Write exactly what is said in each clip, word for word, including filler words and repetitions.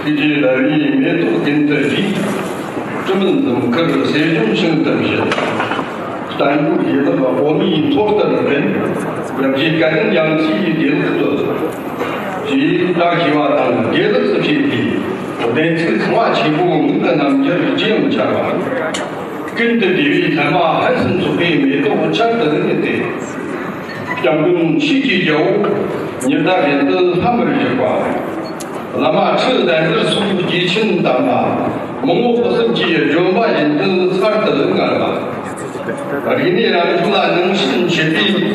ཐུགས་རྗེ་ལ་བའི་མེ་ཏོག་ཀུན་ཏུ་རྒྱས། དྲི་མེད་འཛུམ་དཀར་གསེར་གཞོང་ཤིན་ཏུ་བཞད། བརྟན་པོའི་ཡིད་ལ་འོ་མའི་མཚོ་ལྟར་ལྡན། ཡབ་རྗེ་སྐལ་ལྡན་རྒྱ་མཚོའི་བདེ་ལེགས་སྩོལ། ཞེས་བཀྲ་ཤིས་པ་དང་དགེ་ལེགས་སུ་བྱེད་པའི་གདན་ཚིགས་ཚངས་པ་ཆེན་པོའི་མིག་ཏུ་རྣམ་རྒྱལ་ཅི་ཡང་འཆར་བ། ཀུན་ཏུ་བདེ་བའི་མཚན་མ་ཕུན་སུམ་ཚོགས་པའི་མེ་ཏོག་ཆར་དུ་བརྔོས་ཏེ། སྐྱབས་མགོན་ཆོས་ཀྱི་རྒྱལ་པོ་ཉི་ཟླ་བཞིན་དུ་ལྷམ་མེར་བཞུགས་པ། བླ་མ་ཁྲི་བཙན་པོ་སོགས་རྗེ་ཆེན་དམ་པ་མང་པོ་སྤུན་གསུམ་གྱིས་ལྗོན་པ་བཞིན་དུ་ཚར་དུ་དངར་བ། རིག་གནས་རང་བྱུང་ལ་སྣང་ཞེན་བྱེད་པའི་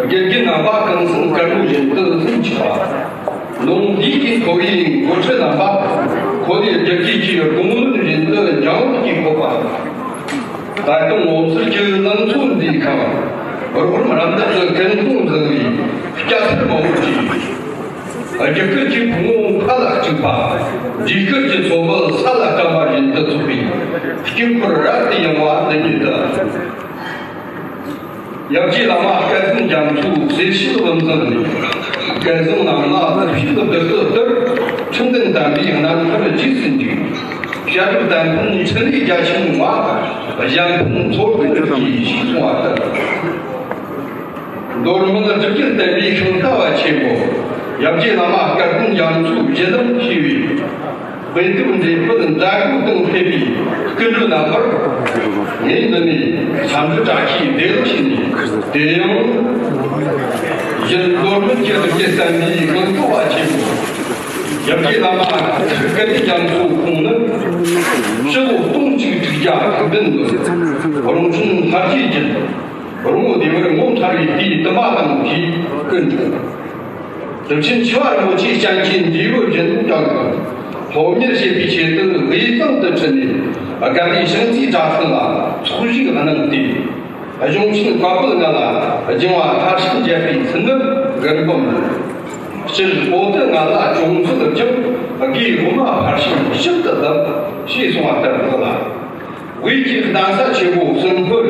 དགེ་རྒན་རྣམ་པ་གངས་སེང་དཀར་མོ་བཞིན་དུ་ལྷུན་ཆགས་པ། ལུང་འདི་གི་མཁོ་བའི་འགོ་ཁྲིད་རྣམ་པ་ཁོ་ནའི་རྒྱུད་སྐྱེས་ཀྱི་དགུང་ལོ་བཞིན་དུ་འཇམ་དབྱངས་ཀྱིས་བཀོད་པ། ད་དུང་ངོ་མཚར་གྱི་ལང་ཚོ་འདིའི་ཁམས། རོགས་རམ་རམ་འདེགས་ཀྱི་ཀུན་སློང་བཟང་བའི་སྐྱ་སེར་མང་པོ་གྱིས། རྒྱུད་སྐུད་ཀྱི་ཕུང་པོ་མཁའ་ལ་གཅིག་པ། རྒྱུད་སྐུད་ཀྱི་ཚོམ་བུ་ས་ལ་སྐམ་པ་བཞིན་དུ་ཚོགས་པའི་དཀྱིལ་འཁོར་རབ་ཏུ་ཡངས་པ་འདི་ཉིད་དུ། ཡབ་རྗེ་བླ་མ་སྐལ་ལྡན་རྒྱ་མཚོའི་གསེར་ཞལ་བུམ་བཟང་ནས། སྐལ་བཟང་རྣམས་ལ་བསླབ་བྱའི་བདུད་རྩི་ལྟར། ཁྲིམས་ལྡན་དམ་པའི་རྣམ་ཐར་རྗེས་སུ་འཇུག་བཤད་སྒྲུབ་དང་ཕན་ཕྲིན་ལས་རྒྱ་ཆེན་མ། གཞན་ཕན་ཚོགས་ཀུན་གྱི་ཞེས་གསུངས་པ་ལྟར། མདོ་སྨད་སྒྲུབ་བརྒྱུད་བསྟན་པའི་ཤིང་རྟ་བ་ཆེན་པོ། ཡབ་རྗེ་བླ་མ་སྐལ་ལྡན་རྒྱ་མཚོའི་བཞེད་དམ་ཞེས་པའི། དཔེ་དེབ་འགྲེམས་སྤེལ་མཛད་སྒོ་དང་ཕེབས་པའི་སྐུ་མགྲོན་རྣམ་པར། ངས་འདི་ནས་འཚམས་འདྲི་བཀྲ་ཤིས་བདེ་ལེགས་ཞུས་ནས། དེ་ཡང་གཞན་མདོ་སྨད་ཀྱི་སྒྲུབ་བརྒྱུད་བསྟན་པའི་ཤིང་རྟ་བ་ཆེན་པོ། ཡབ་རྗེ་བླ་མ་སྐལ་ལྡན་རྒྱ་མཚོ་ཁོང་ནི་སྤྱི་ལོ་སྟོང་གཅིག་དྲུག་བརྒྱ་དྲུག་བདུན་ལོར་རོང་ཆུང་ལྷ་རྗེ་བརྒྱུད། རོང་བོ་སྡེ་བར་ངོ་མཐར་བའི་དུས་དུ་མ་དང་བཅས་ཀུན་འཁྲུངས། གྲུབ་ཆེན་ཆེ་བ་རིན་པོ་ཆེའི་སྤྱན་གྱི་འབྲས་བུ་བཞིན་ཀྱང་། སློབ་གཉེར་བྱེད་པའི་ཆེད་དུ་དབུས་གཙང་དུ་ཁྲིད་ནས། དགའ་ལྡན་ཞིང་རྩེའི་གྲྭ་ཚང་ལ་ཚོགས་ཞུགས་གནང་སྟེ། གཞུང་ཆེན་བཀའ་པོད་ལྔ་ལ་སྦྱང་བ་མཐར་ཕྱིན་མཛད་པའི་ཚུལ་ནི་གར་འབུམ་ལས། སྤྱིར་པོ་ཏི་ལྔ་ལ་ཅུང་ཟད་སྦྱངས། དགེ་སློབ་མ་ཕར་ཕྱིན་ཞིབ་ཏུ་བསྡམས། ཞེས་གསུངས་པ་ལྟར་ལགས་ལ། དབུས་ཀྱི་གདན་ས་ཆེན་པོ་གསུམ་པོར།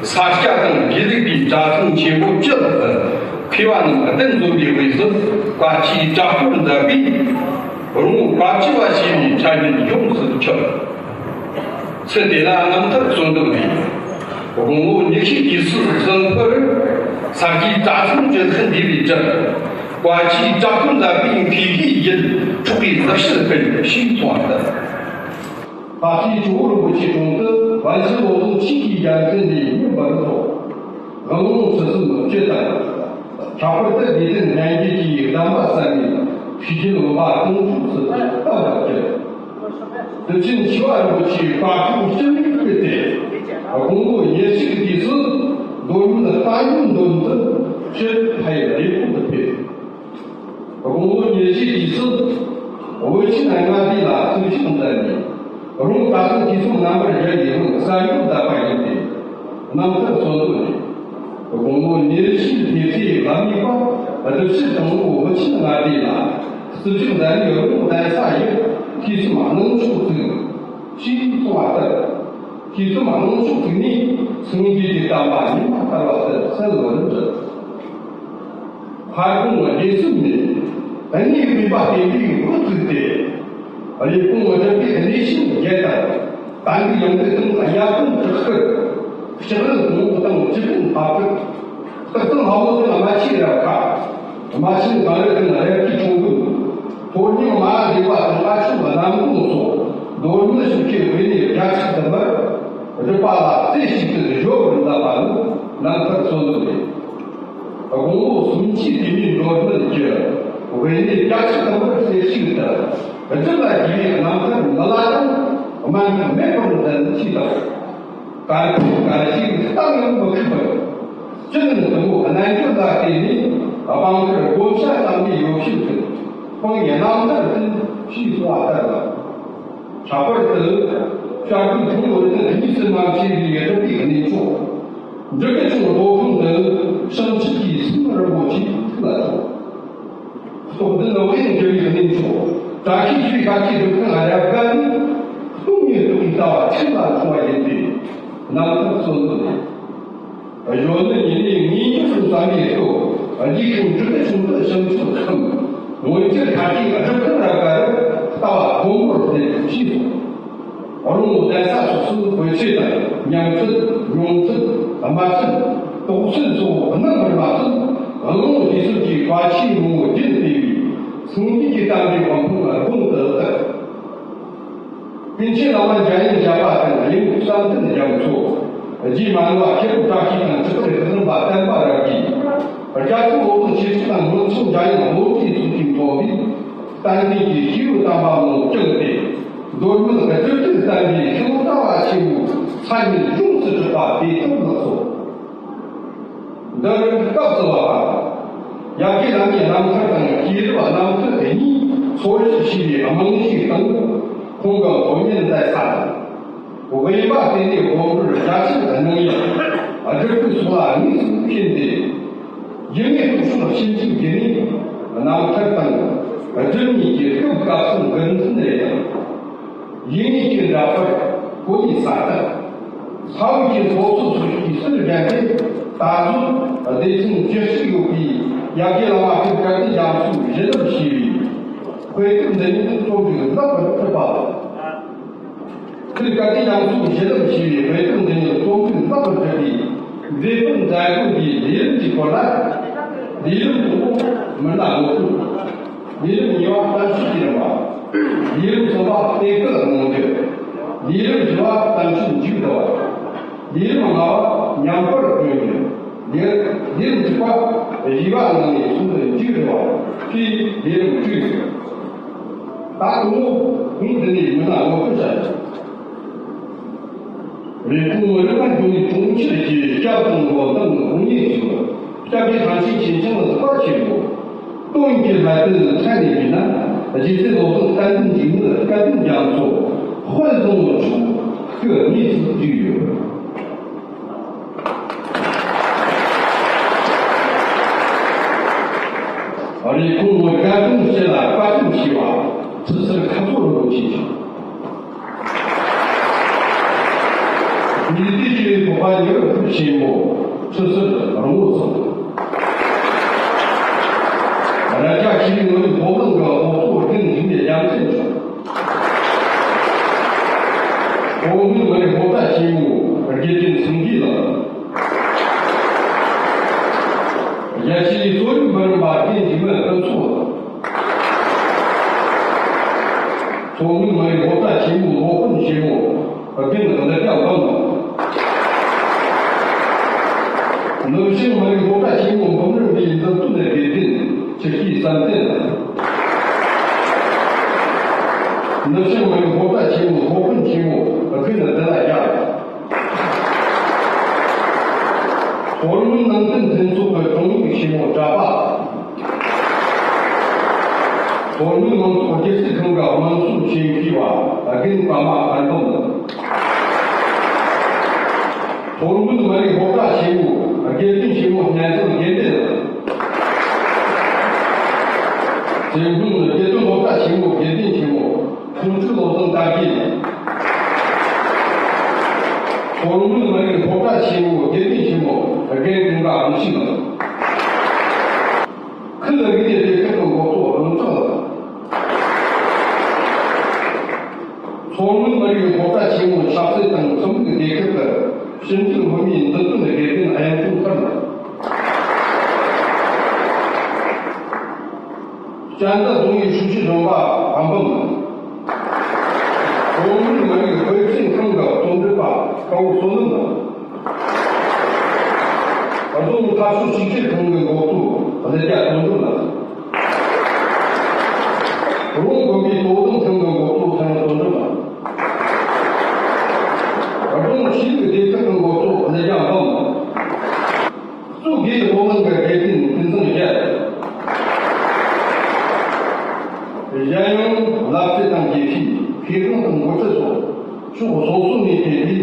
ས་སྐྱ་དང་དགེ་ལུགས་པའི་གྲྭ་ཚང་ཆེན་པོ་བཅུ་ལྷག་གི་མཁས་པ་རྣམས་གདན་འཛོམས་པའི་དབུས་སུ་བཀའ་སྤྱིའི་གྲྭ་སྐོར་མཛད་པས། རོང་བོ་བཀའ་བཅུ་བ་ཞེས་པའི་ཕྲ་རྒྱན་ཡོངས་སུ་ཁྱབ། ཚེ་དེ་ལ་རྣམ་ཐར་གསོལ་འདེབས་ལས། དགུང་ལོ་ཉི་ཤུའི་དུས་སུ་གསོན་པོར་ས་སྐྱའི་གྲྭ་ཚང་བཅུ་ལྷག་འདུས་པའི་གྲལ། བཀའ་སྤྱིའི་གྲྭ་སྐོར་མཛད་པས་མཁས་པའི་ཡིད་འཕྲོག་པའི་ལེགས་བཤད་སྤེལ་ཞེས་གསུངས་པ་ལྟར། ད་ལྟའི་ཇོ་བོ་རིན་པོ་ཆེའི་དྲུང་དུ་པཎ་ཆེན་བློ་བཟང་ཆོས་ཀྱི་རྒྱལ་མཚན་ནས་བསྙེན་པར་རྫོགས། དབང་ལུང་ཁྲིད་གསུམ་སྤྱི་དང་། ཁྱད་པར་དུ་དགེ་ལྡན་སྨན་རྒྱལ་གྱི་གདམས་པ་གསན་ནས་ཐུགས་རྒྱུད་འོད་དཔག་ཏུ་མེད་སུ་བརྟན་པར་གྱུར། དུས་ཆེན་ཆེ་བ་རིན་པོ་ཆེའི་བཀའ་ཐུགས་སྤྱི་མིག་བསྐུལ་ཏེ། དགུང་ལོ་ཉེར་གཅིག་གི་དུས་སུ་མདོ་སྨད་རྟ་མགོའི་མདོ་མཛོད་དུ་སྤྱིར་ཕ་ཡུལ་རེབ་གོང་དུ་ཕེབས། དགུང་ལོ་ཉེར་བཞི་དུས་སུ་བོད་ཆེན་ལྔ་སྡེ་ལ་གཙོས་ཆོས་མཛད་ནས། རོང་བོ་གྲྭ་ཚང་འཐུས་ཚང་རྣམ་པར་རྒྱལ་བའི་རིང་གསར་འགོད་མཛད་པ་ཡིན་ཏེ། རྣམ་ཐར་གསོལ་འདེབས་ནས། དགུང་ལོ་ཉེར་བཞིའི་ལྷས་ཚེས་ལྷ་མིག་པ་སྒྲུབ་ཕྱིར་དང་པོ་བོད་ཆེན་ལྔ་སྡེ་ལ་རྩིབས་བཅུ་མཛད་ནས། རོང་བོ་གདན་ས་ཡི་འཐུས་ཚང་གནང་ཕྱོགས་བཙུགས། ཞེས་གསུངས་པ་ལྟར། འཐུས་ཚང་གནང་ཕྱོགས་བཙུགས་ནས་སངས་རྒྱས་ཀྱི་བསྟན་པ་ཉི་མ་ཤར་བ་ལྟར་གསལ་བར་བསྒྲུབས། མཁར་གོང་སྡེ་གསུམ་ནས་གནས་སྤོས་པ་བསྟན་པའི་དབུ་བཙུགས་ཏེ། གཡུལ་སྤོང་སྒྲུབ་པའི་གནས་ཆེན་བརྒྱད་དང་། གཏན་བདེའི་ཡང་སྟེང་དབྱར་སྟོན་ཁྲི་སྐོར། ལྕགས་རི་དང་པོ་དང་བཅུ་སྤུན་ཕབ་སྒྲུབ། སྟག་ཚང་ལྷ་མོ་དང་རྨ་ཆུའི་རབ་ཁ། རྨ་ཆེན་གངས་རི་དང་རབ་ཀྱི་ཁྲོམ་དགོན། ཕོ་ཉང་མ་ཧཱ་དེ་བ་དང་ཨ་ཆུ་གནམ་སྟོང་སོགས་མདོ་སྨད་ཕྱོགས་ཀྱི་དབེན་གནས་བརྒྱ་ཕྲག་དུ་མར་སྒྲུབ་པ་ལ་རྩེ་གཅིག་ཏུ་གཞོལ་བར་མཛད་པ་ནི་རྣམ་ཐར་གསོལ་འདེབས་རེད། དགུང་ལོ་སུམ་ཅུའི་དུས་ནས་མདོ་སྨད་ཀྱི་དབེན་གནས་བརྒྱ་ཕྲག་དུ་མར་གསེར་ཞིག་ཏུ་སྒྲུབ་ལ་བགྱི་བའི་རྣམ་ཐར་མི་ལ་དང་དམའ་འབེབས་མེད་པར་མཛད་ཅེས་དང་། གར་ཕེབས་གར་ཞིག་གཏམ་ཡང་མི་ཁུག་པར། ཅི་ནས་དུ་མོ་རྣལ་འབྱོར་ལ་བརྟེན་ནས་དབང་བསྐུར་བགོ་བཤའ་བཏང་ནས་ཡོ་བྱད་དུ་སྤང་ཡི་རྣམ་ཐར་དུ་ཞེས་གསུངས་པ་ལྟར་ལ། ཁྱད་པར་དུ་བྱ་རྒོད་ཐང་ལོ་རིགས་གཉིས་སུ་མ་ཕྱེ་བའི་སྒྲུབ་པའི་གནས་མཆོག་འབྲི་གུ་ཆུང་མདོ་ཁམས་དུ་བྱང་ཆུབ་ཀྱི་སེམས་རིན་པོ་ཆེ་ཐུགས་ལ་ཐོགས། རྟོགས་ལྡན་དབྱངས་སྒྱུར་བའི་གནས་མཆོག་བཀྲ་ཤིས་ཆོས་ཀྱི་སྒྲུབ་ཁང་རབ་དགའ་ནི་སྟོང་ཉིད་རྟོགས་པའི་ལྟ་བ་ཆེན་ལ་བྱུང་བ་ཡིན་པས་རྣམ་ཐར་གསོལ་འདེབས་ལས། གཞོན་ནུ་ཉིད་ནས་ངེས་འབྱུང་དུ་བསམ་པའི་སྟོབས་རྗེས་ཤིང་འབྲི་གུ་ཆུང་དུ་བྱང་ཆུབ་མཚམས་མངོན་གྱུར་ཐར་གྱི་སྒྲུབ་ཁང་རབ་དགའ་རུ་ ལྟ་བ་མཐོན་པོར་སླེབས་པའི་ཕྱིར། རོང་བོ་གདན་ས་སོགས་སུ་དཔེ་ཆོས་དང་ཉམས་ཚུལ། མྱོང་ཚུལ། སྨྲ་ཚུལ། དོགས་ཚུལ་སོགས་རྣམ་པར་མ་ཚུད། གླང་པོ་ཆེ་གསུམ་གྱི་བཀའ་ཆོས་ངོ་བོ་བརྒྱུད་སྤེལ་བའི་སངས་རྒྱས་ཀྱི་བསྟན་པའི་དབང་པོ་ལ་དགོངས་ཏེ་བཏགས། པཎ་ཆེན་བླ་མ་འཇམ་དབྱངས་བཞད་པ་དང་གླིང་བསམ་གཏན་རྒྱ་མཚོ། རྗེ་མ་ཎི་བ་ཤེས་རབ་བཀྲ་ཤིས་དང་ཁྲི་ཐར་རིག་འཛིན་པ་བསྟན་པ་རབ་རྒྱས། རྒྱལ་ཚབ་བློ་བཟང་ཆོས་གྲགས་དང་སྔོན་བྱོན་འཇམ་དབྱངས་བློ་གྲོས་སོགས་ཀྱིས་མཛད་པའི་བསྟན་འཛིན་གྱི་སྐྱེས་བུ་དམ་པ་རྣམས་བསྐྱངས་ཏེ། མདོ་སྨད་རྡོ་རྗེ་བསྟན་པའི་ཤིང་རྟ་བ་ཆེན་པོའི་ས་ཡུལ་ཡོངས་སུ་གྲགས་པ་དེ་ལྟར་ལགས་སོ། འདིར་སྐབས་སུ་བབ་པ། ཡ་གི་བླ་མའི་རྣམ་ཐར་དང་ཤེས་རབ་རྣམ་ཐར་དེ་གཉིས་འཚོལ་ཞིབ་བྱས་པའི་རྨང་གཞིའི་སྟེང་། ཁོང་གི་དབུ་བརྙེས་མཛད་ས་དང་། དབེན་པ་སྟེང་ནས་དབང་པོར་རྒྱ་ཆེར་གནང་ཡང་། སྒྲུབ་པའི་སྲོལ་ལ་དངོས་སུ་ཕྱིན་ཏེ། རྒྱུད་སྨད་སྟོད་ཕྱོགས་ཞིབ་འཇུག་བརྒྱུད་ནས། རྣམ་ཐར་དང་། སྒྲུབ་གཉིས་ཀྱི་སྐབས་སྐབས་སུ་འགན་འཛིན་རེ་དང་། ཡིག་ངོས་ཀྱི་འདྲ་པར་གོ་ལའི་ས་རྟགས། ས་འོག་གི་སློབ་གསོ་སོགས་ཀྱི་ཟུར་བརྒྱན་ཏེ། ད་གཟོད་སྡེ་ཚན་བཅུ་གཅིག་ཡོད་པའི་ཡ་གི་བླ་མ་ཁྲི་དགའ་ལྡན་རྒྱ་མཚོས་གཞི་རིམ་ཞེས་པའི་དཔེ་དེབ་འདི་ཉིད་རྩོམ་སྒྲིག་ལེགས་པར་གྲུབ་པ་དང་། ཁྲི་དགའ་ལྡན་རྒྱ་མཚོས་གཞི་རིམ་ཞེས་པའི་དཔེ་དེབ་འདི་ཉིད་རྩོམ་སྒྲིག་ལེགས་པར་གྲུབ་པའི་མཛད་པར་མཛད་སྒོ་འདིའི་ལས་རིམ་གྱི་སྐོར་ལ། ལས་རིམ་དང་པོ་མི་སྣ་ངོ་སྤྲོད། ལས་རིམ་གཉིས་པ་གཏམ་བཤད་ཀྱི་རིམ་པ། ལས་རིམ་གསུམ་པ་གཏན་འཁེལ་གནང་རྒྱུ། ལས་རིམ་བཞི་པ་གཏམ་བཤད་མཇུག་བསྡུ་བ། ལས་རིམ་ལྔ་པ་མཉམ་པར་སྐྱོན་རྒྱུ། ལས་ལས་རིམ་བཅུ་པ་གཞས་པ་གནང་ནས་ཚོགས་འདུ་མཇུག་བསྒྲིལ་བ། དེས་ལས་རིམ་བཅུ་ཡོད། ད་དུང་ངས་འདི་ནས་མི་སྣ་ངོ་སྤྲོད་བྱ་རྒྱུ། རེབ་གོང་རིག་པ་འབྱུང་གནས་གྲོང་ཁྱེར་གྱི་སྐྱབས་དང་འགྲོ་དང་དགོན་གནས་སུ། སྐྱབས་རྗེ་ཐམས་ཅད་མཁྱེན་ཅིང་གཟིགས་པ་ཆེན་པོ། སྟོན་གྱི་ལྷ་དུ་མཚན་ནས་བརྗོད་ན། རྗེ་བཙུན་བློ་བཟང་བསྟན་འཛིན་འཇིགས་མེད་སྐལ་ལྡན་རྒྱ་མཚོ་དཔལ་བཟང་པོ་མཆོག་སྐུ་གནས་སུ་བསྡུས་ཡོད། རེབ་གོང་སྐར་གྲངས་སྤྱི་ལ་བཀའ་དྲིན་ཆེ་བ། ཁྲི་ཟུར་ཁ་ཚོ་རིན་པོ་ཆེ་མཆོག་ཉི་ཟླའི་སྤྲེའུ་བོད་པ་ཉི་འོད་ཆེན་མོ། ཁྲི་ཟུར་རོང་བོ་ཚང་། རྭ་རྒྱ་ཤེས་རིག་ངོ་ལས་སློབ་གླིང་གི་སློབ་གཙོ་རྒན་འཇིགས་མེད་རྒྱལ་མཚན་མཆོག་ཁོང་མི་མི་རིགས་སློབ་གྲྭ་ཆེན་མོའི་དགེ་རྒན་སངས་རྒྱས་ལགས། རྒྱལ་སྤྱིའི་གཙོ་རིམ་འབུམ་རམས་པ་རྒན་འཇིགས་མེད་ཕུན་ཚོགས་ལགས། མཚོ་སྔོན་མི་རིགས་སློབ་གྲྭ་ཆེན་མོའི་སློབ་དཔོན་ཆེན་མོ་རྒན་ལེགས་སྦྱར་འབུམ་ལགས། ནུབ་བྱང་མི་རིགས་སློབ་གྲྭ་ཆེན་མོའི་འབུམ་རམས་པའི་མཛུབ་སྟོན་དགེ་རྒན་ཆུ་སྐྱིད་བསམ་གཏན་ལགས། ནུབ་བྱང་མི་རིགས་སློབ་གྲྭ་ཆེན་མོའི་སློབ་དཔོན་ཆེན་མོ་རྒན་བདེ་ལ་རྒྱལ། མཚོ་སྔོན་ནང་བསྟན་མཐུན་ཚོགས་ཀྱི་དྲུང་ཡིག་ཆེན་མོ་གྲགས་པ། མཚོ་སྔོན་མང་ཚོགས་སྒྱུ་རྩལ་ཁང་གི་དམངས་སྲོལ་ཆེན་མཁས་པ་རྒན་པདྨ་དཀར་འབུམ། མཚོ་སྔོན་མི་རིགས་སློབ་གྲྭ་ཆེན་མོའི་དགེ་རྒན་ཆེན་མོ་སྙན་བརྩེ་དགེ་འདུན། མཚོ་སྔོན་དགེ་ཐོན་སློབ་གྲྭ་ཆེན་མོའི་དགེ་རྒན་ཆེན་མོ་ཁོང་ཁྲོ་བློ་བཟང་དར་རྒྱས། མཚོ་སྔོན་མི་རིགས་སློབ་གྲྭ་ཆེན་མོའི་དགེ་རྒན་ཆེན་མོ་རྒན་ཀུན་དགའ་རིན་ཆེན། ཁུལ་རིག་གནས་སྡེ་ཁག་གི་འགོ་གཙོ་རང་ཅག་ལགས། མཚོ་སྔོན་མི་རིགས་སློབ་གྲྭ་ཆེན་མོའི་ཆབ་སྲིད་དང་ཁྲིམས་ལུགས་སྡེ་ཁག་གི་ཕྱི་འབྲེལ་སློབ་མའི་མཛུབ་སྟོན་དགེ་རྒན་ཨ་ཡང་ཁྲུང་ཐར་ལགས། ཅན་ཏ་རྫོང་ཡི་ཧྲུའུ་ཅི་རིམ་པ་ཨ་འབུམ་ལགས། མཚོ་སྔོན་མི་རིགས་དཔེ་སྐྲུན་ཁང་གི་རྩོམ་སྒྲིག་པ་ཀའོ་བསོད་ནམས་ལགས། རྫོང་འཐབ་ཕྱོགས་གཅིག་གྱུར་ཁང་གི་འགོ་གཙོ་ཀླུ་རྒྱལ་དོན་གྲུབ་ལགས། རོང་དགོན་པའི་དོ་དམ་ཁང་གི་འགོ་གཙོ་ཚེ་རིང་དོན་གྲུབ་ལགས། རྫོང་ཆོས་ལུགས་སྡེ་ཁག་གི་འགོ་གཙོ་ཀླུ་རྒྱལ་འབུམ་ལགས། གཙུག་གི་སློབ་གླིང་གི་དགེ་རྒན་ཀུན་བཟང་རྒྱལ། གཞན་ཡང་བསླབ་ཁྲིད་དང་དགེ་བཤེས་མཁས་དབང་དང་འགོ་ཁྲིད་སོགས་ཕྱོགས་སོ་སོ་ནས་ཕེབས་པའི་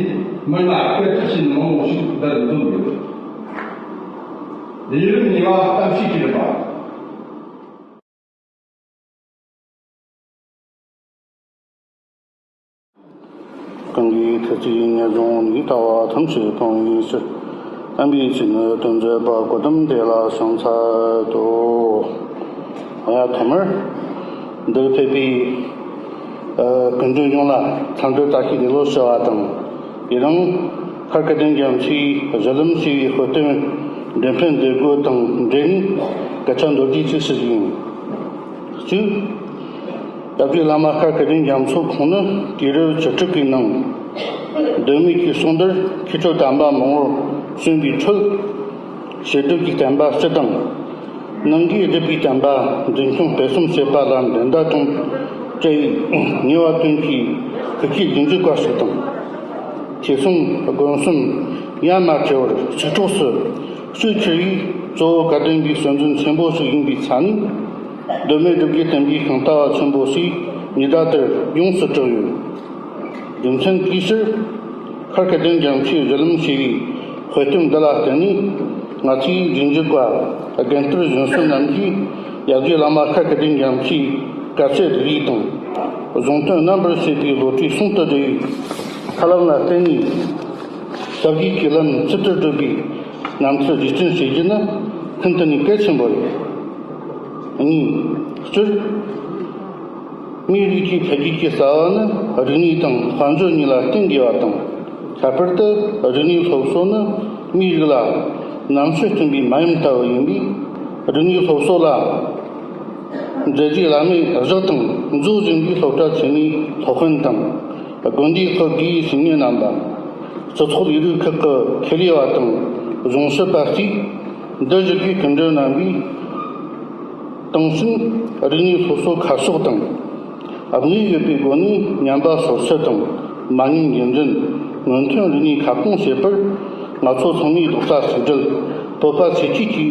མི་སྣ་སྐད་གྲགས་ཅན་མང་པོ་ཞིག་འདིར་འཛོམས་ཡོད། ལས་རིམ་གཉིས་པ་གཏམ་བཤད་ཀྱི་རིམ་པ། གང་གི་ཐུགས་རྗེ་ཉེར་བཟུང་ཉིད་ལྟ་བ་ཐམས་ཅད་སྤང་བའི་ཕྱིར། དམ་པའི་ཆོས་ནི་སྟོན་མཛད་པ། གོ་ཏམ་དེ་ལ་ཕྱག་འཚལ་ལོ། ཡ་ཐོག་མར་འདིར་ཕེབས་པའི་ སྐུ་མགྲོན་ཡོངས་ལ་འཚམས་འདྲི་བཀྲ་ཤིས་བདེ་ལེགས་ཞུ་བ་དང་། དེ་རིང་ཤར་སྐལ་ལྡན་རྒྱ་མཚོས་གཞི་ལམ་ཞེས་པའི་དཔེ་སྟོན་འགྲེམས་སྤེལ་མཛད་སྒོ་དང་འབྲེལ་ནས་སྐད་ཆ་མདོར་བསྡུས་ཅིག་ཞུ་རྒྱུ་ཡིན། གཅིག། སྐྱབས་རྗེ་བླ་མ་ཤར་སྐལ་ལྡན་རྒྱ་མཚོ་ཁོང་ནི་དུས་རབས་བཅུ་དྲུག་པའི་ནང་། མདོ་སྨད་ཀྱི་ཕྱོགས་འདིར་མཁས་གྲུབ་དམ་པ་མང་པོར་བྱོན་པའི་ཁྲོད། བྱེ་བྲག་གི་བསྟན་པ་སྤྱི་དང་། ནང་གི་སྒྲུབ་པའི་བསྟན་པ་འཛིན་སྐྱོང་སྤེལ་གསུམ་བྱེད་པ་ལ་འགྲན་ཟླ་དང་བྲལ་བའི་ངེས་པ་དོན་གྱི་ཁུར་ཁྱིའི་རྗེས་འཇུག་པ་ཞིག་དང་། ཐོས་བསམ་སྒོམ་གསུམ་ཡ་མ་བྲལ་བར་གཅིག་གྲོགས་སུ་གཅིག་གྱུར་བའི་གཙོ་བོ་བཀའ་དྲིན་པའི་སྲོལ་འཛིན་ཆེན་པོ་ཞིག་ཡིན་པའི་ཆ་ནས། མདོ་སྨད་སྒྲུབ་བརྒྱུད་བསྟན་པའི་ཤིང་རྟ་བ་ཆེན་པོ་ཞེས་ཉེ་ཟླ་དེར་ཡོངས་སུ་གྲགས་ཡོད། རྒྱུ་མཚན་གྱི་ཕྱིར། ཤར་སྐལ་ལྡན་རྒྱ་མཚོའི་གཞི་ལམ་ཞེས་པའི་དཔེ་སྟོན་འདི་ལ་བརྟེན་ནས། ང་ཚོའི་རྗེས་འཇུག་པ་རྒན་དར་གཞོན་གསུམ་རྣམས་ཀྱིས་ཡབ་རྗེ་བླ་མ་ཤར་སྐལ་ལྡན་རྒྱ་མཚོའི་དཀའ་སྤྱད་སྒྲིག་ཡིག་དང་། གཞུང་དོན་རྣམ་པར་ཕྱེ་བའི་བློ་གྲོས་ཟུང་དུ་འབྲེལ་བའི་ཐབས་ལམ་ལ་བརྟེན་ནས། ཞབས་ཀྱི་གོས་ལམ་ཚུལ་དུ་བགྲོད་པའི་རྣམ་ཐར་རྗེས་དྲན་བྱེད་རྒྱུ་ནི་ཤིན་ཏུ་ནས་གལ་ཆེན་པོ་རེད། གཉིས། སྤྱིར། མིའི་རིགས་ཀྱི་འཕེལ་རྒྱས་ཀྱི་རྩ་བ་ནི་རིག་གནས་དང་དཔལ་འབྱོར་གཉིས་ལ་བརྟེན་དགོས་པ་དང་། ཁྱད་པར་དུ་རིག་གནས་སློབ་གསོ་ནི་མིའི་རིགས་ལ་རྣམ་དཔྱོད་སྟོན་པའི་མ་ཡུམ་ལྟ་བུ་ཡིན་པས། རིག་གནས་སློབ་གསོ་ལ་མཛད་རྗེས་བླ་མེད་བཞག་དང་མཛད་བཞིན་པའི་སློབ་གྲྭ་ཆེན་མོའི་སློབ་དཔོན་དང་། དགོན་སྡེའི་སློབ་དགེའི་སེམས་ཉིད་རྣམ་པ། སྤྱི་ཚོགས་ལས་རིགས་ཁག་གི་ཁེ་ལས་པ་དང་གཞུང་ཞབས་པ་བཅས། འདིར་བཞུགས་པའི་སྐུ་མགྲོན་རྣམ་པས། དེང་ཕྱིན་རིག་གནས་སློབ་གསོ་ཁ་ཕྱོགས་དང་། དམིགས་ཡུལ་ཡོད་པའི་སྒོ་ནས་ཉམས་པ་སོར་ཆུད་དང་། མ་ཉམས་རྒྱུན་འཛིན། སྔོན་ཐོན་རིག་གནས་ཁ་སྐོང་བྱེད་པར། ང་ཚོ་ཚང་མས་རྡོག་རྩ་གཅིག་སྒྲིལ། བོད་པ་ཚེ་གཅིག་གི་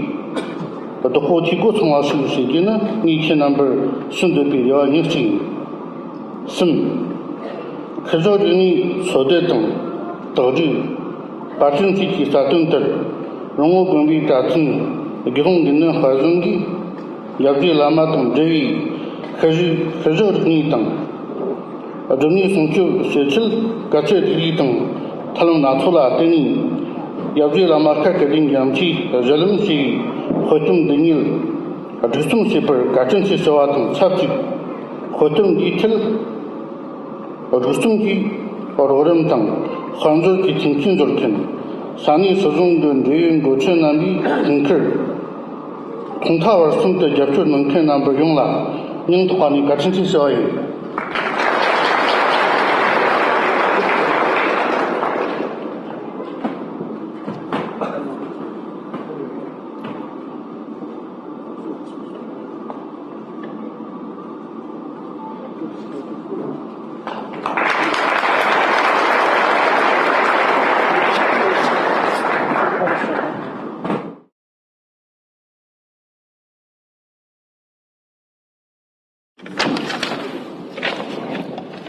བདག་པོ་འཐུས་སྒོ་ཚང་བ་ཞིག་བྱེད་རྒྱུ་ནི་ངས་ཁྱེད་རྣམ་པར་ཞུ་འདོད་པའི་རེ་བ་ཉག་གཅིག་ཡིན། གསུམ། ཤུལ་བཞག་རིག་གནས་འཚོལ་སྡུད་དང་། དག་སྒྲིག། པར་སྐྲུན་བཅས་ཀྱི་རྩ་དོན་ལྟར། རོང་བོ་དགོན་པའི་གྲྭ་བཙུན་དགེ་སློང་དགེ་འདུན་དཔལ་གཞུང་གིས། ཡབ་རྗེ་བླ་མ་དང་འབྲེལ་བའི་ཤུལ་བཞག་ཤུལ་བཞག་རིག་གནས་དང་། སྒྲུབ་གནས་སྲུང་སྐྱོབ་བྱེད་ཆེད་དཀའ་སྤྱད་སྒྲིག་ཡིག་དང་ཐབས་ལམ་སྣ་ཚོགས་ལ་བརྟེན་ནས། ཡབ་རྗེ་བླ་མ་ཤར་སྐལ་ལྡན་རྒྱ་མཚོའི་གཞི་ལམ་ཞེས་པའི་དཔེ་སྟོན་འདི་ཉིད་སྒྲིག་རྩོམ་བྱེད་པར་བཀའ་དྲིན་ཆེ་ཞུ་བ་དང་ཆབས་ཅིག། དཔེ་སྟོན་འདིའི་ཁྲོད། སྒྲིག་རྩོམ་གྱི་རོགས་རམ་དང་དཔལ་འབྱོར་གྱི་མཐུན་རྐྱེན་སྦྱོར་མཁན། ས་གནས་སྲིད་གཞུང་གི་འབྲེལ་ཡོད་འགོ་ཁྲིད་རྣམ་པའི་དགོས་འཁར། ཐོག་མཐའ་བར་གསུམ་དུ་རྒྱབ་སྐྱོར་གནང་མཁན་རྣམ་པ་ཡོངས་ལ་སྙིང་ཐག་པ་ནས་བཀའ་དྲིན་ཆེ་ཞུ་བ་ཡིན།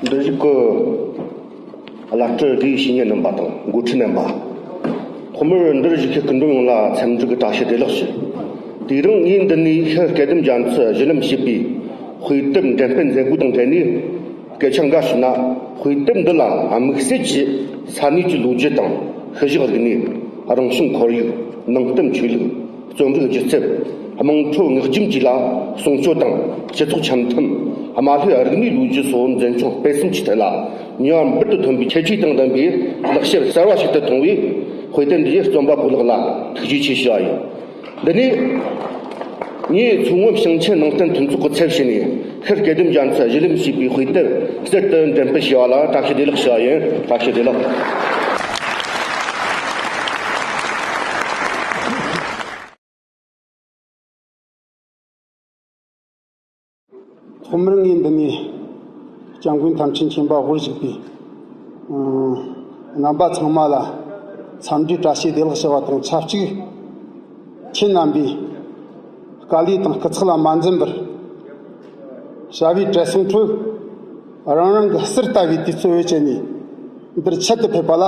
འདིར་བཞུགས་ཀྱི་བླ་སྤྲུལ་དགེ་བཤེས་གཉེན་རྣམ་པ་དང་འགོ་ཁྲིད་རྣམ་པ། ཐོག་མར་འདིར་བཞུགས་ཀྱི་སྐུ་མགྲོན་ཡོངས་ལ་འཚམས་འདྲི་གི་བཀྲ་ཤིས་བདེ་ལེགས་ཞུ། དེ་རིང་ངས་འདི་ནས་ཤར་སྐལ་ལྡན་རྒྱ་མཚོའི་གཞི་ལམ་ཞེས་པའི་དཔེ་དེབ་འགྲེམས་སྤེལ་མཛད་སྒོ་དང་འབྲེལ་ནས། སྐད་ཆ་འགའ་ཞུས་ན། དཔེ་དེབ་འདི་ལ་དམིགས་བསལ་གྱིས་ས་གནས་ཀྱི་ལོ་རྒྱུས་དང་ཤུལ་བཞག་རིག་གནས། རང་བྱུང་ཁོར་ཡུག། ནང་བསྟན་ཆོས་ལུགས། རྩོམ་རིག་སྒྱུ་རྩལ། དམངས་ཁྲོད་ངག་རྒྱུན་བཅས་ལ་སྲུང་སྐྱོབ་དང་སྤྱི་ཚོགས་འཆམ་མཐུན། རྨ་ལྷོའི་རིག་གནས་ལོ་རྒྱུས་སོགས་འཛིན་སྐྱོང་སྤེལ་གསུམ་གྱི་ཐད་ལ་ནུས་པ་འབུར་དུ་ཐོན་པའི་ཁྱད་ཆོས་དང་ལྡན་པའི་ལེགས་བཤད་གསར་བ་ཞིག་ཏུ་མཐོང་བས། དཔེ་དེབ་འདིའི་རྩོམ་པ་པོ་ལགས་ལ་ཐུགས་རྗེ་ཆེ་ཞུ་བ་ཡིན། འདི་ནས་ངས་མཚོ་སྔོན་ཞིང་ཆེན་ནང་བསྟན་མཐུན་ཚོགས་ཀྱི་ཚབ་བྱས་ནས་ཤར་སྐལ་ལྡན་རྒྱ་མཚོའི་གཞི་ལམ་ཞེས་པའི་དཔེ་དེབ་གསར་དུ་འགྲེམས་སྤེལ་བྱས་པ་ལ་བཀྲ་ཤིས་བདེ་ལེགས་ཞུ་བ་ཡིན། བཀྲ་ཤིས་བདེ་ལེགས། ཐོག་མར་ངས་འདི་ནས་སྐྱབས་མགོན་ཐམས་ཅད་མཁྱེན་པ་དབུར་བཞུགས་པའི་ཨ་རྣམ་པ་ཚང་མ་ལ་འཚམས་འདྲི་བཀྲ་ཤིས་བདེ་ལེགས་ཞུ་བ་དང་ཆབས་ཅིག། ཁྱེད་རྣམ་པས་དཀའ་ལས་དང་སྐུ་ཚེགས་ལ་མ་འཛེམས་པར་བྱ་བའི་བྲེལ་ཟིང་ཁྲོད་རང་རང་གི་གསེར་ལྟ་བུའི་དུས་ཚོད་བེད་སྤྱད་ནས་འདིར་ཆེད་དུ་ཕེབས་པ་ལ་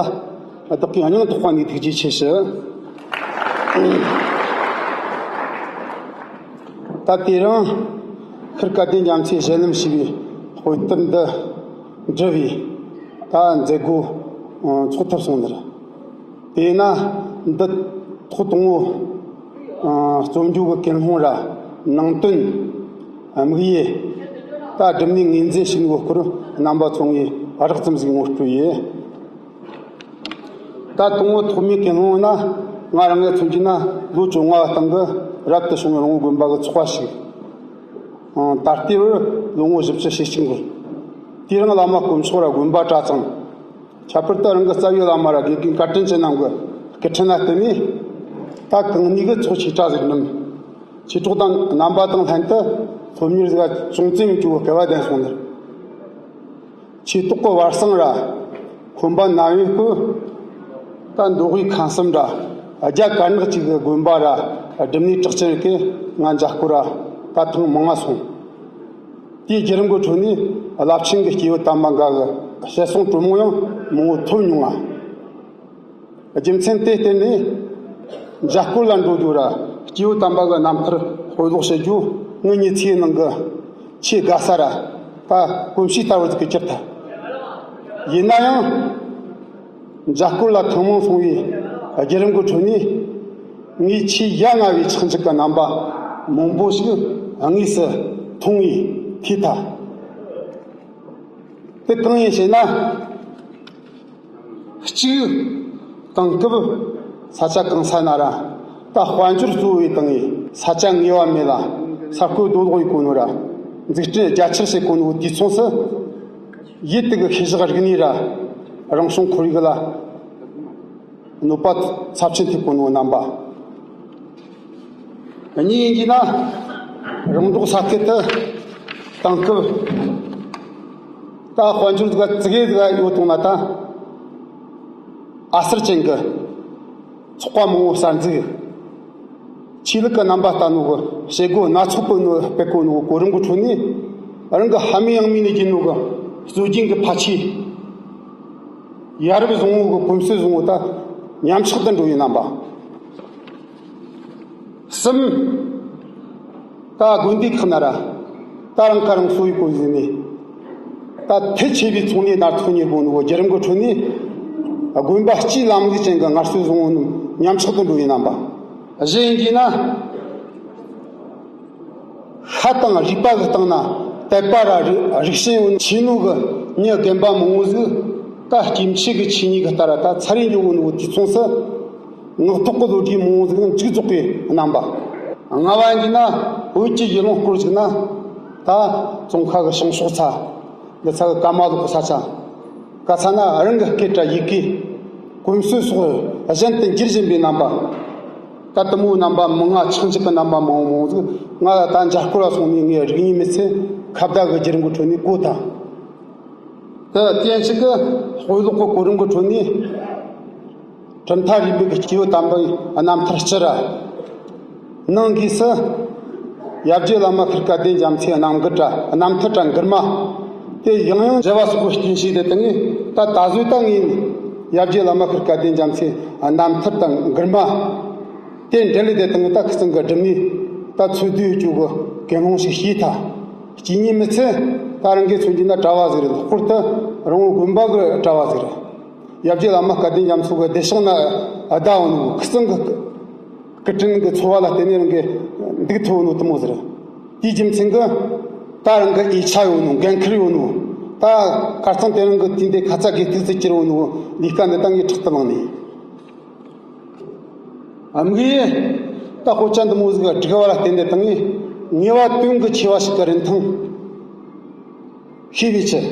བདག་གིས་སྙིང་ཐག་པ་ནས་ཐུགས་རྗེ་ཆེ་ཞུ། ད་དེ་རིང་ཤར་སྐལ་ལྡན་རྒྱ་མཚོའི་གཞི་ལམ་ཞེས་པའི་དཔེ་དེབ་འདི་འབྲི་བའི་ད་མཛད་སྒོ་ཚོགས་ཐུབ་སོང་ནི་རེད། དེས་ན་འདི་ཐོག་དང་པོ་རྩོམ་རྒྱུ་གི་ཀུན་སློང་ར་ནང་དོན། དམིགས་ཡུལ། ད་སྒྲུབ་གནས་ངོས་འཛིན་བྱེད་ནུས་སྐོར་རྣམ་པ་ཚོ་ངས་རགས་ཙམ་ཞིག་ངོ་སྤྲོད་ཡིན། ད་དང་པོ་ཐོག་མའི་ཀུན་སློང་ན། ང་རང་ངས་མཚོན་གྱི་ན་ལོ་བཅོ་ལྔ་བ་སྟེང་གི་རབ་ཏུ་བྱུང་བའི་རོང་བོ་དགོན་པ་གི་ཚོགས་པ་ཞིག་ཨང་། ད་ལྟའི་བར་ལོ་ངོ་བཞི་བཅུ་ཞེ་གཅིག་འགོར། དེའི་རིང་བླ་མ་དཀོན་མཆོག་ར་དགོན་པ་གྲྭ་ཚང་། ཁྱད་པར་དུ་རང་གི་རྩ་བའི་བླ་མ་ར་དགེ་རྒན་བཀའ་དྲིན་ཅན་རྣམས་ཀྱི་སྐུ་ཕྲེང་ལ་བརྟེན་ནས། ད་གང་ནུས་ཀྱིས་ཚོགས་ཆེ་ཕྲ་ཟིག་འགྲིམ། ཆོས་གྲོགས་དང་རྣམ་པ་དང་ལྷན་དུ་སློབ་གཉེར་ཟིག་ཅུང་ཙམ་ཡོད་རྒྱུ་གི་སྐལ་བ་ལྡན་སོང་ནས། ཆོས་ཐོག་གི་བར་གསེང་ར། འཁོན་པ་ན་བའི་སྐོར། ད་མདོ་དབུས་ཁམས་གསུམ་ར། རྒྱ་དཀར་ནག་གཅིག་གི་དགོན་པ་ར་སྒྲུབ་གནས་གྲགས་ཅན་གི་ང་མཇལ་སྐོར་ར་ད་ཐེངས་མང་ང་སོང་། དེའི་བརྒྱུད་རིམ་གྱི་ཁྲོད་ནས་རླབས་ཆེན་གྱི་སྐྱེས་བུ་དམ་པ་འགའ་གི་བཤད་སྲོལ་དྲོན་མོ་ཡང་མང་བོ་ཐོས་མྱོང་ང་། རྒྱུ་མཚན་དེ་བརྟེན་ནས་མཇལ་སྐོར་ལ་འགྲོ་རྒྱུ་ར་སྐྱེས་བུ་དམ་པ་གི་རྣམ་ཐར་དཔེ་ཀློག་བྱེད་རྒྱུ་ངའི་མྱི་ཚེའི་ནང་གི་ཆེས་དགའ་ས་ར་ད་གོམས་གཤིས་ལྟ་བུ་ཟིག་གི་གྱུར་ཐལ། ཡིན་ན་ཡང་། མཇལ་སྐོར་ལ་ཐེངས་མང་སོང་བའི་བརྒྱུད་རིམ་གྱི་ཁྲོད་ནས། ངས་ཆེས་ཡ་ང་བའི་ཆག་འཇིག་གི་རྣམ་པ་མང་པོ་ཞིག་དངོས་སུ་མཐོང་བས་ཐོས་ཐལ། དེ་གང་ཡིན་ཞེ་ན། གཅིག་དེང་སྐབས་ས་ཆ་གང་ས་ན་ར་ད་དཔལ་འབྱོར་གཙོ་བོའི་སྟེང་ངི་ས་ཆ་ངེས་པ་མེད་ལ། ས་རྐོ་རྡོ་སློག་ཡི་གོ་ནོ་ར། འཛུགས་སྐྲུན་རྒྱ་ཆེར་བྱེད་གོ་ནོ་དུས་མཚུངས་སུ། ཡུལ་དེ་གི་ཤེས་བཞག་རིག་གནས་ར་རང་བྱུང་ཁོར་ཡུག་ལ་གནོད་པ་ཚབས་ཆེན་ཐེབས་གོ་ནོ་རྣམ་པ། གཉིས་ཡིན་གྱི་ན། རོང་འབྲོག་ས་ཁུལ་དུ་དེང་སྐབས་ད་དཔལ་འབྱོར་ཟིག་ཙི་གེ་ཟིག་ཡོད་དང་ན་ད་ཨ་གསར་ཅན་གྱི་ཚོགས་པ་མང་བོ་གསར་འཛུགས། ཆོས་ལུགས་ཀྱི་རྣམ་པ་ལྟ་ནོ་གི་བྱེད་སྒོ་སྣ་ཚོགས་སྤེལ་ནོ་སྤེལ་གོ་ནོ་གོ་རིམ་གྱི་ཁྲོད་ནས། རང་གི་ཕ་མེས་ཡང་མེས་ནས་བརྒྱུད་ནོ་གི་སྲོལ་རྒྱུན་གྱི་ཕ་ཆོས། ཡ་རབས་བཟང་བོ་གི་གོམས་སྲོལ་བཟང་བོ་ད་ཉམས་ཆག་ཏུ་འགྲོ་བའི་རྣམ་པ། གསུམ། ད་དགོན་སྡེ་ཁག་ན་ར་ད་རང་ཁ་རང་གསོ་བའི་སྐོར་ཟིན་ནས། ད་ཐལ་ཆེ་བའི་ཚོང་ལས་སྣ་ཚོགས་གཉེར་དགོས་ནོ་བརྒྱུད་རིམ་གྱི་ཁྲོད་ནས། དགོན་པ་སྤྱིའི་ལམ་ལུགས་ཅན་གྱི་སྔར་སྲོལ་བཟང་བོ་རྣམས་ཉམས་ཆག་ཏུ་འགྲོ་བའི་རྣམ་པ། གཞན་ཡིན་གྱི་ན། ཤ་དང་རུས་པ་གི་སྟེང་ན་དད་པ་ར་རིགས་རིགས་ཞེན་ཡོད་ཆེ་ནོ་གི་མྱི་རྒན་པ་མང་བོ་ཟིག་ད་སྐྱེ་མཆེད་ཀྱི་ཆོས་ཉིད་ཀྱི་ལྟར་ད་ཚར་རེ་འགྱོ་གོ་ནོ་དུས་མཚུངས་སུ། ངག་ཐོག་གི་ལོ་རྒྱུས་མང་བོ་ཟིག་མཇུག་རྫོགས་པའི་རྣམ་པ། ལྔ་བ་ཡིན་ན་བོད་ཀྱི་ཡུལ་ལུང་སྐོར་ཞིག་ན། ད་ཙོང་ཁ་གི་བྱང་ཕྱོགས་ཚ། འདི་ཚ་གི་ཀ་མ་ལོག་གི་ས་ཆ། ག་ཚ་ན་རང་གི་སྐད་སྒྲ་ཡི་གེ། གོམས་སྲོལ་སོགས་གཞན་དུ་འགྱུར་བཞིན་པའི་རྣམ་པ། ད་དེ་མོའི་རྣམ་པ་མང་ང་ཆག་འཇིག་གི་རྣམ་པ་མང་བོ་མང་བོ་ཟིག་ང་ལ་ད་མཇལ་སྐོར་ལ་སོང་ནས་ངའི་རིག་གནས་མི་ཚེ་ཁ་བརྡ་གི་བརྒྱུད་རིམ་གྱི་ཁྲོད་ནས་གོ་ཐལ། དེ་དེ་ཡང་གཅིག་གི་དཔེ་ཀློག་གི་གོ་རིམ་གྱི་ཁྲོད་ནས། གྲུབ་མཐའ་རིས་མེད་ཀྱི་སྐྱེས་བུ་དམ་པའི་རྣམ་ཐར་སྤྱི་ར། ནང་སྒོས་སུ། ཡབ་རྗེ་བླ་མ་ཤྲཱི་བཀའ་བསྟན་རྒྱ་མཚོའི་རྣམ་འགུལ་ར་རྣམ་ཐར་ར་མགུར་མ། དེ་ཡང་ཡང་མཇལ་བ་སོགས་ཀྱི་རྐྱེན་བྱས་ཏེ་དེ་ངས་ད་ད་གཟོད་ད་ངས་ཡབ་རྗེ་བླ་མ་ཤྲཱི་བཀའ་བསྟན་རྒྱ་མཚོའི་རྣམ་ཐར་ར་མགུར་མ། དེ་འབྲེལ་ལས་དེ་དང་ད་ཁི་ཚང་གི་སྒྲུབ་གནས་ད་འཚོལ་སྡུད་བཅུག་གི་ཀུན་སློང་ཞིག་བྱས་ཐལ། སྐྱེ་གནས་མི་ཚེ་ད་རང་གིས་མཚོན་རྒྱུ་ན་གྲྭ་བ་ཟིག་རེད། ལྷག་པར་དུ་རོང་བོ་དགོན་པ་གི་གྲྭ་བ་ཟིག་རེད། ཡབ་རྗེ་བླ་མ་སྐལ་ལྡན་རྒྱ་མཚོ་གི་བདེ་གཤེགས་ན་བདའ་འོང་ནོ་ཁི་ཚང་གི་སྐུ་དྲིན་གི་ཚོར་བ་ལ་བརྟེན་ནས་རང་གི་འདུག་ཐུབ་ནོ་དེ་མོ་ཟིག་རེད། དེའི་རྒྱུ་མཚན་གི་ད་རང་གི་ཡིད་ཆེས་ཡོད་ནོ་འགན་ཁུར་ཡོད་ནོ། ད་ཁ་རྩང་དེ་རིང་གི་དུས་འདི་ཁ་ཚ་དགོས་གཏུགས་སུ་གྱུར་ཡོད་ནོ་ལས་ཀ་འདི་ད་ངས་ཕྲག་ཏུ་བླངས་ནས། དམིགས་ཡུལ་ད་དཔེ་ཆ་འདི་མོ་ཟིག་སྒྲིག་པ་ལ་བརྟེན་ཏེ་ད་ངས་ངེས་པ་དོན་གྱི་ཆེ་བ་ཞིག་གི་རིན་ཐང་ཤེས་པའི་ཕྱིར།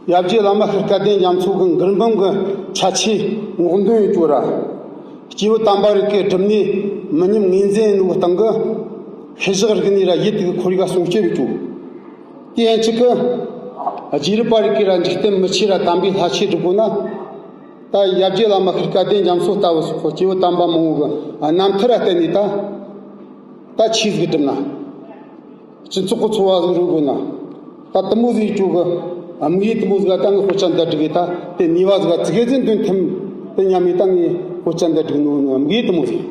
ཡབ་རྗེ་བླ་མ་ཤྲཱི་བཀའ་བསྟན་རྒྱ་མཚོ་གི་མགུར་འབུམ་གྱི་ཁྱད་ཆོས་སྔོག་འདོན་ཡོད་རྒྱུ་ར། སྐྱེས་བུ་དམ་པ་རིགས་ཀྱི་སྒྲུབ་གནས་མི་ཉམས་ངོས་འཛིན་ཡིན་ནོ་གི་སྟེང་གི་ཤེས་བཞག་རིག་གནས་ར་ཡུལ་དེ་གི་ཁོར་ཡུག་སྲུང་སྐྱོབ་ཡོད་རྒྱུ། དེ་ཡན་ཆད་ཀྱི་རྗེས་རབས་པ་རིགས་ཀྱི་ར་འཇིག་རྟེན་མི་ཆོས་ར་དམ་པའི་ལྷ་ཆོས་སྒྲུབ་དགོས་ན། ད་ཡབ་རྗེ་བླ་མ་ཤྲཱི་བཀའ་བསྟན་རྒྱ་མཚོ་ལྟ་བུ་སོགས་ཀྱི་སྐྱེས་བུ་དམ་པ་མང་བོ་གི་རྣམ་ཐར་ར་བརྟེན་ནས་ད་ད་ཆོས་ཟིག་སྒྲུབ་ན། སྤྱི་ཚོགས་ཀྱི་འཚོ་བ་ཟིག་རོལ་དགོས་ན། ད་དེ་མོ་ཟིག་ཡོད་རྒྱུ་གི་དམིགས་ཡུལ་དེ་མོ་ཟིག་ད་ངས་དཔེ་ཆ་འདི་སྒྲིག་གི་ད་དེ་ནུས་པ་ཟིག་ཙི་གེ་ཟིག་འདོན་ཐུབ་དེ་སྙམ་ནས་ད་ངས་དཔེ་ཆ་འདི་སྒྲིག་ནོ་དམིགས་ཡུལ་དེ་མོ་ཟིག་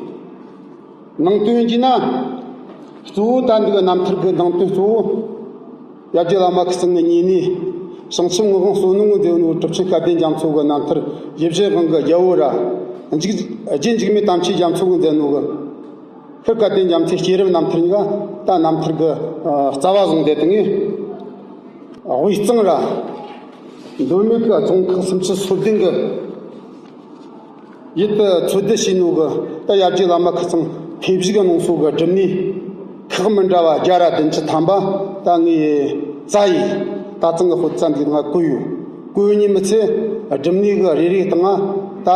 ནང་དོན་གྱི་ན། གཙོ་བོ་ད་འདི་གི་རྣམ་ཐར་གི་ནང་དོན་གཙོ་བོ། ཡབ་རྗེ་བླ་མ་ཁི་ཚང་གི་ཉེ་གནས། བྱང་ཆུབ་ངག་དབང་བསོད་ནམས་ཀྱིས་མཛད་ནོ་གྲུབ་ཆེན་སྐལ་ལྡན་རྒྱ་མཚོ་གི་རྣམ་ཐར་ཡིད་བཞིན་དབང་གི་རྒྱལ་པོ་ར། འཇིགས་རྗེ་འཇིགས་མེད་དམ་ཆོས་རྒྱ་མཚོ་གིས་མཛད་ནོ་གི། ཤྲཱི་བཀའ་བསྟན་རྒྱ་མཚོའི་སྐྱེས་རབས་རྣམ་ཐར་གཉིས་ཀ་ད་རྣམ་ཐར་གི་རྩ་བ་བཟུང་སྟེ་དེ་ངས་ དབུས་གཙང་ར་མདོ་སྨད་ཀྱི་རྫོང་ཁག་སུམ་ཅུ་སོ་བདུན་གྱི་ཡུལ་དུ་འཚོལ་སྡུད་བྱས་ནོ་གི་ད་ཡར་རྒྱས་བླ་མ་ཁ་ཚང་ཐེབས་བཞི་གི་ནང་སོ་གི་སྒྲུབ་གནས་ཁག་མི་འདྲ་བ་བརྒྱ་ར་བདུན་ཅུ་ཐམ་པ་ད་ངས་བཙལ་ཡིས། ད་ཚང་གི་ཧོད་ཙམ་གྱི་ང་བཀོད་ཡོད། བཀོད་ཉིན་མི་ཚེ་སྒྲུབ་གནས་གི་རེ་རེའི་སྟེང་ང་ད་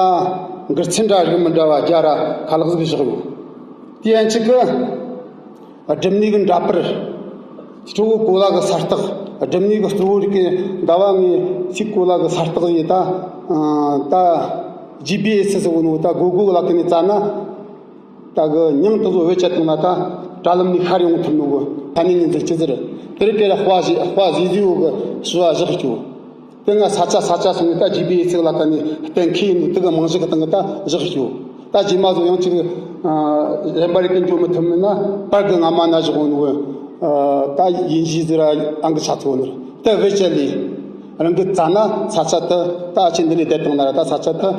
འགུལ་ཚན་འདྲ་རིགས་མི་འདྲ་བ་བརྒྱ་ར་ཁ་ལག་ཟིག་བཞག་ཡོད། དེ་ཡན་ཆད་གི་སྒྲུབ་གནས་གི་འདྲ་པར། ཁྱོད་གོ་ལ་གི་ས་རྟགས། སྒྲུབ་གནས་གི་གཙོ་བོ་རིགས་གི་ཟླ་བ་ངས་ཁྱོད་གོ་ལ་གི་ས་རྟགས་ཡིན་ད། ཨ་ད་ཇི་པི་ཨེ་སི་ཟེར་བོ་ནོ་ད་གོ་གོ་ལ་ཀི་ནས་བཙལ་ན། ད་གི་མྱིང་དེ་ཚོ་བེད་སྤྱད་བཏང་ན་ད་དྲ་ལམ་ནས་ཤར་ཡོང་ཐུབ་ནོ་གི་ས་གནས་ངོས་འཛིན་སྤྱི་ཟེར། དེར་སྐད་ལ་དཔའ་བཞི་དཔའ་བཞི་བཞི་བོ་གི་ཞུ་བ་བཞག་རྒྱུ། དེ་ང་ས་ཆ་ས་ཆ་སོང་ནས་ད་ཇི་པི་ཨེ་སི་ལ་ཀ་ནས་གཏན་འཁེལ་ཡིན་ནོ་དེ་གི་རྨང་གཞི་གི་སྟེང་གི་ད་བཞག་རྒྱུ། ད་རྗེས་མ་བཟོ་ཡང་ཅིག་ཨ་གཞན་པ་རིགས་ཀྱི་འགྱོ་མི་ཐུབ་མིན་ན་པར་གི་ང་མ་ན་བཞག་འོང་ནོ། ཨ་ད་ཡིན་གཞི་ཟེར་ཨང་གི་ཆ་ཚོ་ནོ་དེ་བེད་སྤྱད་ལས་རང་གི་བཙལ་ན་ས་ཆ་དེ་ད་ཨ་ཆེ་འདི་ནས་བསྡད་བཏང་ན་ར་ད་ས་ཆ་དེ་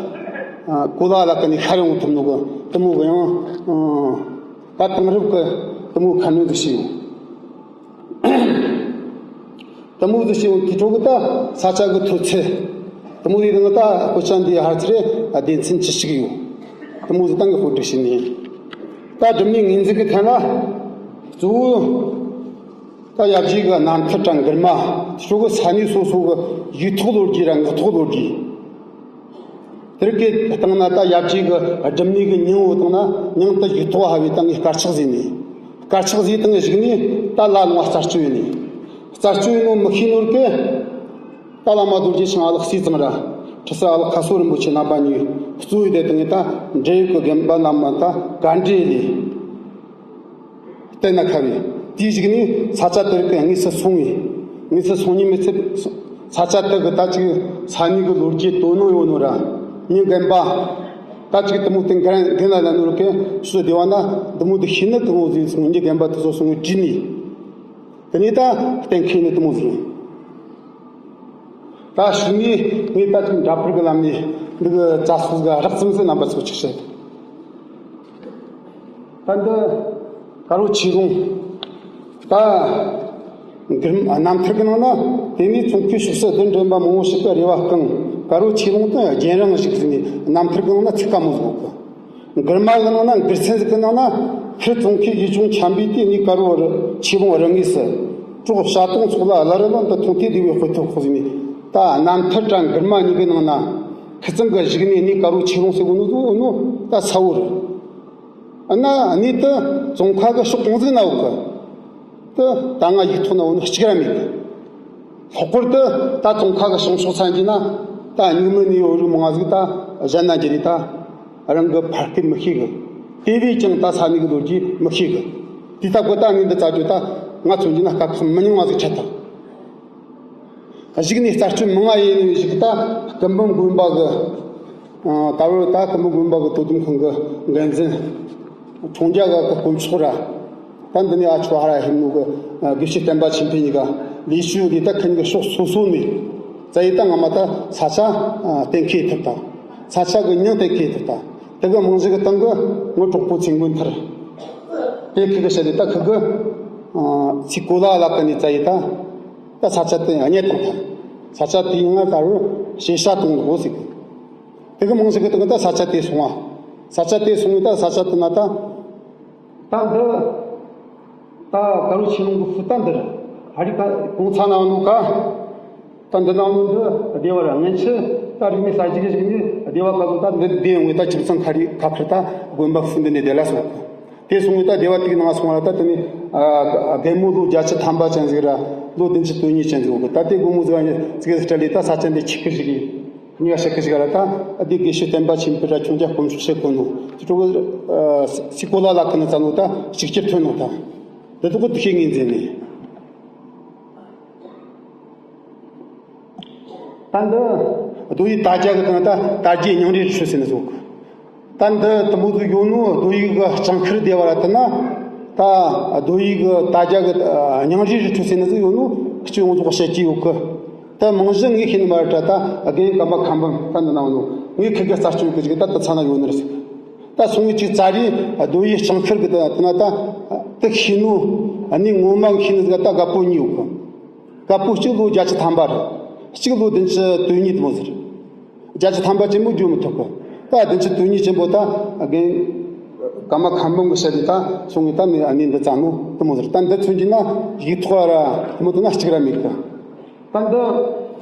ཨ་གོ་ལ་ལ་ཀ་ནས་ཤར་ཡོང་ཐུབ་ནོ་གི་དེ་མོ་གི་ཡང་ད་དེང་རབས་གི་དེ་མོ་ཁ་སྣོན་ཟིག་བྱས་ཡོད། དེ་མོ་ཟིག་བྱས་ཡོད་དེ་ཁྲོད་གི་ད་ས་ཆ་གི་མཐོ་ཚད་དེ་མོ་ཡིན་ན་ད་དཔེ་ཆ་འདི་ཧར་ཚེ་རེ་སྡེ་ཚན་བཅུ་གཅིག་ཡོད། དེ་མོ་ཟིག་ཏང་གི་བཀོད་སྒྲིག་བྱས་ནས་ད་སྒྲུབ་གནས་ངོས་འཛིན་གི་ཐད་ལ་གཙོ་བོ་ད་ཡབ་རྗེ་གི་རྣམ་ཐར་དང་མགུར་མ། དེ་ཁྲོད་གི་ས་གནས་སོ་སོ་གི་ཡིག་ཐོག་ལོ་རྒྱུས་ར་ངག་ཐོག་ལོ་རྒྱུས། དེར་སྐད་བཏང་ན་ད་ཡབ་རྗེ་གི་སྒྲུབ་གནས་གི་མྱིང་བོ་བཏང་ན་མྱིང་དེ་ཡིག་ཐོག་ཧ་བའི་ད་ངས་དཀར་ཆག་བཟོས་ནས། དཀར་ཆག་བཟོས་བཏང་གཞུག་ནས་ད་ལ་ནོ་རྩད་གཅོད་ཡིན་ནས། རྩད་གཅོད་ཡིན་ནོ་མི་ཤེས་ནོར་གི་ད་བླ་མ་རྡོ་རྗེ་འཆང་ཨ་ལགས་སྲས་ཙང་ར་ཁྲི་སྲས་ཨ་ལགས་ཁ་སོ་རིན་པོ་ཆེ་རྣམ་པ་གཉིས་གཙོས་ཡོད་དེ་དང་ད་འབྲེལ་ཡོད་གི་རྒན་པ་རྣམས་ད་བཀའ་འདྲི་ལས། བལྟས་ན་ཁ་བའི་དེའི་གཞུག་ནས་ས་ཆ་དེར་གི་དངོས་སུ་སོང་བས། དངོས་སུ་སོང་ཉིན་མི་ཚེ་ས་ཆ་དེ་གི་ད་ཅིག་ས་གནས་གི་ལོ་རྒྱུས་དོ་སྣང་ཡོད་ནོ་ར་མྱི་རྒན་པ་ད་ཅིག་དེ་མོ་དེ་འགན་འགན་ལ་ལ་ནོ་ར་གི་སུ་བདེ་བ་ན་དེ་མོ་དེ་ཤེས་ནི་གི་ངོ་ཟིག་སོང་མྱི་རྒན་པ་དེ་ཚོ་སོང་བའི་དྲིས་ནས་དེ་ནས་ད་གཏན་འཁེལ་ནི་དེ་མོ་ཟིག་ཡིན། ད་ཞུ་ནས་ངས་ད་ཅིག་འདྲ་པར་གི་ལམ་ནས་འདི་གི་རྩ་སོགས་གི་རགས་ཙམ་ཟིག་རྣམ་པ་ཚོ་ཅིག་བཤད། ད་འདི་དཀར་བོ་ཆོས་ལུང་། ད་མགུར་རྣམ་ཐར་གི་ནང་ན་དེ་ནས་ཙོང་ཁའི་ཕྱོགས་སུ་གདན་འདྲེན་པ་མང་བོ་ཞིག་གི་རེ་བ་བསྐངས། དཀར་བོ་ཆོས་ལུང་དུ་རྒྱན་རིང་ཞིག་ཟིན་ནས་རྣམ་ཐར་གི་ནང་ན་ཚིག་ཀ་མོ་ཟིག་ཡོད་གི། མགུར་མ་གི་ནང་ན་མགུར་མཚན་ཟིག་གི་ནང་ན་ཁུ་ཙོང་ཁའི་ཡུལ་ལྗོངས་འཁྱམས་པའི་དུས་ནས་དཀར་བོ་རི་ཆོས་ལུང་རི་ངོས་སུ། གྲོགས་བྱ་སྟོང་ཚོགས་ལ་བླ་རི་ལ་འདི་མཐོང་དུས་བདེ་བའི་དཔེ་ཐོབ་ཁོ་ཟིན་ནས། ད་རྣམ་ཐར་དྲ་མགུར་མ་གཉིས་ཀྱི་ནང་ན་ཁུ་ཙང་གི་གཞུག་ནས་ནི་དཀར་བོ་ཆོས་ལུང་ཟེར་གོ་ནོ་ཟོ་ནོ་ད་ས་བོ་རི། ཨ་ན་གནས་དེ་ཙོང་ཁ་གི་ཕྱོགས་གང་ཟིག་ན་ཡོད་གི། དེ་ད་ང་ཡིག་ཐོག་ན་ཡོད་ནི་གཅིག་ར་མེད་གི། ལྷག་པར་དུ་ད་ཙོང་ཁ་གི་བྱང་ཕྱོགས་ཚན་གྱི་ན་ད་སྙིགས་མའི་གནས་ཡོད་རིགས་མང་ཟིག་ད་གཞན་ན་འགྱུར་རེ་ད་རང་གི་ཕ་སྐད་མི་ཤེས་གི། དེ་བས་ཀྱང་ད་ས་གནས་གི་ལོ་རྒྱུས་མི་ཤེས་གི། དེ་ལྟ་བུ་ད་ངས་འདི་ཙ་ཅོ་ད་ང་མཚོན་གྱི་ན་སྐབས་ཁག་མི་ཉུང་བ་ཟིག་ཆད་ཐལ། གཞུག་ནས་རྩད་གཅོད་མང་ང་ཡིན་ནི་ཞིག་ད་སྐུ་འབུམ་དགོན་པ་གི་ཨ་ད་བར་ད་སྐུ་འབུམ་དགོན་པ་གི་དོ་དམ་ཁང་གི་འགན་འཛིན་འཕྲོང་རྒྱལ་ག་གི་དཀོན་མཆོག་ར། ད་འདི་ནས་ཨ་ཆོ་ཧ་ར་ཧེ་མོ་གི་དགེ་བཤེས་བསྟན་པ་ཆོས་འཕེལ་གཉིས་ཀ་ལས་ཞུ་དེ་ད་ཁན་གི་ཕྱོགས་སོ་སོ་ནས་བཙལ་ཡི་ད་ང་མ་ད་ས་ཆ་གཏན་འཁེལ་ཐུབ་ད། ས་ཆ་གི་མྱིང་གཏན་འཁེལ་ཐུབ་ད། དེ་གི་རྨང་གཞི་གི་སྟེང་གི་ངོ་གྲོགས་པོ་ཚེ་མགོན་ཐར། དེ་ཁི་གི་བཤད་དེ་ད་ཁི་གི་ཚིག་གོ་ལ་ལ་ཀ་ནས་བཙལ་ཡི་ད། ད་ས་ཆ་དེ་རྙེད་དང་ད། ས་ཆ་དེའི་ང་ད་རུ་ཞེ་ས་དང་ལོ་ཟིག་དེ་གི་རྨང་གཞི་གི་སྟེང་གི་ད་ས་ཆ་དེ་སོང་བ། ས་ཆ་དེ་སོང་བའི་ད་ས་ཆ་དེ་ན་ད། ད་འདི། ད་དཀར་བོ་ཆོས་ལུང་གི་ཧྥུ་ཏན་འདིར། ཧ་རི་ཀ་གོང་ཚ་ན་ནོ་ཀ། ད་འདི་ན་ནོ་འདི་སྡེ་བ་ར་ངན་ཆུ། ད་རིག་གནས་གསར་བརྗེ་གི་གཞུག་ནས་སྡེ་བ་ཀ་ཟོ་ད་འདི་སྡེ་ཡོང་ངེ་ད་ཁྱིམ་ཚང་ཁ་རི་ཁ་ཁར་ད་དགོན་པ་ཧྥུ་འདི་ནས་སྡེ་ལ་སོང་། དེ་སོང་ངེ་ད་སྡེ་བ་དེ་གི་ནང་སོང་བ་ལ་ད་དེ་ནས་རྒན་མོ་ལོ་བརྒྱད་ཅུ་ཐམ་པ་ཅན་ཟིག་ར་ལོ་བདུན་ཅུ་དོན་གཉིས་ཅན་ཟིག་ཡོད་གི། ད་དེ་དགོན་མོ་ཟིག་བ་ཉི་ཟིག་གི་སྤྲད་ལས་ད་ས་ཆ་འདི་ཆིག་གི་ཞིག་གི། ཉི་ཤུ་གི་ཞིག་ལ་ད་ཨ་དེ་དགེ་བཤེས་བསྟན་པ་ཆོས་འཕེལ་ར་ཁྱུང་རྒྱལ་དཀོན་མཆོག་བཤད་གོ་ནོ། དེ་ཚོ་གི་སི་ཀོ་ལ་ལ་ཁ་ནས་བཙལ་ནོ་ད་གཅིག་གྱུར་ཐོན་ནོ་ད། དེ་ཚོ་གི་དེ་ཤེས་ངེས་འཛིན་ནས། ད་འདི་རྡོ་ཡི་དར་རྒྱས་གི་དང་ད་དར་རྒྱས་སྙིང་རུས་རི་ཁྲོད་ཟེར་ནི་ཟོ་གི། ད་འདི་དུ་མོ་ཟིག་ཡོད་ནོ་རྡོ་ཡི་གི་ལྕང་ཁར་སྡེ་བ་ར་དེ་ན། ད་རྡོ་ཡི་གི་དར་རྒྱས་གི་སྙིང་རུས་རི་ཁྲོད་ཟེར་ནི་ཟིག་ཡོད་ནོ་ཁྱོད་ཡོངས་རྫོགས་བཤད་ཀྱི་ཡོད་གི། ད་རྨང་གཞི་ངས་ཤེས་ནི་མ་རེད་ད། ད་རྒན་ཀརྨ་མཁའ་འབུམ་ད་འདི་ན་ནོ་ངས་ཁི་གི་རྩད་གཅོད་གི་ཅིག་ད་ད་ཚ་ན་ཡོད་ནི་རེད། ད་སོང་ངས་ཅིག་ཙ་རི་རྡོ་ཡི་ལྕང་ཁར་གི་ད་དེ་ན་ད་དེ་ཤེས་ནོ་ཨ་ནི་ངོ་མ་ཤེས་ནི་ཟིག་ད་དགའ་པོ་གཉིས་ཡོད་གི། བཀའ་པོད་གཅིག་ལོ་བརྒྱད་ཅུ་ཐམ་པ་རེད། གཅིག་ལོ་བདུན་ཅུ་དོན་གཉིས་དེ་མོ་ཟེར། བརྒྱད་ཅུ་ཐམ་པ་ཅན་པོ་བརྗོད་མི་ཐུབ་གི། ད་བདུན་ཅུ་དོན་གཉིས་ཅན་པོ་ད་རྒན་ཀརྨ་མཁན་པོ་གི་ཞལ་ནས་ད་སོང་ངས་ད་ནི་གནས་འདི་བརྩམས་ནོ་དེ་མོ་ཟེར། ད་འདི་མཚོན་གྱི་ན་ཡིག་ཐོག་ར་དེ་མོ་དེ་ན་གཅིག་ར་མེད་གི། ད་འདི་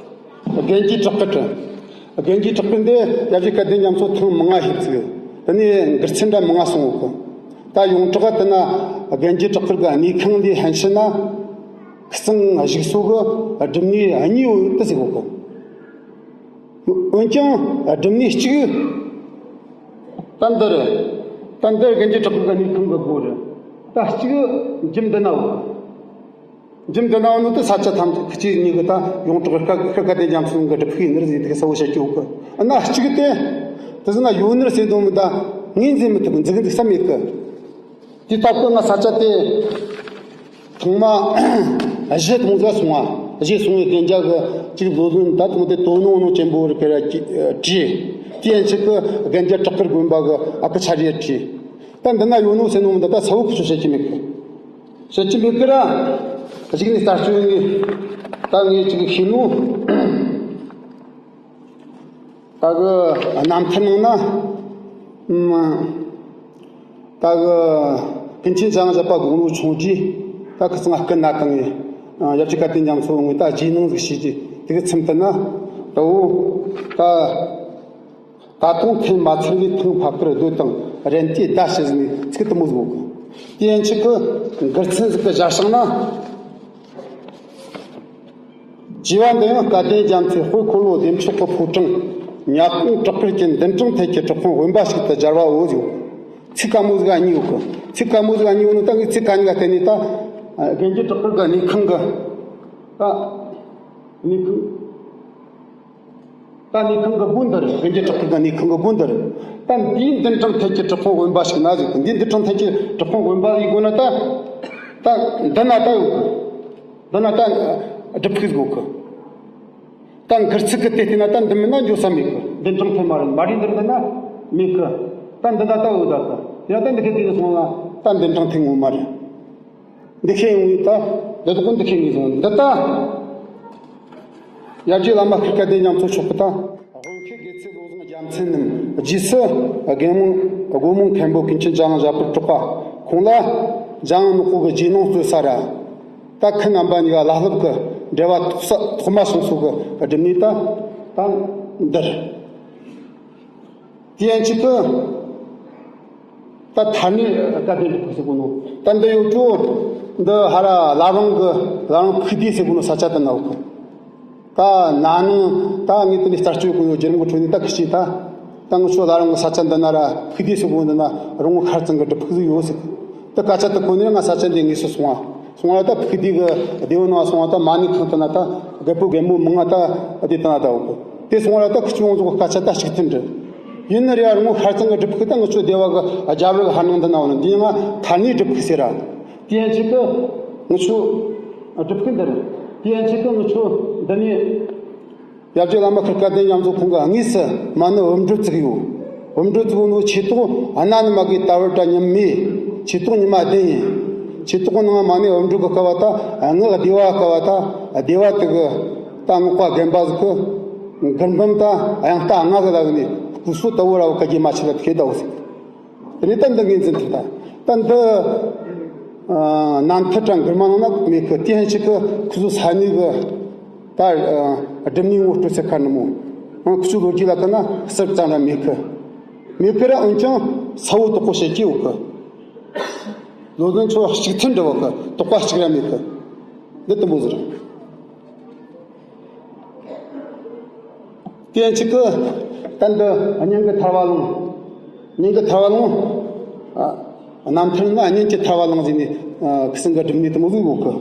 རྒན་གྱི་བྲག་སྐར་རེད། རྒན་གྱི་བྲག་སྐར་འདི་ཡབ་རྗེ་སྐལ་ལྡན་རྒྱ་མཚོ་ཐེངས་མང་ང་ཞིག་བརྩིགས། དེ་ནས་མགུར་ཚན་འདྲ་མང་ང་གསུངས་ཡོད་གི། ད་ཡོངས་གྲགས་དེ་ན་རྒན་གྱི་བྲག་སྐར་གི་གནས་ཁང་འདི་ཧན་ཕྱིན་ན། ཁི་སང་གཞུག་སོ་གི་སྒྲུབ་གནས་གཉིས་ཡོད་དེ་ཟེར་གོ་གི། འོན་ཀྱང་སྒྲུབ་གནས་གཅིག་ད་འདི་རེད། ད་འདི་རྒན་གྱི་བྲག་སྐར་གི་གནས་ཁང་གི་སྒོ་རེད། ད་གཅིག་འཇིམ་འདི་ན་ཡོད། འཇིམ་འདི་ན་ཡོད་ནོ་དེ་ས་ཆ་ཐམས་ཅད་ཁི་ཆོས་གཉིས་གི་ད་ཡོངས་གྲགས་སྐལ་སྐལ་ལྡན་རྒྱ་མཚོ་གི་སྒྲུབ་ཕུག་ཡིན་ནི་རེད་ཟེར་དེ་གི་གསལ་བོ་བཤད་ཀྱི་ཡོད་གི། ན་གཅིག་དེ་དེ་ཟེར་ན་ཡོད་ནི་རེད་ཟེར་དོན་མི་ད་ངས་འཛིན་མི་ཐུབ། འཛིན་འཛིན་ས་མེད་གི། དེ་ལྟ་བུ་ང་ས་ཆ་དེ་ཐོག་མ་གཞི་དེ་མོ་ཟིག་སོང་བ། གཞི་སོང་བའི་གན་རྒྱ་གི་གཅིག་བཟོ་ཟོན་ད་དེ་མོ་དེ་དོ་སྣང་ནོ་ཅན་པོ་རེད་གི་ར་བྲིས། དེ་ཡན་ཆད་གི་རྒན་རྒྱ་བྲག་སྐར་དགོན་པ་གི་ཨ་ཁུ་ཆ་རེ་བྲིས། ད་འདི་ན་ཡོད་ནོ་ཟེར་ནོ་མི་འདི་ད་གསལ་བོ་ཁུ་ཆོ་བཤད་ཀྱི་མེད་གི། བཤད་ཀྱི་མེད་གི་ར། གཅིག་ནས་ལྟ་སྐྱོང་ནས་ད་ངས་གཅིག་ཤེས་ནོ། ད་གི་རྣམ་ཐར་ནང་ན། ཨམ། ད་གི་ཀུན་མཁྱེན་འཇམ་དབྱངས་བཞད་པ་དགུང་ལོ་ཆུང་དུས་ད་ཁི་སང་སྐུ་ན་བཏང་ངས། ཡབ་རྗེ་སྐལ་ལྡན་རྒྱ་མཚོ་ངས་ད་རྗེས་གནང་ཟིག་བྱས་ཀྱི་དེ་གི་ཚུལ་དུ་ན། ད་འོ། ད། ད་དུང་ཐོན་མ་ཚར་བའི་ཐང་ཕ་ཁར་སྡོད་དང་རན་ཏེ་ད་ཞེས་ཟིན་ནས་ཚིག་དུ་མོ་ཟིག་གོ་གི། དེ་ཡན་ཆད་གི་མགུར་ཚན་ཟིག་གི་སྦྱར་བྱུང་ན། ཅེས་པ་འདི་ཡང་སྐལ་ལྡན་རྒྱ་མཚོའི་དཔལ་འཁོར་ལོ་བདེ་མཆོག་གི་ཕོ་བྲང་ཉ་གོང་བྲག་དཀར་གྱི་མདུན་དྲང་ཐད་ཀྱི་གྲུབ་དཔོན་དབེན་པ་ཞིག་ཏུ་སྦྱར་བའོ་ཟེར། ཚིག་དཀའ་མོ་ཟིག་གཉིས་ཡོད་གི། ཚིག་དཀའ་མོ་ཟིག་གཉིས་ཡོད་ནོ་ད་ངས་ཚིག་ག་གཉིས་ཀ་བརྟེན་ནས་ད་རྒན་གྱི་བྲག་དཀར་གི་གནས་ཁང་གི་ད་གནས་ཁང་། ད་གནས་ཁང་གི་སྒོ་འདི་རེད། རྒན་གྱི་བྲག་དཀར་གི་གནས་ཁང་གི་སྒོ་འདི་རེད། ད་འདིའི་མདུན་དྲང་ཐད་ཀྱི་གྲུབ་དཔོན་དབེན་པ་ཞིག་ན་ཟིག་གི། འདིའི་མདུན་དྲང་ཐད་ཀྱི་གྲུབ་དཔོན་དབེན་པ་ཡི་སྒོ་ན་ད། ད་འདི་ན་ད་ཡོད་གི། འདི་ན་ད་སྒྲུབ་ཕུག་ཟིག་ཡོད་གི། ད་མགུར་ཚིག་གི་དེ་བལྟས་ན་ད་འདི་མིན་ན་འགྱོ་ས་མེད་གི། མདུན་དྲང་ཐད་མ་རེད། མ་རེད། འདིར་འདི་ན་མེད་གི། ད་འདི་ན་ད་ཡོད་ད་གི། དེ་ན་ད་འདི་ཁའི་དེ་ནས་སོང་ན་ད་མདུན་དྲང་ཐད་ངོ་མ་རེད། འདི་ཤེས་ཡོང་ཡོད་ད། འདི་དག་འདི་ཤེས་ངེས་སོང་། འདི་ད། ཡབ་རྗེ་བླ་མ་ཤར་སྐལ་ལྡན་རྒྱ་མཚོ་མཆོག་གི་ད། དབང་ཤེད་དགེ་ཚུལ་བློ་བཟང་རྒྱལ་མཚན་ནམ། རྗེས་སུ་རྒན་མོ་སྒོ་མོ་མཁན་པོ་ཀུན་མཁྱེན་འཇམ་དབྱངས་བཞད་པར་གྲགས་པ། ཁོང་ལ་འཇམ་དབྱངས་ནག་པོ་གི་རྗེས་གནང་སྩོལ་ས་ར། ད་ཁོང་རྣམ་པ་གཉིས་ཀ་བླ་སློབ་ཀྱི་འབྲེལ་བ་ཐོག་ས་ཐོག་མ་བྱུང་ས་གི་སྒྲུབ་གནས་ད་ད་འདིར། དེ་ཡན་ཆད་དུ་ད་ཐར་ནི་སྐལ་ལྡན་སྒྲུབ་ཕུག་ཟེར་གོ་ནོ། ད་འདི་ཡོད་ཅོ། འདི་ཧ་ར་བླ་བྲང་གི་བླ་བྲང་ཕུག་སྡེ་ཟེར་གོ་ནོ་ས་ཆ་དེ་ན་ཡོད་གི། ད་ན་ནིང་ད་ངས་དེ་ནས་ལྟ་སྤྱོད་གོ་ཡོད། བརྒྱུད་རིམ་གི་ཁྲོད་ནས་ད་ཁི་ཆོས་ད། ད་ང་ཚོ་བླ་བྲང་གི་ས་ཆ་འདི་ན་ར་ཕུག་སྡེ་ཟེར་གོ་འདི་ན་རོང་བོ་ཤར་ཙང་གི་སྒྲུབ་ཕུག་ཟིག་ཡོད་ཟེར་གི། ད་སྐད་ཆ་དེ་གོ་ནས་ང་ས་ཆ་འདི་དངོས་སུ་སོང་བ། སོང་བ་ད་ཕུག་སྡེ་གི་སྡེ་བ་ནང་སོང་བ་ད་མ་ཎི་ཁང་དེ་ན་ད་རྒད་པོ་རྒད་མོ་མང་ང་ད་དེ་དེ་ན་ད་འོ་གི། དེ་སོང་བ་ད་ཁི་ཆོས་ང་ཚོ་གི་སྐད་ཆ་ད་གཅིག་མཐུན་རེད། ཡིན་ན་རེད། རོང་བོ་ཤར་ཙང་གི་སྒྲུབ་ཕུག་ད་ང་ཚོ་སྡེ་བ་གི་རྒྱབ་རི་གི་ཧར་ནང་འདི་ན་འོ་ན་འདི་ང་ཐར་ནི་སྒྲུབ་ཕུག་ཟེར་ར། དེ་ཡན་ཆད་དུ་ང་ཚོ་སྒྲུབ་ཕུག་འདི་རེད། དེ་ཡན་ཆད་དུ་ང་ཚོ་འདི་ནས། ཡབ་རྗེ་བླ་མ་ཤར་སྐལ་ལྡན་རྒྱ་མཚོ་ཁོང་གིས་དངོས་སུ་མ་ཎི་བུམ་སྒྲུབ་བརྩིགས་ཡོད། བུམ་སྒྲུབ་བརྩིགས་ཡོད་ནོ་ཆོས་ཐོག་གནའ་ནས་མ་གི་ད་བར་འདྲ་མཉམ་མེད། ཆོས་ཐོག་ཉི་མ་བདུན་ཡིན། ཆོས་ཐོག་ནང་མ་ཎི་བུམ་སྒྲུབ་ཀྱི་སྐབས་བ་ད་སྔགས་བདེ་བ་སྐབས་བ་ད་བདེ་བ་དེ་གི་ད་སྔགས་པ་རྒན་པ་ཟིག་གི་མགུར་འབུམ་ད་དབྱངས་རྟ་ལྔ་གི་ལ་གི་ནས་སྐུ་སྲོག་ལྟ་བུ་ར་བ་ག་གེ་མ་ཆད་ལ་ཁེ་ད་འོ་ཟིག། དེ་ནས་ད་འདི་ངོས་འཛིན་ཐུབ་ད། ད་འདི་རྣམ་ཐར་དྲ་མགུར་མ་ནང་ན་མེད་གི། དེ་ཡན་ཆད་གི་ཁུ་ཚོ་ས་གནས་གི་ད་སྒྲུབ་གནས་ངོ་སྤྲོད་ཚེ་ཁ་ནི་མོ། ཁུ་ཚོ་ལོ་རྒྱུས་ལ་ཁ་ན་གསར་ཙམ་ར་མེད་གི། མེད་གི་ར་འོན་ཀྱང་གསལ་བོ་དག་པོ་བཤད་ཀྱི་ཡོད་གི། ལོ་རྒན་ཚོ་གཅིག་མཐུན་འདྲ་བོ་གི། དོགས་པ་གཅིག་ར་མེད་གི། འདི་དུམ་བུ་ཟེར། དེ་ཡན་ཆད་གི་ད་འདི་སྙན་གི་ཐར་བ་ལུང་། སྙན་གི་ཐར་བ་ལུང་། ཨ། རྣམ་ཐར་ན་སྙན་གྱི་ཐར་བ་ལུང་ཟེར་ནས་ཨ་ཁི་སང་གི་སྒྲུབ་གནས་དུ་མོ་ཟིག་ཡོད་གི།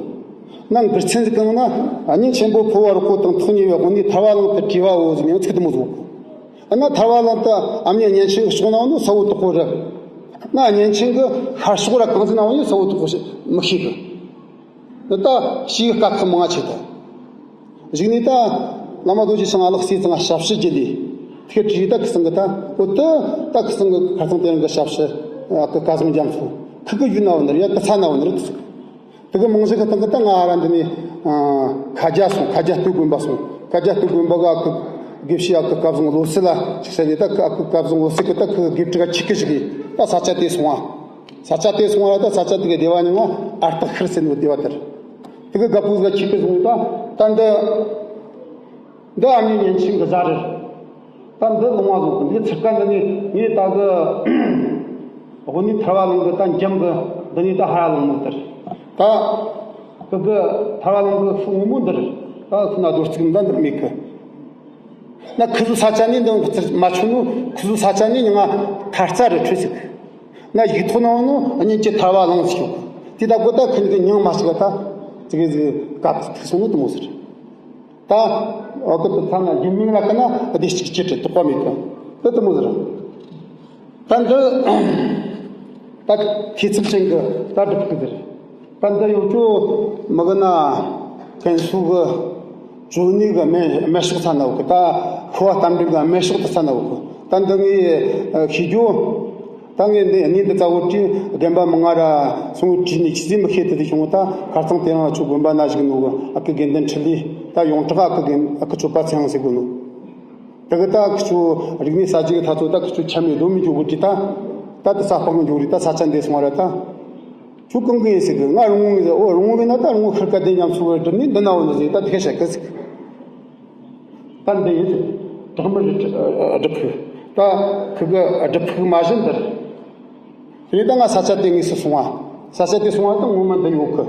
ནང་མགུར་ཚན་ཟིག་གི་ནང་ན་སྙན་ཆེན་པོ་འཕོ་བ་རོག་པོ་དང་ཐོག་ཉེ་བའི་དབང་ནི་ཐར་བ་ལུང་དུ་བྲིས་པའོ་ཟེར་ནས་ཚིག་དུ་མོ་ཟིག་ཡོད་གི། ཨ་ན་ཐར་བ་ལུང་དུ་ཨ་མྱེས་སྙན་ཆེན་གི་ཕྱོགས་ན་ནི་གསལ་བོ་དག་པོ་རེད། ན་སྙན་ཆེན་གི་ཤར་ཕྱོགས་ར་གང་ཟེར་ན་བ་ཡིན་གསལ་བོ་དག་པོ་མི་ཤེས་གི། འདི་ད་ཤེས་གི་དཀའ་ཁག་མང་ང་ཆེ་ད། གཞུག་ནས་ད་བླ་མ་རྡོ་རྗེ་འཆང་ང་ལག་སྲས་ཚང་ང་ཞབས་ཕྱི་བགྱི་ལས་ཐེ་བྲིས་ད་ཁི་སང་གི་ད་འོ་ད་ད་ཁི་སང་གི་ཁ་སང་དེ་རིང་གི་ཞབས་ཕྱི་ཨ་ཀི་སྐལ་བཟང་རྒྱ་མཚོ་ཁི་གི་ཡུལ་ན་བ་ནི་རེད་ཡ་ཀི་ཚ་ན་བ་ནི་རེད། དེ་གི་རྨང་གཞི་གི་སྟེང་གི་ད་ང་ར་འདི་ནས་ཨ་ཁ་རྒྱ་སོང་། ཁ་རྒྱ་སྟོད་དགོན་པ་སོང་། ཁ་རྒྱ་སྟོད་དགོན་པ་གི་ཨ་ཁུ་དགེ་བཤེས་ཨ་ཁུ་སྐལ་བཟང་བློ་གསལ་ལ་ཅིག་ཟེར་ནས། ད་ཨ་ཁུ་སྐལ་བཟང་བློ་གསལ་གི་ད་ཁུ་དགེ་ཕྲུག་ག་ཆིག་གི་ཞིག་གིས་ད་ས་ཆ་དེ་སོང་བ། ས་ཆ་དེ་སོང་བ་ལ། ད་ས་ཆ་དེ་གི་སྡེ་བ་མིང་ང་ཨ་སྟག་ཤར་ཟེར་ནོ་སྡེ་བ་དེར། དེ་གི་རྒད་པོ་ག་ཆིག་གི་སོང་། ད་ད་འདི་འདི་ཨ་མྱེས་གཉན་ཆེན་གི་བཟའ་རེད། ད་འདི་ལུང་བ་བཟུང་གི། འདི་ཚུར་ཀ་འདི་ནས་ངས་ད་གི་དབུ་ནས་ཐར་བ་ལུང་གི་ད་འཇམ་གི་འདི་ནས་ད་ཧ་ར་ལུང་ནས་དར། ད་གི་གི་ཐར་བ་ལུང་གི་ཤུལ་སྔོན་མོ་འདིར། ད་ཤུལ་ན་རྡོ་རྩིག་འདི་འདིར་མེད་གི། ན་ཁི་ཟུ་ས་ཆ་ནས་འདི་ཚུར་མ་ཆུང་ནོ། ཁི་ཟུ་ས་ཆ་ནས་ང་ཐར་རྩ་རེ་འཕྲོད་ཟིག། ན་ཡིག་ཐོག་ན་ཡོད་ནོ་གཉན་གྱི་ཐར་བ་ལུང་ཟིག་ཡོད་གི། དེ་ད་གོ་ད་ཁི་གི་མྱིང་མ་ཞིག་ད་ཙི་གི་ཟིག་ག་ཐུག་སོང་ནོ་དེ་མོ་ཟེར། ད་འོ་གི་དེ་ཚང་ན་རྒྱུད་མིང་ལ་ཀི་ན་བདེ་གཅིག་ཅི་དྲི་དོགས་པ་མེད་གི། དེ་དེ་མོ་ཟེར། ད་འདི་ད་ཁྱེད་ཚིག་ཅན་གི་ད་སྒྲུབ་ཕུག་ཟེར། ད་འདི་ཡོད་ཅོ་མི་གི་ན་ཀན་སུའུ་གི་ཇོ་ནི་གི་སྨན་སྨན་ཤོག་ཚ་ན་འོ་གི། ད་ཁོ་བ་རྟ་མགྲིན་གི་སྨན་ཤོག་དེ་ཚ་ན་འོ་གི། ད་འདི་ངས་ཤེས་རྒྱུ། ད་ངས་འདི་གནས་འདི་རྩ་བོ་བྲིས། རྒན་པ་མི་ང་ར་སོང་བྲིས་ནས་ཅི་ཟིག་མི་ཤེས། དེ་དེ་བྱུང་། ད་ཁ་རྩང་དེ་རིང་ལ་ཆུ་དགོན་པ་ན་བཞུགས་ནོ་གི་ཨ་ཁུ་དགེ་འདུན་འཕྲིན་ལས། ད་ཡོངས་གྲགས་ཨ་ཁུ་དགེ་ཨ་ཁུ་ཆོས་པ་ཚེ་དབང་ཟེར་གོ་ནོ། དེ་གི་ད་ཁི་ཆོ་རིག་གནས་གསར་བརྗེ་གི་ཐ་ཚོ་ད་ཁི་ཆོ་ཆ་མེད་རྡོ་མི་འཇོག་གི་དྲི། ད་ད་དེ་ས་སྤང་གི་འཇོག་རེད། ད་ས་ཆ་འདི་སོང་བ་ར། ད་ཁྱོད་གང་གི་ཡིན་ཟེར་གི། ང་རོང་བོ་ཡིན་ཟེར། འོ་རོང་བོ་ཡིན་ན་ད་རོང་བོ་ཤར་ཀ་བདེ་ཉམས་ཚོ་བར་སྒྲུབ་ནས་འདི་ན་འོ་ནི་ཟེར། ད་དེ་ག་བཤད་གི་ཟེར་གི། ད་འདི་ཡིན་ཟེར། བྲག་དམར་རི་སྒྲུབ་ཕུག། ད་ཁི་གི་སྒྲུབ་ཕུག་མ་གཞི་འདིར། དེ་ནས་ད་ང་ས་ཆ་དེ་དངོས་སུ་སོང་བ། ས་ཆ་དེ་སོང་བ་ད་ངོ་མ་འདི་ཡོད་གི།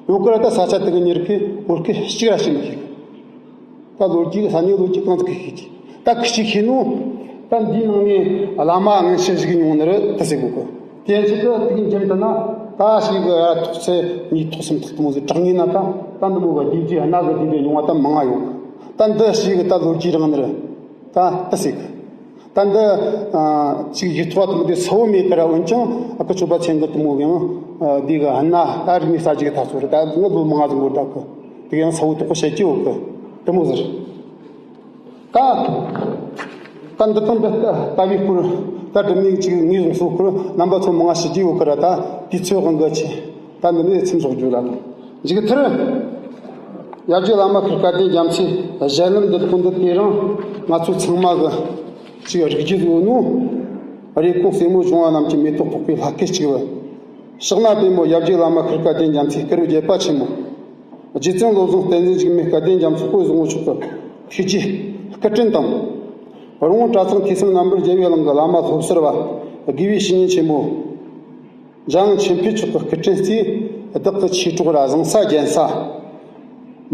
ཡོད་གི་ར། ད་ས་ཆ་དེ་གི་མྱི་རིགས་ཀྱི་བོད་སྐད་གཅིག་ར་ཤེས་མི་ཤེས་གི། ད་ལོ་རྒྱུས་ས་གནས་ལོ་རྒྱུས་གང་ཟིག་གི་ཤེས་ཀྱི། ད་ཁི་ཆོས་ཤེས་ནོ། ད་འདིའི་ནང་ནས་བླ་མ་དངོས་ཤེས་ཞིག་ཡོང་ནི་རེད་ད་ཟེར་གོ་གི། དེ་ཕྱིར་དུ་དེ་གི་འཇམ་དུ་ན་ད་ཞིག་གི་ཐོག་ཚད་གཉིས་ཐོག་གསུམ་ཐོག་དེ་མོ་ཟིག་གྲགས་ངེས་ན། ད་ད་འདི་མོ་གི་རྡེབ་རྗེས་སྣ་གི་རྡེབ་རྗེས་ཡོང་བ་ད་མང་ང་ཡོད་གི། ད་འདི་ཞིག་གི་ད་ལོ་རྒྱུས་རིང་ནི་རེད། ད་ད་ཟེར་གི། ད་འདི་ཨ་ཅིག་ཡིག་ཐོག་དེ་མོ་དེ་གསལ་བོ་མེད་ཀི་ར། འོན་ཀྱང་ཨ་ཁུ་ཆོས་པ་ཚེ་དབང་གི་དེ་མོ་གི་ཡང་ཨ་འདི་གི་སྣ་ད་རིག་གནས་གསར་བརྗེ་གི་ཐ་ཚོ་རེད། ད་ངི་ལོ་མང་ང་ཙམ་འགོར་ད་གི། དེ་གི་ཡང་གསལ་བོ་དོག་པོ་བཤད་ཀྱི་ཡོད་གི། དེ་མོ་ཟེར། ད་ད་འདི་དང་འདི་ལྟ་བུའི་སྐོར་ད་སྒྲུབ་གནས་ཅིག་ངོས་བཟུང་སོ་སྐོར་རྣམ་པ་ཚོ་མང་ང་ཞུ་རྒྱུ་ཡོད་གི་ར། ད་དུས་ཚོད་དབང་གི་ཆེ། ད་འདི་ནས་མཚམས་འཇོག་རྒྱུ་ལ། མཇུག་མཐར། ཡབ་རྗེ་བླ་མ་ཤར་སྐལ་ལྡན་རྒྱ་མཚོའི་ཞལ་ལུང་འདི་དག་འདི་དེ་རིང་ང་ཚོ་ཚང་མ་གི་ཅིག་རིག་རྒྱུ་ཡོད་ནོ། རེ་སྐོང་རྩེ་མོ་བྱུང་བ་རྣམས་ཀྱི་མེ་ཏོག་ཕོག་པའི་ལྷ་སྐལ་གཅིག་པུ། ཕྱག་ན་པདྨོ་ཡབ་རྗེ་བླ་མ་ཤར་སྐལ་ལྡན་རྒྱ་མཚོའི་སྐུ་རུ་བརྒྱད་པ་ཆེན་མོ། རྗེ་བཙུན་བློ་བཟང་བསྟན་འཛིན་འཇིགས་མེད་སྐལ་ལྡན་རྒྱ་མཚོ་དཔལ་བཟང་པོ་མཆོག་གི་ཐུགས་རྗེའི་སྐུ་དྲིན་དང་། རོང་བོ་གྲྭ་ཚང་ཐོས་བསམ་རྣམ་པར་རྒྱལ་བའི་གླིང་གི་བླ་མ་སློབ་གསར་བ་དགེ་བའི་བཤེས་གཉེན་ཆེན་མོ། འཇམ་དབྱངས་ཆོས་འཕེལ་མཆོག་གི་སྐུ་དྲིན་གཙོས་བདག་གི་མཆེད་གྲོགས་ར་བཟང་ས་རྒྱན་ས།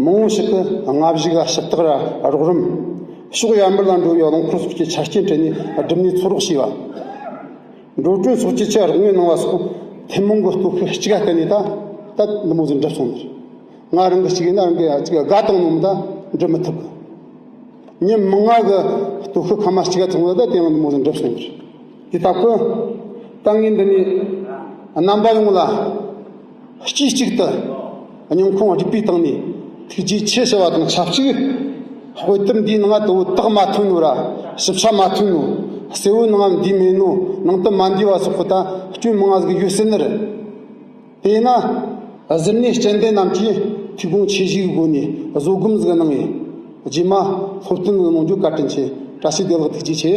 མང་བོ་ཞིག་གི་སྔ་གཞུག་ག་ཞུ་དག་ར་རོགས་རམ། ཕྱོགས་ཡར་མར་ལ་འགྲོ་བའི་རླངས་འཁོར་སོགས་ཀྱི་ཆ་རྐྱེན་སྤྲད་ནས་སྒྲུབ་གནས་ཚོགས་རོགས་བྱས་པ། འགྲོ་གྲོན་སོགས་ཀྱི་ཆེད་རོགས་དངུལ་གནང་བ་སོགས་ཐུན་མོང་གི་སྟོབས་ཤུགས་གཅིག་ག་བརྟེན་ནས་ད་ད་འདི་མོ་ཟིག་འགྲུབ་སོང་ནི་རེད། ང་རང་གི་གཅིག་ཡིན་ན་རང་གི་གཅིག་དགའ་བཏང་ནོ་མི་ད་འགྲུབ་མི་ཐུབ་གི། ཉིན་མང་ང་གི་སྟོབས་ཤུགས་ཁ་མ་གཅིག་ག་ཐོངས་ལ་ད་དེ་ཡང་འདི་མོ་ཟིག་འགྲུབ་སོང་ནི་རེད། དེ་ལྟ་བུ། ད་ངས་འདི་ནས་རྣམ་པ་ཡོངས་ལ་སྤྱི་གཅིག་ཏུ་སྙིང་ཁོང་རུས་པའི་གཏིང་ནས་ཐུགས་རྗེ་ཆེ་ཞུ་བ་དང་ཆབས་ཅིག། དཔེ་དེབ་འདིའི་ནང་དུ་བོད་རྟགས་མ་ཐོན་ནོ་ར་ཞིབ་ཆ་མ་ཐོན་ནོ། གསལ་བོའི་ནང་འདི་མེད་ནོ། ནང་དུ་མ་འདུས་པ་སོགས་ཀྱི་ད་སྐྱོན་མང་ང་ཟིག་ཡོད་སྲིད་ནི་རེད། དེས་ན་གཟུར་གནས་སྤྱན་ལྡན་རྣམས་ཀྱིས་ཐུགས་དགོངས་ཆེ་བཞེས་ཀྱི་སྒོ་ནས་བཟོད་སྒོམ་ཟིག་གནང་ངས་རྗེས་མ་སློབ་སྟོན་ཟིག་གནང་རྒྱུ་བཀའ་དྲིན་ཆེ། བཀྲ་ཤིས་བདེ་ལེགས། ཐུགས་རྗེ་ཆེ།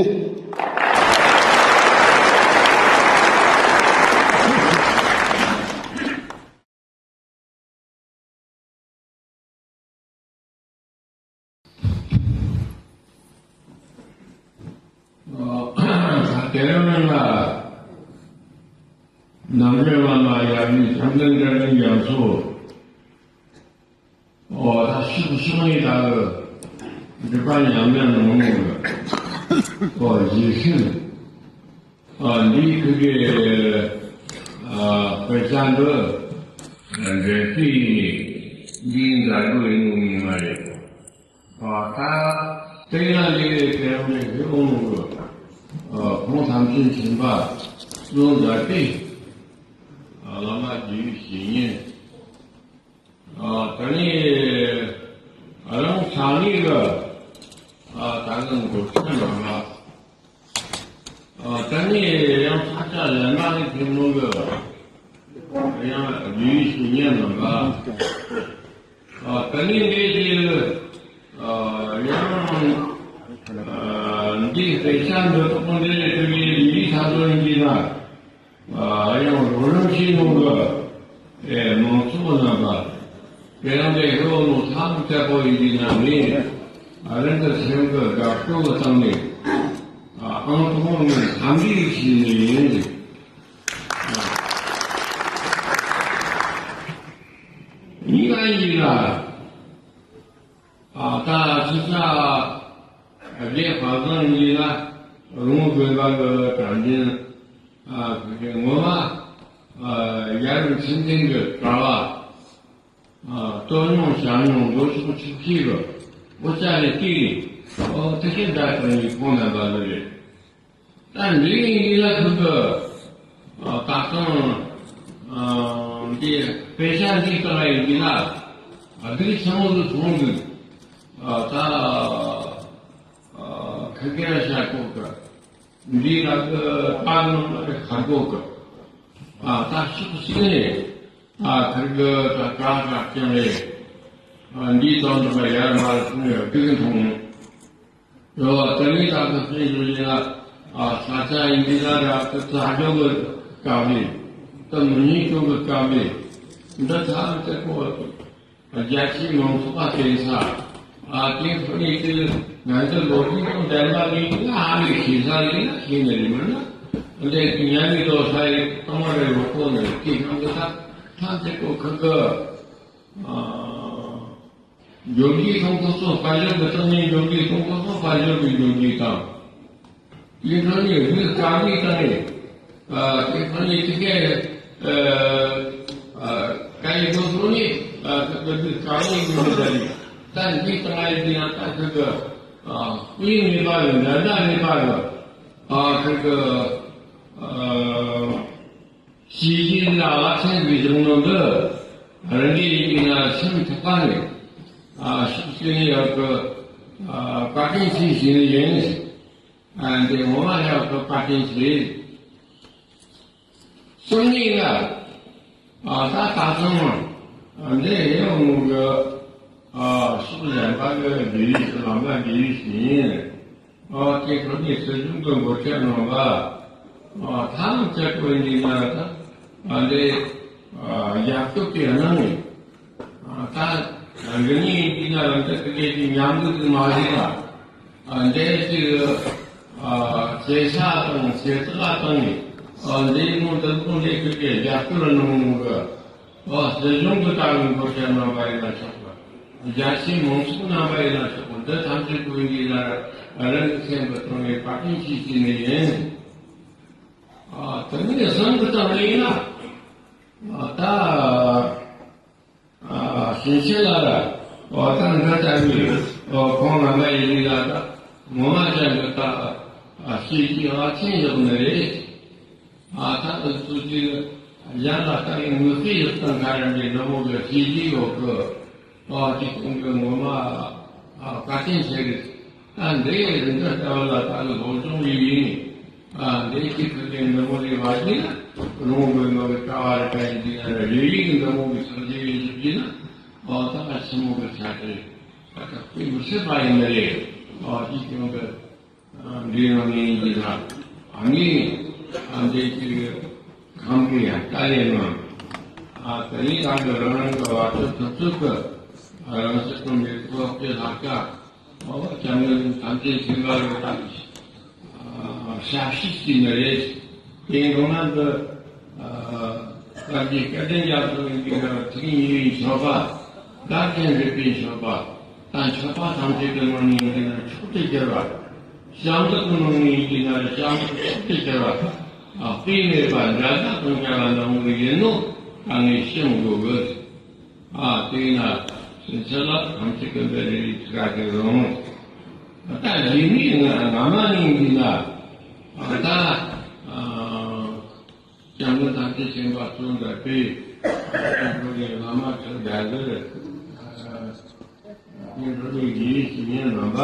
དེ་རིང་ལ་ནང་ཆོས་བླ་མ་ཡབ་ཡུམ་བྱམས་ལྡན་སྐལ་ལྡན་རྒྱ་མཚོ། ཨོ་ད་ཤུགས་ཤུགས་ནི་ད་གི་འདྲི་པ་ཉམས་ལེན་ནང་ནོ་གི། ཨོ་རྗེས་ཤུལ། ཨ་འདིའི་ཁུ་གེ་ཨ་དཔེ་ཆ་འདི་འགྲེལ་བཤད་ཡིན་ནི་འདིའི་མཛད་སྒོ་ཡིན་ནོ་ཡིན་མ་རེད། ཨ་ད་དེ་ཡང་ལས་རེ་དེ་རང་ལས་ཤེས་འོང་ནོ་གི། ཨ་ཁོང་ཐམས་ཅད་མཁྱེན་པ་བློ་འདྲ་སྟེ། ཨ་བླ་མ་དགེ་བའི་བཤེས་གཉེན། ཨ་ད་ནི་ཨ་རང་ས་གནས་ལ་ཨ་ད་གི་འགོ་ཁྲིད་མ་ལ། ཨ་ད་ནི་ཡང་ས་ཆ་ལས་མ་ནི་ཐེ་མོ་གི་ཡང་ལུས་ཤིག་ ཉན་ལ་འགའ། ཨ་ད་ནི་འདི་ཅི། ཨ་ཡང་། ཨ་འདི་དཔེ་ཆ་འདི་ཐོག་འདི་ལས་ཐོན་པའི་འདི་ཐག་ཆོད་ཡིན་གྱི་ན། ཨ་ཡང་རོགས་རམ་བྱེད་མྱོང་གི། ཨེ་མང་ཚོགས་རྣམ་པ། དེ་ཡང་དེ་ཧེ་བོ་ལོ་ཐག་བཅད་པོ་ཡིན་གྱི་ན་ནི། ཨ་རེ་འདི་སེམས་ཀྱི་དགའ་སྤྲོ་གི་སྟེང་ནས། ཨ་ཨང་དང་པོ་ནས་འཚམས་འདྲི་ཞུས་ནི་ཡིན། ཡིན་ན་ཡིན་ལ། ཨ་ད་ཕྱི་ས་རྒྱལ་ཕ་བཟང་ཡིན་ན་རོང་དགོན་པ་གི་གྲྭ་རྒན། ཨ་ངོ་མ་ཨ་ཡ་རབས་ཁྲིམས་ལྡན་གྱི་གྲྭ་བ། ཨ་སྟོད་མྱོང་བྱང་མྱོང་ལོ་ཆུང་ཆུང་ཁྱི་གི་འོ་ཅག་ལས་ཀྱི་ཨོ་དེ་ཁྱེད་ད་དྲང་ཡིག་ཁོང་རྣམ་པ་ལ་རེད། ད་འདི་ཡིན་ལ་ཁུ་གི་ད་དང་འདི་དཔེ་ཆ་འདི་ལྟ་བ་ཡིན་གྱི་ན་འདི་ཆེན་མོ་ལ་མཐོང་གི། ད་ཁ་སྐད་ལ་བཤད་གོ་གི། འདི་ལ་གི་ད་ནང་ལ་གི་ཁ་གོ་གི། ད་ཤུགས་ཤིག་ནས་ད་ཁར་གི་ད་ག་ག་ཀྱང་རེད། འདི་དང་འདི་ལ་ཡར་མར་སོང་ཡོད་འདི་གི་མཐོང་། ཡོད་པ་དེ་ནི་ད་ལྟ་སེམས་ཤུགས་ཡིན་ལ། ཨ་ས་ཆ་ཡིན་འདི་ལ་ར་ཏི་ཚ་ཇོ་གི་སྐབས་རེད། ཏི་མི་ཉིད་ཅོ་གི་སྐབས་རེད། འདི་ཚ་རུ་ཏི་ཀོ་རྒྱ་ཆེའི་མང་ཚོགས་པ་བསྟེན་ས། ཨ་དེ་ཕུ་ནི་ཏི་ང་ཚོ་ལོ་རྒྱུས་དང་ལྡན་པ་ཡིན་ན་ཧ་ལས་ཤེས་ས་ཡིན་ན་ཤེས་ནི་རེད་མིན་ན། འདི་ཉ་མི་དོ་ས་ཡི་ཏི་མ་རེ་རོ་ཁོ་ནི་ཏི་ནང་གི་ས་ཐ་ཏི་ཀོ་ཁུ་གི། ཨ། འབྱོར་གྱི་ཐོག་ཁོ་ཚོ་དཔལ་འབྱོར་གྱི་སྟེང་ནས་འབྱོར་གྱི་ཐོག་ཁོ་ཚོ་དཔལ་འབྱོར་གྱི་འབྱོར་གྱི་དང་། དེ་ཁོ་ནས་རིགས་དཀར་གྱི་སྟེང་ནས། ཨ་དེ་ཁོ་ནས་དེ་གའི་ཨ་ཀ་ཡི་ཐོག་ཁོ་ནས་ཨ་དེ་གའི་རིགས་དཀར་གྱི་འབྱོར་གྱི་ད་ནི་ད་འདི་ལྟ་ཡི་དེ་ཡང་ད་ཁོ་གི་ཨ་དཔེ་མེད་པ་རེད། འདྲ་འདྲ་མེད་པ་རེད། ཨ་ཁོ་གི་ཨ། ཞི་བདེ་ལ་ལ་ཆེན་པོའི་གཞུང་ནང་དུ་རང་རྒྱལ་ཡིན་པའི་ན་སེམས་ཐག་པ་ནས་ཨ་ཤུགས་ཆེན་ཡོད་གི། ཨ་བཀའ་དྲིན་ཆེ་ཞུ་ནི་ཡིན། ཨ་འདི་ངོ་མ་ཡག་གི་བཀའ་དྲིན་ཆེ། གསུམ་ནི་ལ་ཨ་ད་ད་ཚང་མ་ཨ་འདི་ཡོང་ངུ་གི། ཨ་ཕྱོགས་གཞན་པ་གི་འབྲེལ་ཡོད་ཀྱི་ལམ་ལ་འབྲེལ་ཡོད་ཞིག་ཡིན། ཨ་དེ་ཁོ་ནས་སྲིད་གཞུང་གི་འགོ་ཁྲིད་རྣམ་པ། ཨ་ཐང་ཆད་པོ་ཡིན་ན་ད་ཨ་འདི་ཨ་རྒྱབ་སྐྱོར་དེ་གནང་ནས། ཨ་ད་རང་ཉིད་ཡིན་ན་རང་ད་དེ་གའི་དེ་མཉམ་འདུག་ཏུ་མ་རེད་ལ། ཨ་འདི་ཅིག་ཨ་བྱེད་ས་དང་བྱེད་ཐབས་ལ་བཏང་ནས། ཨ་འདི་མོ་འདི་མོ་འདི་ཁོ་གི་རྒྱབ་སྐྱོར་གནང་གི། ཨ་སྲིད་གཞུང་གི་ལྟ་བའི་འགོ་ཁྲིད་རྣམ་པ་ཡིན་ན་ཆོག་པ། རྒྱ་ཆེའི་མང་ཚོགས་རྣམ་པ་ཡིན་ན་ཆོག་པ། འདི་ཐམས་ཅད་ཀུན་གྱིས་ན་རང་གི་སེམས་པ་དྲང་བའི་བཀའ་དྲིན་ཆེ་ཞུ་ནི་ཡིན། ཨ་དེ་ནས་བཟང་གི་སྟེང་ལ་ཡིན་ན། ཨ་ད་ཨ་ཞིང་ཆེན་ལ་ར་ཨ་ད་འདི་ལྟ་བུའི་ཨ་ཁོང་རྣམ་པ་ཡིན་ན་ད་ངོ་མ་ཅན་གྱི་ད་ཨ་ཤེས་ཀྱི་ཨ་ཆེན་ཡོད་ནི་རེད། ཨ་ད་ཨ་སུ་ཅི་གཞན་ལ་ལྟ་བའི་ངོས་ཟིན་ཡོད་སྟངས་ག་རེ་འདྲའི་འདྲ་མོ་གི་བྱས་རྗེས་ཡོད་གི། ཨ་ཅིག་གོང་གི་ངོ་མ་ཨ་བཀའ་དྲིན་ཆེ་གི། ཨ་འདི་རིན་ཐང་ལྟ་བ་ལ་ད་གི་སློབ་སྦྱོང་ཡིན་ཡིན། ཨ་འདི་ཅིག་ཁུར་གི་འདྲ་མོ་རེ་བ་ཅིག་ན་རོང་གི་ནོ་གི་ལྟ་བ་རེ་ག་ཡིན་དུས་ན་རེ་ཡིན་གི་འདྲ་མོ་གི་ཕྱག་རྗེས་ཡིན་ཞིག་ཅིག་ན། ཨ་ད་ཨ་ཆེན་མོ་གི་ཆ་དེ་ཨ་ད་དཔེ་མི་སྲིད་པ་ཡིན་ནི་རེད། ཨ་ཅིག་གོང་གི། འདི་ནང་ནས་ཡིན་ན་ཨ་ནི་ཨ་འདི་ཅིག་ཁམས་ཀྱི་ཡང་དཀའ་ལས་ནང་ཨ་དེ་ནི་ཨ་འདི་རང་རང་གི་བར་དུ་ཐུབ་ཐུབ་ཀྱི་རང་སྲིད་དང་མི་ཐོག་གི་ལྷག་དཀའ་འོ་བྱམས་སྙིང་ཐམས་ཅད་མཁྱེན་པ་ལ་ད་ཞབས་ཕྱི་ཞིག་ནི་རེད། དེ་འདྲ་ན་འདི། ཨ་བཀའ་བརྒྱུད་སྐལ་ལྡན་རྒྱ་མཚོ་ཡི་འདི་ག་ཐིག་ཉེ་བའི་མཆོད་པ། བདག་ཅན་རིག་པའི་མཆོད་པ། ད་མཆོད་པ་ཐམས་ཅད་ཀྱི་ནང་ནས་འདི་ན་མཆོག་ཏུ་གྱུར་པ། ཞབས་འདེགས་ཀྱི་ནང་ནས་འདི་ན་ཞབས་འདེགས་མཆོག་ཏུ་གྱུར་པ། ཨ་དཔེ་མེད་པ་འདྲ་འདྲ་དང་འདྲ་བ་འདྲ་མོ་ཡིན་ནོ་ད་ངས་བཤད་དགོས་གི། ཨ་དེས་ན་སེམས་ཅན་ལ་ཐམས་ཅད་ཀྱི་འདི་རེ་རེ་ཚིག་ག་དེ་རུང་། ད་ཡིན་མིན་ང་ང་མ་ནི་འདི་ན་ཨ་ད་ཨ། སྐྱབས་མགོན་ཐམས་ཅད་མཁྱེན་པ་གཙོ་མཛད་པའི་སྐྱབས་མགོན་བླ་མ་ཁྲི་བརྒྱ་ལ་སྐྱབས་མགོན་ཡིད་བཞིན་རྣམ་པ།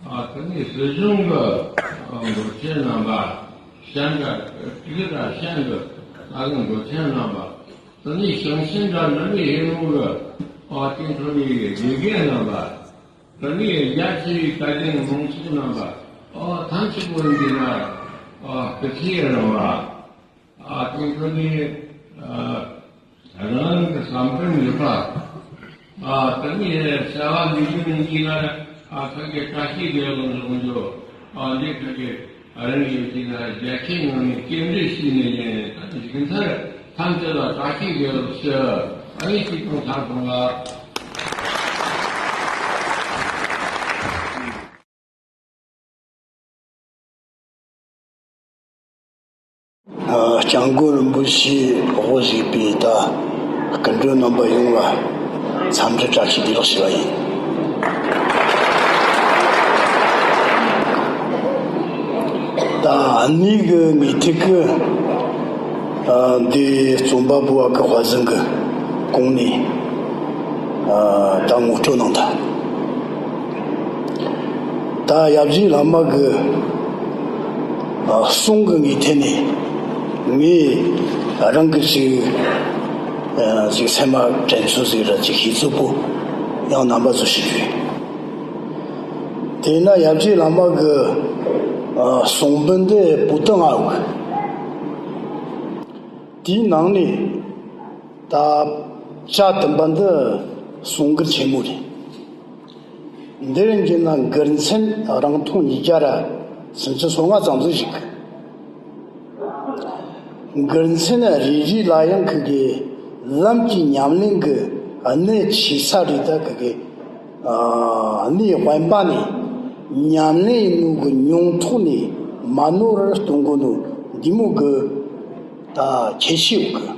ཨ་དེ་ནས་སྲིད་གཞུང་གི་འགོ་ཁྲིད་རྣམ་པ། ཤང་གི་དྲུག་དང་ཤང་གི་ད་གི་འགོ་ཁྲིད་རྣམ་པ། ད་ནི་ཞིང་ཆེན་དང་འབྲེལ་བའི་ཧེ་མུ་གི་ཨ་ཅིང་ཁྲོ་ནི་དགེ་རྒན་རྣམ་པ། ད་ནི་རྒྱ་ཆེ་བའི་བཀའ་བསྟན་མང་ཚོགས་རྣམ་པ། ཨ་ཐམས་ཅད་པོ་འདི་ན་ཨ་སྐུ་ཚེ་རིང་བ། ཨ་ཅིང་ཁྲོ་ནི་ཨ་རང་གི་བསམ་དོན་ཡོད་པ། ཨ་ད་ནི་བྱ་བ་ལས་རྒྱུ་ནི་འདི་ན་ཨ་ཁ་གི་བཀྲ་ཤིས་བདེ་ལོ་འབྱུང་འགྱོ། ཨ་འདི་ཁ་གི་ཨ་རང་གི་ཡོད་ཀྱི་ན་རྒྱ་ཆེ་ངང་ནས་སྐྱེལ་འདྲེན་ཞུས་ནས་ཡིན། ད་ནི་ཞིག་མཐར་ཐམས་ཅད་ལ་བཀྲ་ཤིས་བདེ་ལེགས་ཞུ། ཨ་ནི་ཅིག་ཏུ་ཐར་ཐོང་ལ། ཨ་སྐྱབས་མགོན་རིན་པོ་ཆེས་དབུ་བཞུགས་པའི་ད་སྐུ་མགྲོན་རྣམ་པ་ཡོངས་ལ་འཚམས་འདྲི་བཀྲ་ཤིས་བདེ་ལེགས་ཞུ་བ་ཡིན། ད་ཨ་ནི་གི་ངེས་ཐིག་གི་ཨ་འདི་རྩོམ་པ་པོ་བ་གི་དཔའ་ཟིན་གི་གོང་ནས་ཨ་ད་ངོ་སྤྲོད་གནང་ད། ད་ཡབ་རྗེ་བླ་མ་གི་ཨ་གསུང་གི་ངའི་ཐད་ནས་ངས་རང་གི་ཅིག་ཨ་ཅིག་སེམས་མ་དྲན་ཚོད་ཟིག་ར་ཅིག་ཤེས་ཚོད་པོ་ཡང་རྣམ་པ་ཚོ་ཞུ་རྒྱུ་ཡིན། དེས་ན་ཡབ་རྗེ་བླ་མ་གི་ཨ་གསུང་འབུམ་འདི་པོ་ཏི་ལྔ་ཡོད་གི། དེའི་ནང་ནས་ད་བཅུ་བདུན་པ་འདི་གསུང་མགུར་ཆེན་མོ་རེད། འདིར་འགྱུར་ན་མགུར་མཚན་རིང་ཐུང་ཉིས་བརྒྱ་ར་སུམ་ཅུ་སོ་ལྔ་ཙམ་ཟིག་ཞིག་གི། མགུར་མཚན་རེ་རེ་ལ་ཡང་ཁི་གི་ལམ་གྱི་ཉམས་ལེན་གྱི་གནད་ཆེ་ས་རེད། ད་ཁི་གི་ཨ་གནས་དབེན་པ་ནས་ཉམས་ལེན་ཡིན་ནོ་གི་མྱོང་ཐོག་ནས་མ་ནོར་བར་གཏོང་དགོས་ནོ་འདི་མོ་གི་ད་ཁྱད་ཆོས་ཡོད་གི།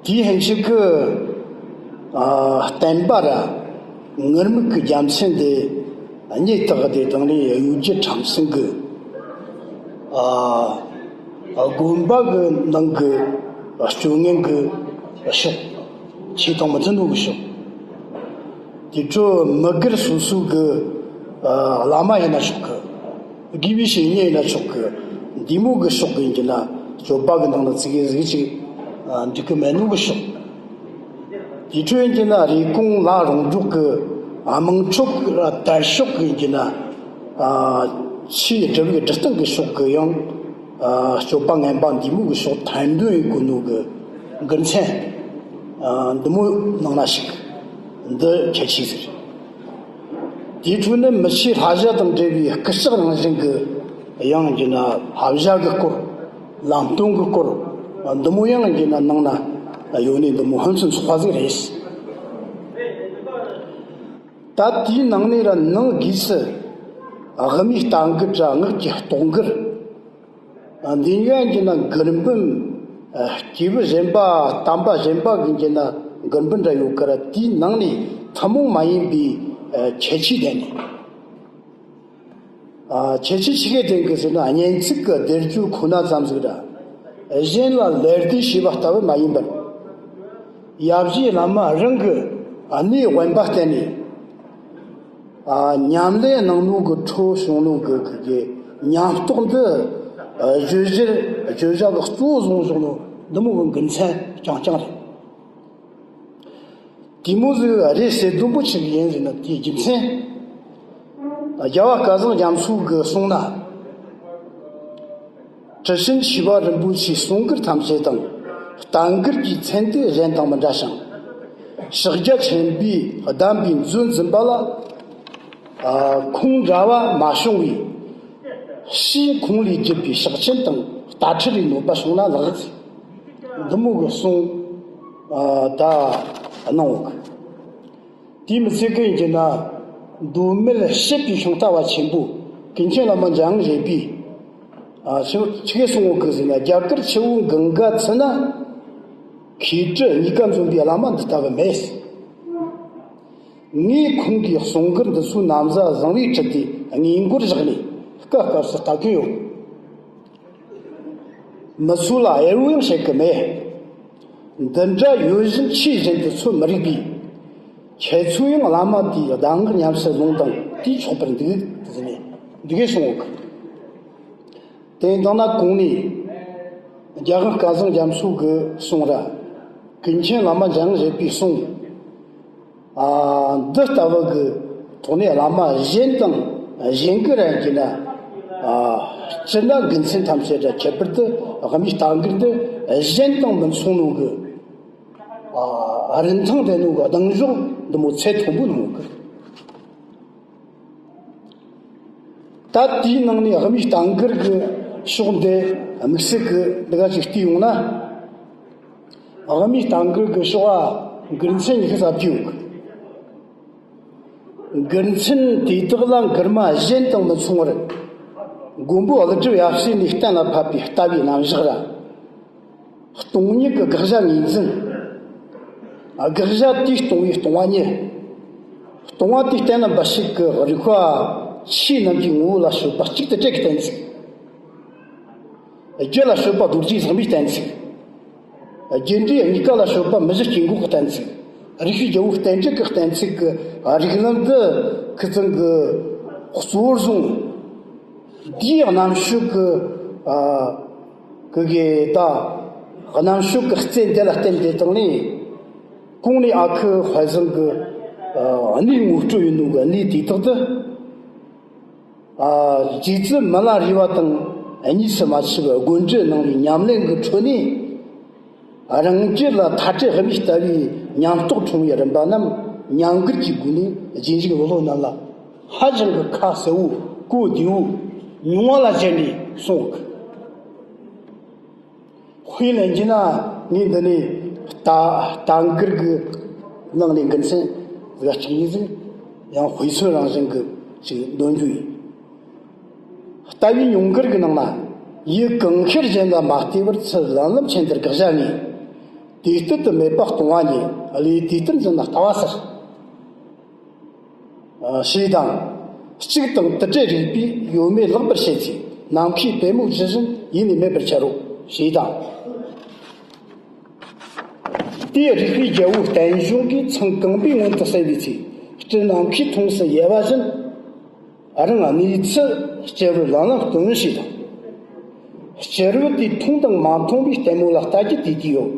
དེའི་ཕན་ཆད་ཀྱི་ཨ་བསྟན་པ་ར་ངུར་སྨྲིག་གི་རྒྱལ་མཚན་དེ་སྙེ་སྟག་དེ་དང་ལས་གཡོ་སྒྱུ་ཁྲམ་གསུམ་གི་ཨ་དགོན་པ་གི་ནང་གི་སྤྱོད་ངན་གི་ཕྱོགས། ཆོས་དང་མི་མཐུན་ནོ་གི་ཕྱོགས། དེ་འཕྲོ་མི་སྒེར་སོ་སོ་གི་ཨ་བླ་མ་ཡིན་ན་ཆོག་གི། དགེ་བའི་བཤེས་གཉེན་ཡིན་ན་ཆོག་གི། འདི་མོ་གི་ཕྱོགས་གི་ཡིན་གྱི་ན་སྤྱོད་པ་གི་ནང་ན་ཙི་གེ་ཟིག་ཅིག་ཨ་འགྲིག་གི་མེད་ནོ་གི་ཕྱོགས། དེ་འཕྲོ་ཡིན་གྱི་ན་རེ་སྐོང་ལ་རོང་འབྲོག་གི་དམངས་ཁྲོད་གི་དར་ཤོག་གི་ཡིན་གྱི་ན་ཨ་ཆོས་སྒྲུབ་པའི་སྒྲུབ་སྟངས་གི་ཕྱོགས་གི་ཡང་ཨ་སྤྱོད་པ་ངན་པ་འདི་མོ་གི་ཕྱོགས་ཐེར་འདོན་ཡེད་དགོས་ནོ་གི་མགུར་མཚན་ཨ་འདི་མོ་ནང་ན་ཞིག་འདི་ཁྱད་ཆོས་ཟེར། དེའི་འཕྲོ་ནི་མི་ཆོས་བསླབ་བྱ་དང་འབྲེལ་བའི་སྐུལ་ལྕག་རང་བཞིན་གྱི་ཡང་གྱི་ན་བསླབ་བྱ་གི་སྐོར། ལམ་སྟོན་གྱི་སྐོར། འདི་མོ་ཡང་གྱི་ན་ནང་ན་ཡོད་ནི་འདི་མོ་ཕུན་སུམ་ཚོགས་པ་ཟིག་རེད། ད་དེའི་ནང་ནས་ར་ནང་སྒོས་སུ་དབུ་མའི་རྟ་མགུར་ར་སྔགས་ཀྱི་ལྟོ་མགུར། འདི་ཡང་གྱི་ན་མགུར་འབུམ། སྐྱེས་བུ་གཞན་པ་བསྟན་པ་གཞན་པ་གི་གྱི་ན་མགུར་འབུམ་འདྲ་ཡོད་ཀི་ར། དེའི་ནང་ནས་ཐུན་མོང་མ་ཡིན་པའི་ཁྱད་ཆོས་ལྡན་ནས། ཁྱད་ཆོས་ཆི་གེ་ལྡན་གི་ཟེར་ན་སྙན་ཚིག་གི་སྡེར་རྒྱུ་ཁོ་ན་ཙམ་ཟིག་ར། གཞན་ལ་ལད་ཟློས་བྱས་པ་ལྟ་བུ་མ་ཡིན་པར། ཡབ་རྗེ་བླ་མ་རང་གི་གནས་དབེན་པ་བསྟེན་ནས། ཨ་ཉམས་ལེན་གནང་ནོ་གི་འཕྲོ་བྱུང་ནོ་གི་གི་གི་ཉམས་རྟོགས་འདི་ཨ་བརྗོད་གཞིར་བརྗོད་བྱ་གི་གཙོ་བོ་བཟུང་བཞག་ནོ་འདི་མོ་གི་མགུར་མཚན་རྐྱང་རྐྱང་རེད། དེ་མོ་ཟིག་རེད་ཟེར་དུམ་བུ་ཆེ་གི་ཡིན་ཟེར་ན་དེའི་རྒྱུ་མཚན། རྒྱལ་བ་སྐལ་བཟང་རྒྱ་མཚོ་གི་གསུང་ན། དྲི་ཞིམ་མཆེ་བ་རིན་པོ་ཆེའི་གསུང་མགུར་ཐམས་ཅད་དང་། བསྟན་མགུར་གྱི་མཚན་དེ་གཞན་དང་མི་འདྲ་ཞིང་། ཕྱག་རྒྱ་ཆེན་པོས་གདམས་པའི་མཛོད་འཛིན་པ་ལ། ཨ་ཁོང་འདྲ་བ་མ་བྱུང་བས། ཕྱིས་ཁོང་ལས་བརྒྱུད་པའི་ཕྱག་ཆེན་དང་ལྟ་ཁྲིད་ལས་ནོར་པ་བྱུང་ན་ལགས། འདི་མོ་གི་གསུང་ཨ་ད་གནང་འོག་དེའི་མི་ཚེ་གི་ཡིན་གྱི་ན། མདོ་སྨད་བཤད་པའི་ཤིང་རྟ་བ་ཆེན་པོ་ཀུན་མཁྱེན་བླ་མ་འཇམ་དབྱངས་བཞད་པས། ཨ་ཆི་ཆི་གེ་གསུང་ངོ་གི་ཟེར་ན། རྒྱ་གར་ཆུ་བོ་གངྒཱ་ཚུད་ན། མཁས་གྲུབ་གཉིས་ཀ་འཛོམས་པའི་བླ་མ་འདི་ལྟ་བུ་མེད། ངས་ཁོང་གི་གསུང་མགུར་འདི་ཚོའི་ན་བཟའ་བཟང་བོའི་ཁྲིད་དེ་དངོས་མགུར་བཞག་ནས་སྐབས་སྐབས་སུ་ལྟ་གི་ཡོད། མི་ཚོ་ལ་གཡར་བོ་ཡང་བྱེད་གི་མེད། འདི་འདྲ་ཡོད་བཞིན་ཆོས་བཞིན་དུ་ཚོད་མི་རིག་པས། ཁྱེད་ཚོ་ཡང་བླ་མ་དེའི་གདམས་ངག་ཉམས་སུ་བླངས་དང་དེས་ཆོག་པར་འདུག་ཟེར་ནས་འདི་གས་གསུངས་འོག་དེ་ཡིན་དང་ན་གོང་ནས་ རྒྱལ་དབང་བསྐལ་བཟང་རྒྱ་མཚོ་གི་གསུང་ར། ཀུན་མཁྱེན་བླ་མ་འཇམ་དབྱངས་བཞད་པའི་གསུང་། ཨ། འདི་ལྟ་བུ་གི་ཐོག་ནས་བླ་མ་གཞན་དང་གཞན་གྱི་ར་ཡིན་གྱི་ན། ཨ། སྤྱིར་ན་དགེ་མཚན་ཐམས་ཅད་ར་ཁྱད་པར་དུ་དབུ་མའི་རྟ་མགུར་འདི་གཞན་དང་མི་མཚུངས་ནོ་གི། ཨ། རིན་ཐང་ལྡན་ནོ་གི་གདེང་འཇོག་འདི་མོ་ཚད་མཐོན་པོ་ནོ་གི། ད་དེའི་ནང་ནས་དབུ་མའི་རྟ་མགུར་གྱི་ཕྱོགས་འདི་དམིགས་བསལ་གྱི་འདི་ག་ཅིག་བལྟས་ཡོང་ན། དབུ་མའི་རྟ་མགུར་གྱི་ཕྱོགས་ཨ་མགུར་མཚན་ཉི་ཤུ་རྩ་བརྒྱད་ཡོད་གི། མགུར་མཚན་དེ་དག་ལ་མགུར་མ་གཞན་དང་མི་མཚུངས་པར། མགོན་པོ་ཀླུ་སྒྲུབ་ཡབ་སྲས་ནས་གཏན་ལ་ཕབ་པའི་ལྟ་བའི་རྣམ་གཞག་ར། སྟོང་ཉིད་ཀྱི་དགག་བྱ་ངོས་འཛིན། དགག་བྱ་དེས་སྟོང་བའི་སྟོང་པ་ཉིད། སྟོང་པ་དེ་གཏན་ལ་འབེབས་བྱེད་ཀྱི་རིགས་པ་ཆོས་རྣམས་ཀྱི་ངོ་བོ་ལ་དཔྱོད་པ་གཅིག་ཏུ་བྲལ་གྱི་གཏན་ཚིགས། རྒྱུད་ལ་དཔྱོད་པ་རྡོ་རྗེ་སེམས་དཔའི་གཏན་ཚིགས། རྒྱུ་འབྲས་གཉིས་ཀ་ལ་དཔྱོད་པ་མི་བཞི་སྐྱེ་འགོག་གི་གཏན་ཚིགས། རིགས་པའི་རྒྱལ་པོ་བསྟན་འགྲོ་གི་གཏན་ཚིགས་ཀྱི་རིགས་ལམ་འདི་ཁི་ཚང་གི་གཙོ་བོར་བཟུང་། འདིའི་རྣམ་དཔྱོད་ཀྱི། ཨ། ཀྱི་གེ་ད། རྣམ་དཔྱོད་ཀྱི་རྩལ་འདི་ལ་བརྟེན་ཏེ་བཏང་ནས། གོང་ནས་ཨ་ཁུ་དཔལ་བཟང་གི། ཨ། གནས་ངོ་སྤྲོད་ཡིན་ནོ་གི་གནས་དེ་དག་ཏུ། ཨ། རྗེ་བཙུན་མི་ལ་རས་པ་དང་གཉིས་སུ་མ་མཆིས་པའི་སྒོ་འབྱེད་གནང་བའི་ཉམས་ལེན་གྱི་ཁྲོད་ནས། རང་རྒྱུད་ལ་མཐའ་བྲལ་དབུ་མའི་ལྟ་བའི་ཉམས་རྟོགས་འཁྲུངས་པའི་རིམ་པ་རྣམས་ཉམས་མགུར་གྱི་སྒོ་ནས་རྗེས་འཇུག་བློ་ལྷ་རྣམས་ལ་ཧ་ཅང་གི་ཁ་གསལ་བོ་གོ་བདེ་བོ་མྱོང་བ་ལ་བརྟེན་ནས་གསུངས། དཔེ་ལེན་གྱི་ན་ངས་འདི་ནས་རྟ་རྟ་མགུར་གྱི་ནང་ནས་མགུར་མཚན་ཟིག་གཅིག་ཡིན་ཟིག་ཡང་དཔེ་མཚོན་རང་བཞིན་གྱི་ཅིག་འདོན་རྒྱུ་ཡིན། ལྟ་བའི་མྱོང་མགུར་གྱི་ནང་ན། ཡུལ་གང་ཤར་གཞན་ལ་མ་ལྟོས་པར་ཚུལ་ལམ་ལམ་ཆེན་འདིར་དགག་བྱ་ངེས། དུས་གཏན་དུ་མེད་པ་སྟོང་པ་ཉིད་ལས། དུས་གཏན་འཛིན་ན་ལྟ་བ་ཟེར། ཞེས་དང་། གཅིག་དང་དུ་བྲལ་རིགས་པས་ཡོད་མེད་ལེགས་པར་བཤད་ཚེ། ནམ་མཁའི་པད་མོ་ཇི་བཞིན་ཡེ་ནས་མེད་པར་འཆར་རོ། ཞེས་དང་། དེས་རིགས་པའི་རྒྱལ་པོ་བསྟན་སྐྱོང་གིས་མཚན་གང་པོའི་སྔོན་དུ་གསལ་བའི་ཚེ། སྤྲིན་ནམ་མཁའི་མཐོངས་སུ་ཡལ་བ་བཞིན། རང་གནས་ཚུལ་སྐྱེ་བོའི་ལམ་ལམ་སྟོན་ཞེས་དང་། སྐྱེ་བོ་དེ་མཐོང་དང་མ་མཐོང་བའི་ལྟད་མོ་ལ་ལྟ་རྒྱུ་དེ་དུས་ཡོད།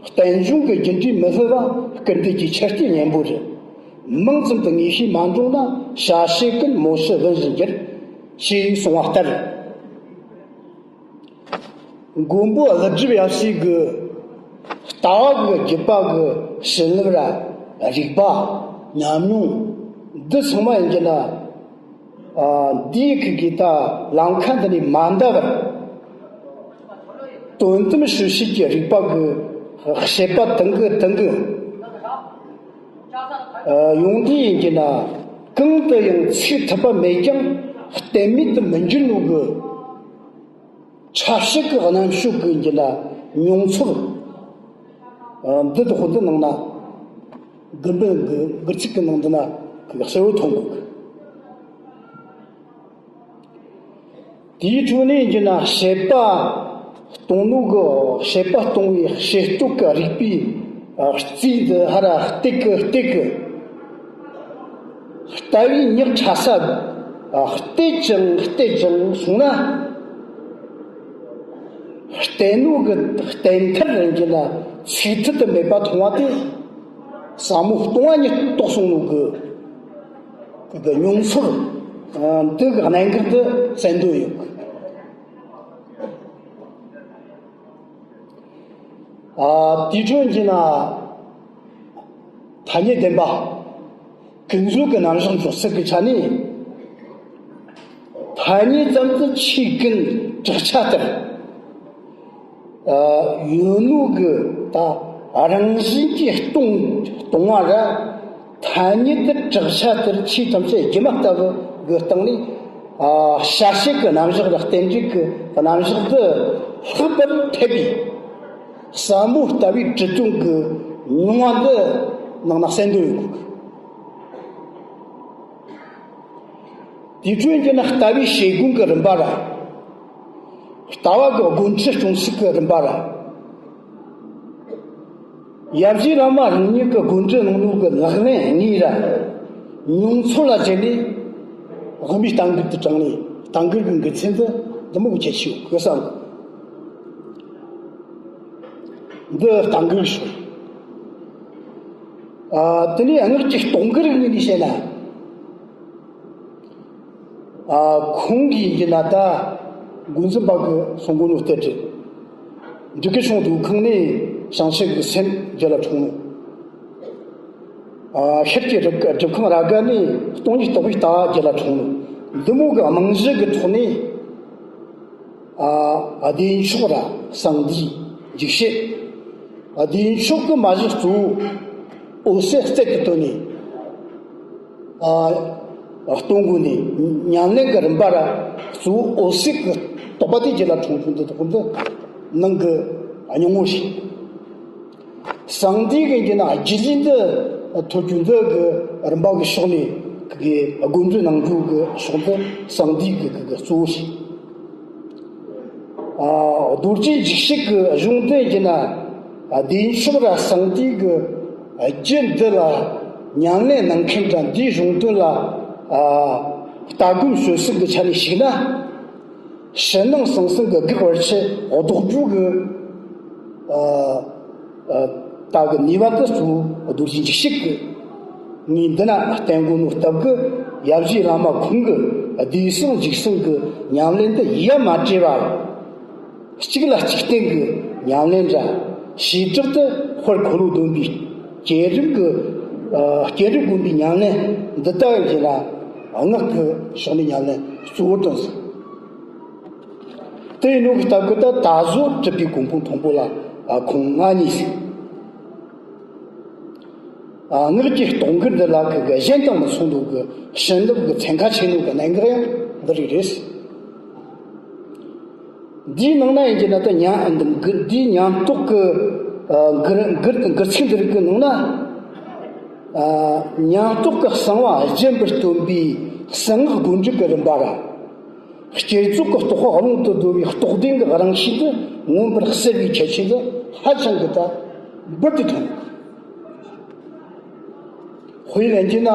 བསྟན་སྐྱོང་གི་རྒྱུ་འབྲས་མི་སླུ་བ་སྐུར་འདེབས་ཀྱི་ཆུ་རྐྱེན་གཉེན་པོ་རེད། མིང་ཙམ་དུ་ངེས་ཤེས་མ་འདྲོངས་ན་བྱ་བྱེད་ཀུན་མོ་ཕྱི་བུད་བཞིན་འགྱུར། ཞེས་གསུངས་པ་ལྟར། མགོན་པོ་ཀླུ་སྒྲུབ་ཡབ་སྲས་ཀྱི་ལྟ་བ་གི་བརྒྱུད་པ་གི་བྱིན་རླབས་ར་རིག་པ་ཉམས་མྱོང་འདི་ཚང་མ་ཡིན་གྱི་ན། ཨ། འདིའི་ཁུག་གི་ད་ལམ་ཁ་འདི་ནས་མ་འདའ་བར། དོན་དམ་དཔྱོད་བྱེད་ཀྱི་རིག་པ་གི་བྱེད་པ་དང་གི་དང་གི། ཨ། ཡོང་དུས་ཡིན་གྱི་ན་གང་དུ་ཡང་ཚུད་ཐུབ་པ་མེད་ཀྱང་གཏན་མེད་དུ་མི་འགྱུར་ནོ་གི། ཕྲ་ཕྱིན་གྱི་རྣམ་དཔྱོད་ཀྱི་འགྱུར་ལ་མྱོང་ཚོར། ཨ། འདི་དག་འདི་ནང་ན་མགུར་འབུམ་གྱི་མགུར་ཚིག་གི་ནང་འདི་ན་གསལ་བོ་མཐོང་དགོས། དེའི་འཕྲོ་ནས་འགྱུར་ན་བྱེད་པ་གཏོང་ནོ་གི་བྱེད་པ་གཏོང་བའི་བྱེད་སྟོབས་ཀྱི་རིག་པའི་རྩིས་འདི་ཧ་ར་སྟེགས་ཀྱི་སྟེགས་ཀྱི། ལྟ་བའི་ཉག་ཕྲ་ས་བལྟས་ཀྱང་བལྟས་ཀྱང་སོང་ན། བལྟས་ནོ་གི་བལྟས་མཐར་རང་གི་ལ་ཚིག་ཐུར་དུ་མེད་པ་མཐོང་བ་དེ་ཟབ་མོ་སྟོང་པ་ཉིད་རྟོགས་སོང་ནོ་གི་གི་མྱོང་ཚོར་འདི་གི་གནད་འགག་འདི་གསལ་འདོད་ཡོད། ཨ། དེའི་འཕྲོ་འགྱུར་ན་ཐ་སྙད་བདེན་པ། ཀུན་རྫོབ་ཀྱི་རྣམ་གཞག་འཇོག་ཚུལ་གྱི་ཆ་ནས། ཐ་སྙད་ཙམ་དུ་ཆོས་ཀུན་བྲག་ཆ་ལྟར། ཨ། ཡོད་ནོ་གི་ད་རང་བཞིན་གྱིས་སྟོང་སྟོང་བ་ར། ཐ་སྙད་དུ་བྲག་ཆ་ལྟར་ཆོས་ཐམས་ཅད་སྒྱུ་མ་ལྟ་བུ་གི་སྟེང་ནས། ཨ། བྱ་བྱེད་ཀྱི་རྣམ་གཞག་ལ་རྟེན་འབྲེལ་གྱི་རྣམ་གཞག་འདི་ལྷག་པར་འཐད་པའི་ཟབ་མོ་ལྟ་བའི་དྲི་དོན་གྱི་མྱོང་བ་འདི་ནང་ན་གསལ་འདོད་ཡོད་དགོས། དེ་འཕྲོ་འགྱུར་ན་ལྟ་བའི་བྱེད་སྒོ་གི་རིམ་པ་ར། ལྟ་བ་གི་སྒོ་འཁྲིད་སྐྱོང་ཚུལ་གི་རིམ་པ་ར། ཡབ་རྗེ་བླ་མ་རང་ཉིད་ཀྱི་སྒོ་འཁྲིད་གནང་ནོ་གི་ལག་ལེན་དངོས་ར་མྱོང་ཚོར་ལ་བརྟེན་ནས་དབུ་མའི་རྟ་མགུར་དུ་དྲངས་ནས་རྟ་མགུར་གྱི་མགུར་མཚན་དུ་འདི་མོ་གི་ཁྱད་ཆོས་ཡོད་གི་བསམ། འདི་ལྟ་འགུལ་ཞིག་ཨ། དེ་ནས་སྔགས་ཀྱི་གཏོང་གི་རིགས་ནས་བཤད་ན། ཨ། ཁོང་གིས་ཡིན་ན་ད་འགོ་འཛིན་པ་གི་གསུང་གོ་ནོ་ལྟར་དུ། འབྲུག་གི་ཆུང་དུ་ཁང་ནས་བྱང་ཆུབ་ཀྱི་སེམས་རྒྱུད་ལ་འཁྲུངས་ནོ། ཨ། ཤར་གྱི་སྒྲུབ་སྒྲུབ་ཁང་ར་ག་ནས་སྟོང་ཉིད་རྟོགས་པའི་ལྟ་བ་རྒྱུད་ལ་འཁྲུངས་ནོ། འདི་མོ་གི་རྨང་གཞི་གི་ཐོག་ནས། ཨ། བདེ་མཆོག་ར་གསང་འདུས་འཇིགས་བྱེད། བདེ་མཆོག་གི་མ་གཞི་གཙོ་བོ་འོད་གསལ་རྩལ་གྱི་དོན་ནས། ཨ། སྟོང་གོ་ནས་ཉམས་ལེན་གྱི་རིམ་པ་ར་གཙོ་བོ་འོད་གསལ་གྱི་རྟོགས་པ་དེ་རྒྱུད་ལ་འཁྲུངས་རྒྱུ་འདི་དག་འདི་ནང་གི་སྙིང་པོ་ཞིག་གསང་འདུས་ཀྱི་ཡིན་ན་རྒྱུད་ལས་འདི་ཐོབ་རྒྱུ་འདི་གི་རིམ་པ་གི་ཕྱོགས་ནས་གི་སྒོམ་སྒྲུབ་གནང་རྒྱུ་གི་ཕྱོགས་འདི་གསང་འདུས་ཀྱི་གི་གཙོ་བོ་ཞིག་ཨ། རྡོ་རྗེ་འཇིགས་བྱེད་ཀྱི་གཞུང་འདི་ཡིན་ན། ཨ། བདེ་མཆོག་ར་གསང་འདུས་ཀྱི་རྒྱུད་འདི་ལ་ཉམས་ལེན་གནང་མཁན་དང་འདིའི་གཞུང་དོན་ལ། ཨ། ལྟ་སྒོམ་སྤྱོད་གསུམ་གྱི་ཆ་ནས་གཞིགས་ན། ཕྱི་ནང་གསང་གསུམ་གྱི་སྒེག་བར་ཆད་ལྡོག་རྒྱུ་གི། ཨ། ཨ། ལྟ་གི་ནུས་པ་དེ་གཙོ་བོ་རྡོ་རྗེ་འཇིགས་བྱེད་ཀྱི། ངས་འདི་ན་བསྟན་གོ་ནོ་སྟབས་ཀྱིས་ཡབ་གཞིས་བླ་མ་ཁོང་གི་བདེ་གསང་འཇིགས་གསུམ་གྱི་ཉམས་ལེན་དེ་ཡ་མ་བྲལ་བར། གཅིག་ལ་གཅིག་བརྟེན་གྱི་ཉམས་ལེན་ར། བྱེ་བྲག་ཏུ་དཔལ་འཁོར་ལོ་སྡོམ་པའི་བསྐྱེད་རིམ་གྱི། ཨ། བསྐྱེད་རིམ་སྒོམ་པའི་ཉམས་ལེན་འདི་ལྟ་བུ་ཡིན་ན། སྔགས་ཀྱི་ཕྱོགས་ནས་ཉམས་ལེན་གཙོ་བོར་བཏོན་ཟིན། དེ་ཡིན་ནོ་གི་སྟབས་ཀྱིས་ད་ད་གཟོད་གྲུབ་པའི་གོ་འཕང་མཐོན་པོ་ལ། ཨ། ཁོང་མངའ་བརྙེས་ཟིན། ཨ། སྔགས་ཀྱི་གཏོང་གི་འདི་ལ་གི་གཞན་དང་མི་མཚུངས་ནོ་གི་བྱིན་རླབས་ཀྱི་ཚན་ཁ་ཆེ་ནོ་གི་གནད་འགག་ཡང་འདི་རིགས་རེད། འདིའི་ནང་ན་ཡིན་གྱི་ན་ད་ཉམས་འདིའི་ཉམས་རྟོགས་ཀྱི། ཨ། འགུར་འགུར་འགུར་ཚིག་འདི་རིགས་ཀྱི་ནང་ན། ཨ། ཉམས་རྟོགས་ཀྱི་གསང་བ་རྒྱུན་པར་སྟོན་པའི་གསང་སྔགས་སྒོམ་སྒྲུབ་ཀྱི་རིམ་པ་ར། བསྐྱེད་རྫོགས་ཀྱི་རྟོགས་པ་རླུང་དུ་བསྡུ་བའི་རྟོགས་ལྡན་གྱི་རང་བཞིན་དུ་མངོན་པར་གསལ་བའི་ཁྱད་ཆོས་འདི་ཧ་ཅང་གི་ད་འབུར་དུ་ཐོན། དཔེ་ལེན་གྱི་ན་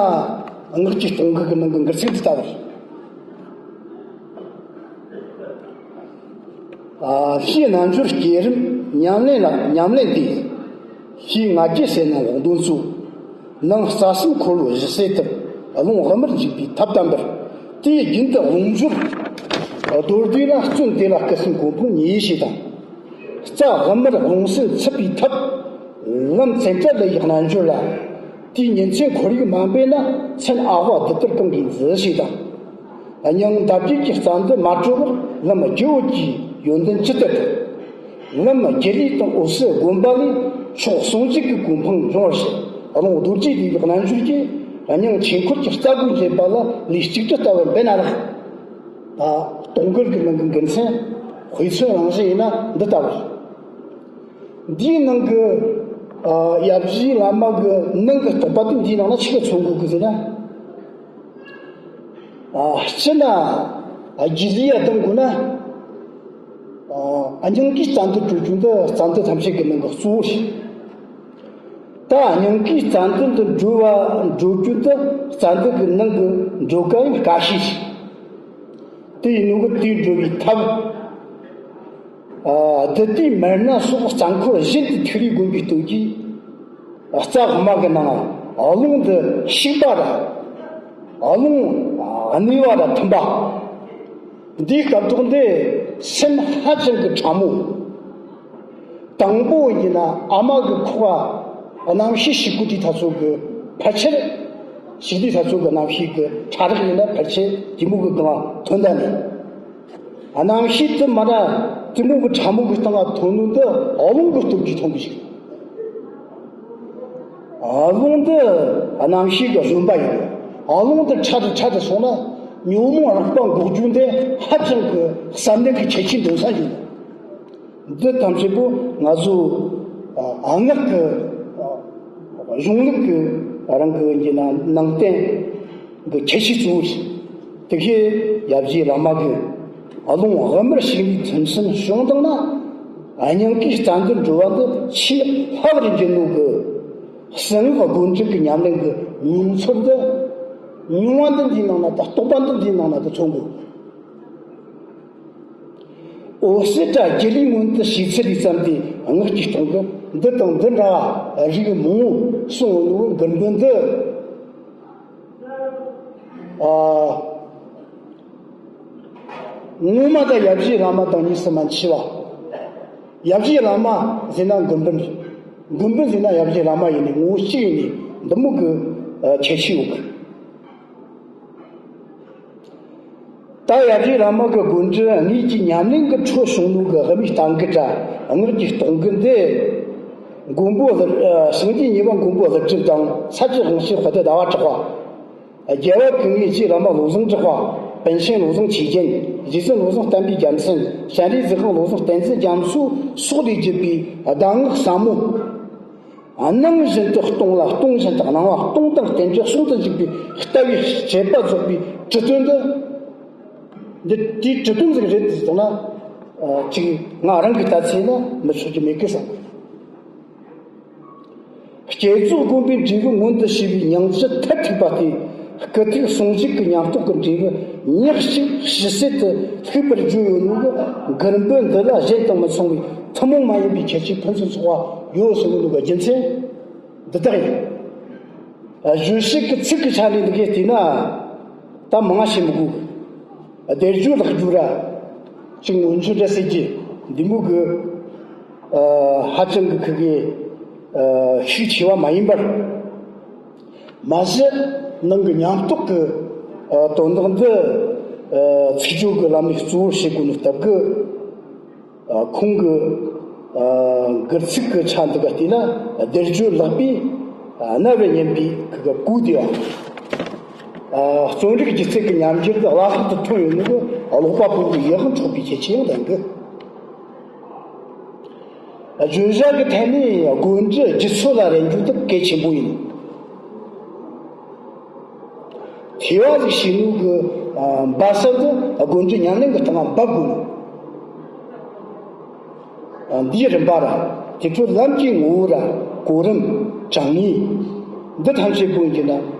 སྔགས་ཀྱི་གཏོང་གི་གི་ནང་གི་འགུར་ཚིག་འདི་ལྟ་བུར། ཨ། ལྷའི་རྣལ་འབྱོར་བསྐྱེད་རིམ་ཉམས་ལེན་ལ། ཉམས་ལེན་དེ། ལྷའི་ང་རྒྱལ་གསལ་སྣང་འོག་འདོན་གཙོ། ནང་རྩ་གསུམ་འཁོར་ལོ་བཞི་གསལ་ཐབས། རླུང་དབུ་མར་འཇུག་པའི་ཐབས་དམ་པར། དེའི་རྒྱུན་དུ་རླུང་སྦྱོར་རྡོར་བཟླས་ལ་བརྩོན། དེ་ལ་སྐུ་གསུམ་གོ་འཕང་ཉེ་ཞེས་དང་། རྩ་དབུ་མར་རླུང་སེམས་ཚུད་པའི་ཐབས། ལམ་ཙནྡྲ་ལི་ཡི་རྣལ་འབྱོར་ལ། དེའི་ཉིན་མཚན་ཁོར་ཡུག་མ་འབད་ན། མཚན་ཨ་ཝ་ལྡི་ཏིར་གང་གིས་འཛུད་ཞེས་དང་། སྙིང་འདབ་བརྒྱད་ཀྱི་རྩ་འདི་མ་གྲོལ་བར། ལམ་རྒྱུ་འོད་ཀྱི་ཡོན་ཏན་ཇི་ལྟར་གྲོལ། ལམ་རྒྱུ་ལུས་དང་འོད་གསལ་བསྒོམ་པ་ལས། མཆོག་ཟུང་འཇུག་གི་གོ་འཕང་འབྱུང་བར་བྱེད། རླུང་རྡོ་རྗེ་ལི་ཡི་རྣལ་འབྱོར་གྱིས། སྙིང་ཆོས་འཁོར་གྱི་རྩ་སྒོ་འབྱེད་པ་ལ། ལུས་གཅིག་དྲིལ་ལྟ་བུར་འབད་ན་ལགས། ད་གཏོང་གི་གི་ནང་གི་འགུར་ཚིག་དཔེ་མཚོན་རང་བཞིན་ཡིན་ན་འདི་ལྟ་བུ། འདིའི་ནང་གི། ཨ། ཡབ་གཞིས་བླ་མ་གི་ནང་གི་རྟོགས་པ་དེ་འདིའི་ནང་ན་ཆི་གི་མཚོན་དགོས་གི་ཟེར་ན། ཨ། སྤྱིར་ན། ཨ། རྒྱུད་ལ་ཡ་གདམ་དགོས་ན། ཨ། སྙིང་གའི་རྩ་འདི་གྲོལ་རྒྱུ་འདི་རྩ་འདི་ཐམས་ཅད་ཀྱི་ནང་གི་གཙོ་བོ་ཞིག་ད་སྙིང་གའི་རྩ་འདི་འདི་གྲོལ་བ། གྲོལ་རྒྱུ་འདི་རྩ་འདི་གི་ནང་གི་གྲོལ་དཀའ་ཡང་དཀའ་ཤོས་ཤིག་དེ་ཡིན་ནོ་གི་དེ་གྲོལ་བའི་ཐབས། ཨ། བདུད་བྡེ་མར་སྣ་སོགས་རྩ་འཁོར་བཞིན་དུ་ཐུག་རེ་བསྒོམ་པའི་སྟོབས་ཀྱིས། རྩ་དབུ་མ་གི་ནང་རླུང་འདི་ཞུགས་པ་ར། རླུང་གནས་པ་ར་མཐུན་པ། འདིའི་སྐབས་ཐོག་འདི་སེམས་ཧ་ཅང་གི་ཕྲ་མོ། དང་པོ་ཡིན་ན་ཨ་མ་གི་ཁོག་ག་རྣམ་ཤེས་ཞིག་གོ་དུས་ད་ཚོད་གི་ཕལ་ཆེར། ཞིག་དུས་ད་ཚོད་གི་རྣམ་ཤེས་གི་ཕྲ་རགས་ཡིན་ན་ཕལ་ཆེར་དེ་མོ་གི་སྒང་ཐོན་ད་ནི། རྣམ་ཤེས་དེ་མ་ར་དེ་མོ་གི་ཕྲ་མོ་གི་སྟེང་ལ་ཐོན་ནོ་འདི་རླུང་གི་སྟོབས་ཀྱིས་ཐོན་གི་ཞིག་རླུང་འདི་རྣམ་ཤེས་ཀྱི་རིམ་པ་ཡིན། རླུང་འདི་ཕྲ་རུ་ཕྲ་རུ་སོང་ན་ཉོན་མོངས་རང་རྐང་འགོག་རྒྱུ་འདི་ཧ་ཅང་གི་བསམ་གཏན་གྱི་ཁྱད་ཆོས་འདོན་ས་ཡིན། འདི་ཐམས་ཅད་པོ་ང་ཚོ་ཨ་སྔགས་ཀྱི་ཨ་གཞུང་ལུགས་ཀྱི་རང་གི་ཡིན་ན་ནང་བསྟན་གྱི་ཁྱད་ཆོས་གཙོ་བོ་རེད། དེ་བཞིན་ཡབ་རྗེ་བླ་མ་གི་ཨ་རླུང་དབུ་མར་ཞུགས་ནས་ཐིམ་གསུམ་བྱུང་བཏང་ན། སྙིང་གའི་རྩ་འདི་འགྲོ་བ་འདི་ཆེས་ལྷག་པར་འགྱུར་ནོ་གི་གསང་སྔགས་སྒོམ་སྒྲུབ་ཀྱི་ཉམས་ལེན་གྱི་མྱོང་ཚོར་འདི། མྱོང་བ་འདི་འདིའི་ནང་ན་ད་རྟོགས་པ་འདི་འདིའི་ནང་ན་ད་ཚོར་དགོས། འོད་གསལ་དྲ་རྒྱུད་ལུས་མངོན་དུ་བྱས་ཚུལ་ལས་བརྩམས་ཏེ་སྔགས་ཀྱི་སྟོང་གི་ འདི་དང་འདི་འདྲ་བ་རིགས་མང་པོ་གསུངས་ཡོད་ནོ། མགུར་འབུམ་འདི། ཨ། ངོ་མ་ད་ཡབ་རྗེ་བླ་མ་དང་གཉིས་སུ་མ་མཆིས་པ། ཡབ་རྗེ་བླ་མ་ཟེར་ན་མགུར་འབུམ་རེད། མགུར་འབུམ་ཟེར་ན་ཡབ་རྗེ་བླ་མ་ཡིན་ནི་ངོ་བོ་གཅིག་ཡིན་ནི་འདི་མོ་གི་ཨ་ཁྱད་ཆོས་ཡོད་གི། ད་ཡབ་རྗེ་བླ་མ་གི་དགོངས་འགྲེལ་དངོས་ཀྱི་ཉམས་ལེན་གྱི་ཁྲོད་བྱུང་ནོ་གི་དབུ་མའི་རྟ་མགུར་ར་སྔགས་ཀྱི་སྟོང་མགུར་འདི། མགོན་པོ་ཀླུ། ཨ། སངས་རྒྱས་གཉིས་པ་མགོན་པོ་ཀླུ་སྒྲུབ་དང་ས་སྐྱའི་དབང་ཕྱུག་དཔལ་ལྡན་ཟླ་བ་གྲགས་པ། རྒྱལ་བ་ཀུན་དགའི་རྗེ་བླ་མ་བློ་བཟང་གྲགས་པ། པཎ་ཆེན་བློ་བཟང་ཆོས་རྒྱན། རྗེ་བཙུན་བློ་བཟང་བསྟན་པའི་རྒྱལ་མཚན། སྤྱན་རས་གཟིགས་དབང་བློ་བཟང་བསྟན་འཛིན་རྒྱ་མཚོ་སོགས་ལས་བརྒྱུད་པའི་གདམས་ངག་ཟབ་མོ། སྣང་བཞིན་དུ་སྟོང་ལ་སྟོང་བཞིན་དུ་སྣང་བ། སྟོང་དང་རྟེན་འབྲེལ་ཟུང་དུ་འཇུག་པའི་ལྟ་བའི་བྱེད་པ་རྫོགས་པའི་གྲུབ་དོན་འདི། འདི་དེའི་གྲུབ་དོན་ཟིག་རེད་ཟེར་ན། ཨ། ཅིག་ང་རང་གི་ལྟ་ཚུལ་ན་མི་ཆོག་རྒྱུ་མེད་གི་བསམ། བསྐྱེད་རྫོགས་སྒོམ་པའི་འབྲས་བུ་མངོན་དུ་བྱས་པའི་སྙིང་རྗེ་མཐར་ཐུག་པ་སྟེ། སྐུ་ཐུགས་ཟུང་འཇུག་གི་ཉམས་རྟོགས་ཀྱི་འབྲས་བུ་ཉག་གཅིག་ཇི་སྲིད་དུ་ཐུག་པར་བརྗོད་ཡོད་ནོ་གི་མགུར་འབུམ་འདི་ལ་གཞན་དང་མི་མཚུངས་པའི་ཐུན་མོང་མ་ཡིན་པའི་ཁྱད་ཆོས་ཕུན་སུམ་ཚོགས་པ་ཡོད་ཟེར་ནོ་གི་རྒྱུ་མཚན་འདི་དག་ཡིན། བརྗོད་བྱེད་ཀྱི་ཚིག་གི་ཆ་ནས་འདི་གས་བལྟས་ན། ད་མང་བཤད་མི་དགོས། བཟླས་བརྗོད་ལེགས་བརྗོད་ར། ཅིག་མངོན་བརྗོད་འདྲ་ཟེར་གྱི་འདི་མོ་གི། ཨ། ཧ་ཅང་གི་ཁུ་གི། ཨ། ཤུགས་ཆེ་བ་མ་ཡིན་པར། མ་གཞི་ནང་གི་ཉམས་རྟོགས་ཀྱི། ཨ། དོན་དག་འདི། ཨ། ཚིག་སྦྱོར་གྱི་ལམ་ནས་གཙོ་བོར་བྱེད་དགོས་ནི་སྟབས་ཀྱིས། ཨ། ཁོང་གི། ཨ། མགུར་ཚིག་གི་ཆ་འདི་ག་བལྟས་ན་བཟླས་བརྗོད་ལེགས་པས། ཨ། རྣ་བས་ཉན་པའི་ཁུ་གི་གོ་བདེ་བ། ཨ། རྩོམ་རིག་སྒྱུ་རྩལ་གྱི་ཉམས་འགྱུར་དེ་བླ་ལྷག་ཏུ་ཐོན་ཡོད་ནོ་གི་ཀློག་པ་པོ་གི་ཡིད་དབང་འཕྲོག་པའི་ཁྱད་ཆོས་ཡང་ལྡན་གི། བརྗོད་བྱ་གི་ཐད་ནས་དགོངས་འགྲེལ་བརྒྱུད་ཚོད་ལ་རེ་འགྱུར་དེ་གལ་ཆེན་པོ་ཡིན། ཐོས་པ་ཟིག་བྱས་ནོ་གི། ཨ། འབབ་ས་དེ་དགོངས་འགྲེལ་ཉམས་ལེན་གྱི་སྟེང་ང་འབབ་དགོས་ནོ། ཨ། འདིའི་རིམ་པ་ར། དེ་འཕྲོ་ལམ་གྱི་ངོ་བོ་ར། གོ་རིམ། དྲང་ངེས། འདི་ཐམས་ཅད་པོ་ཡིན་གྱི་ན་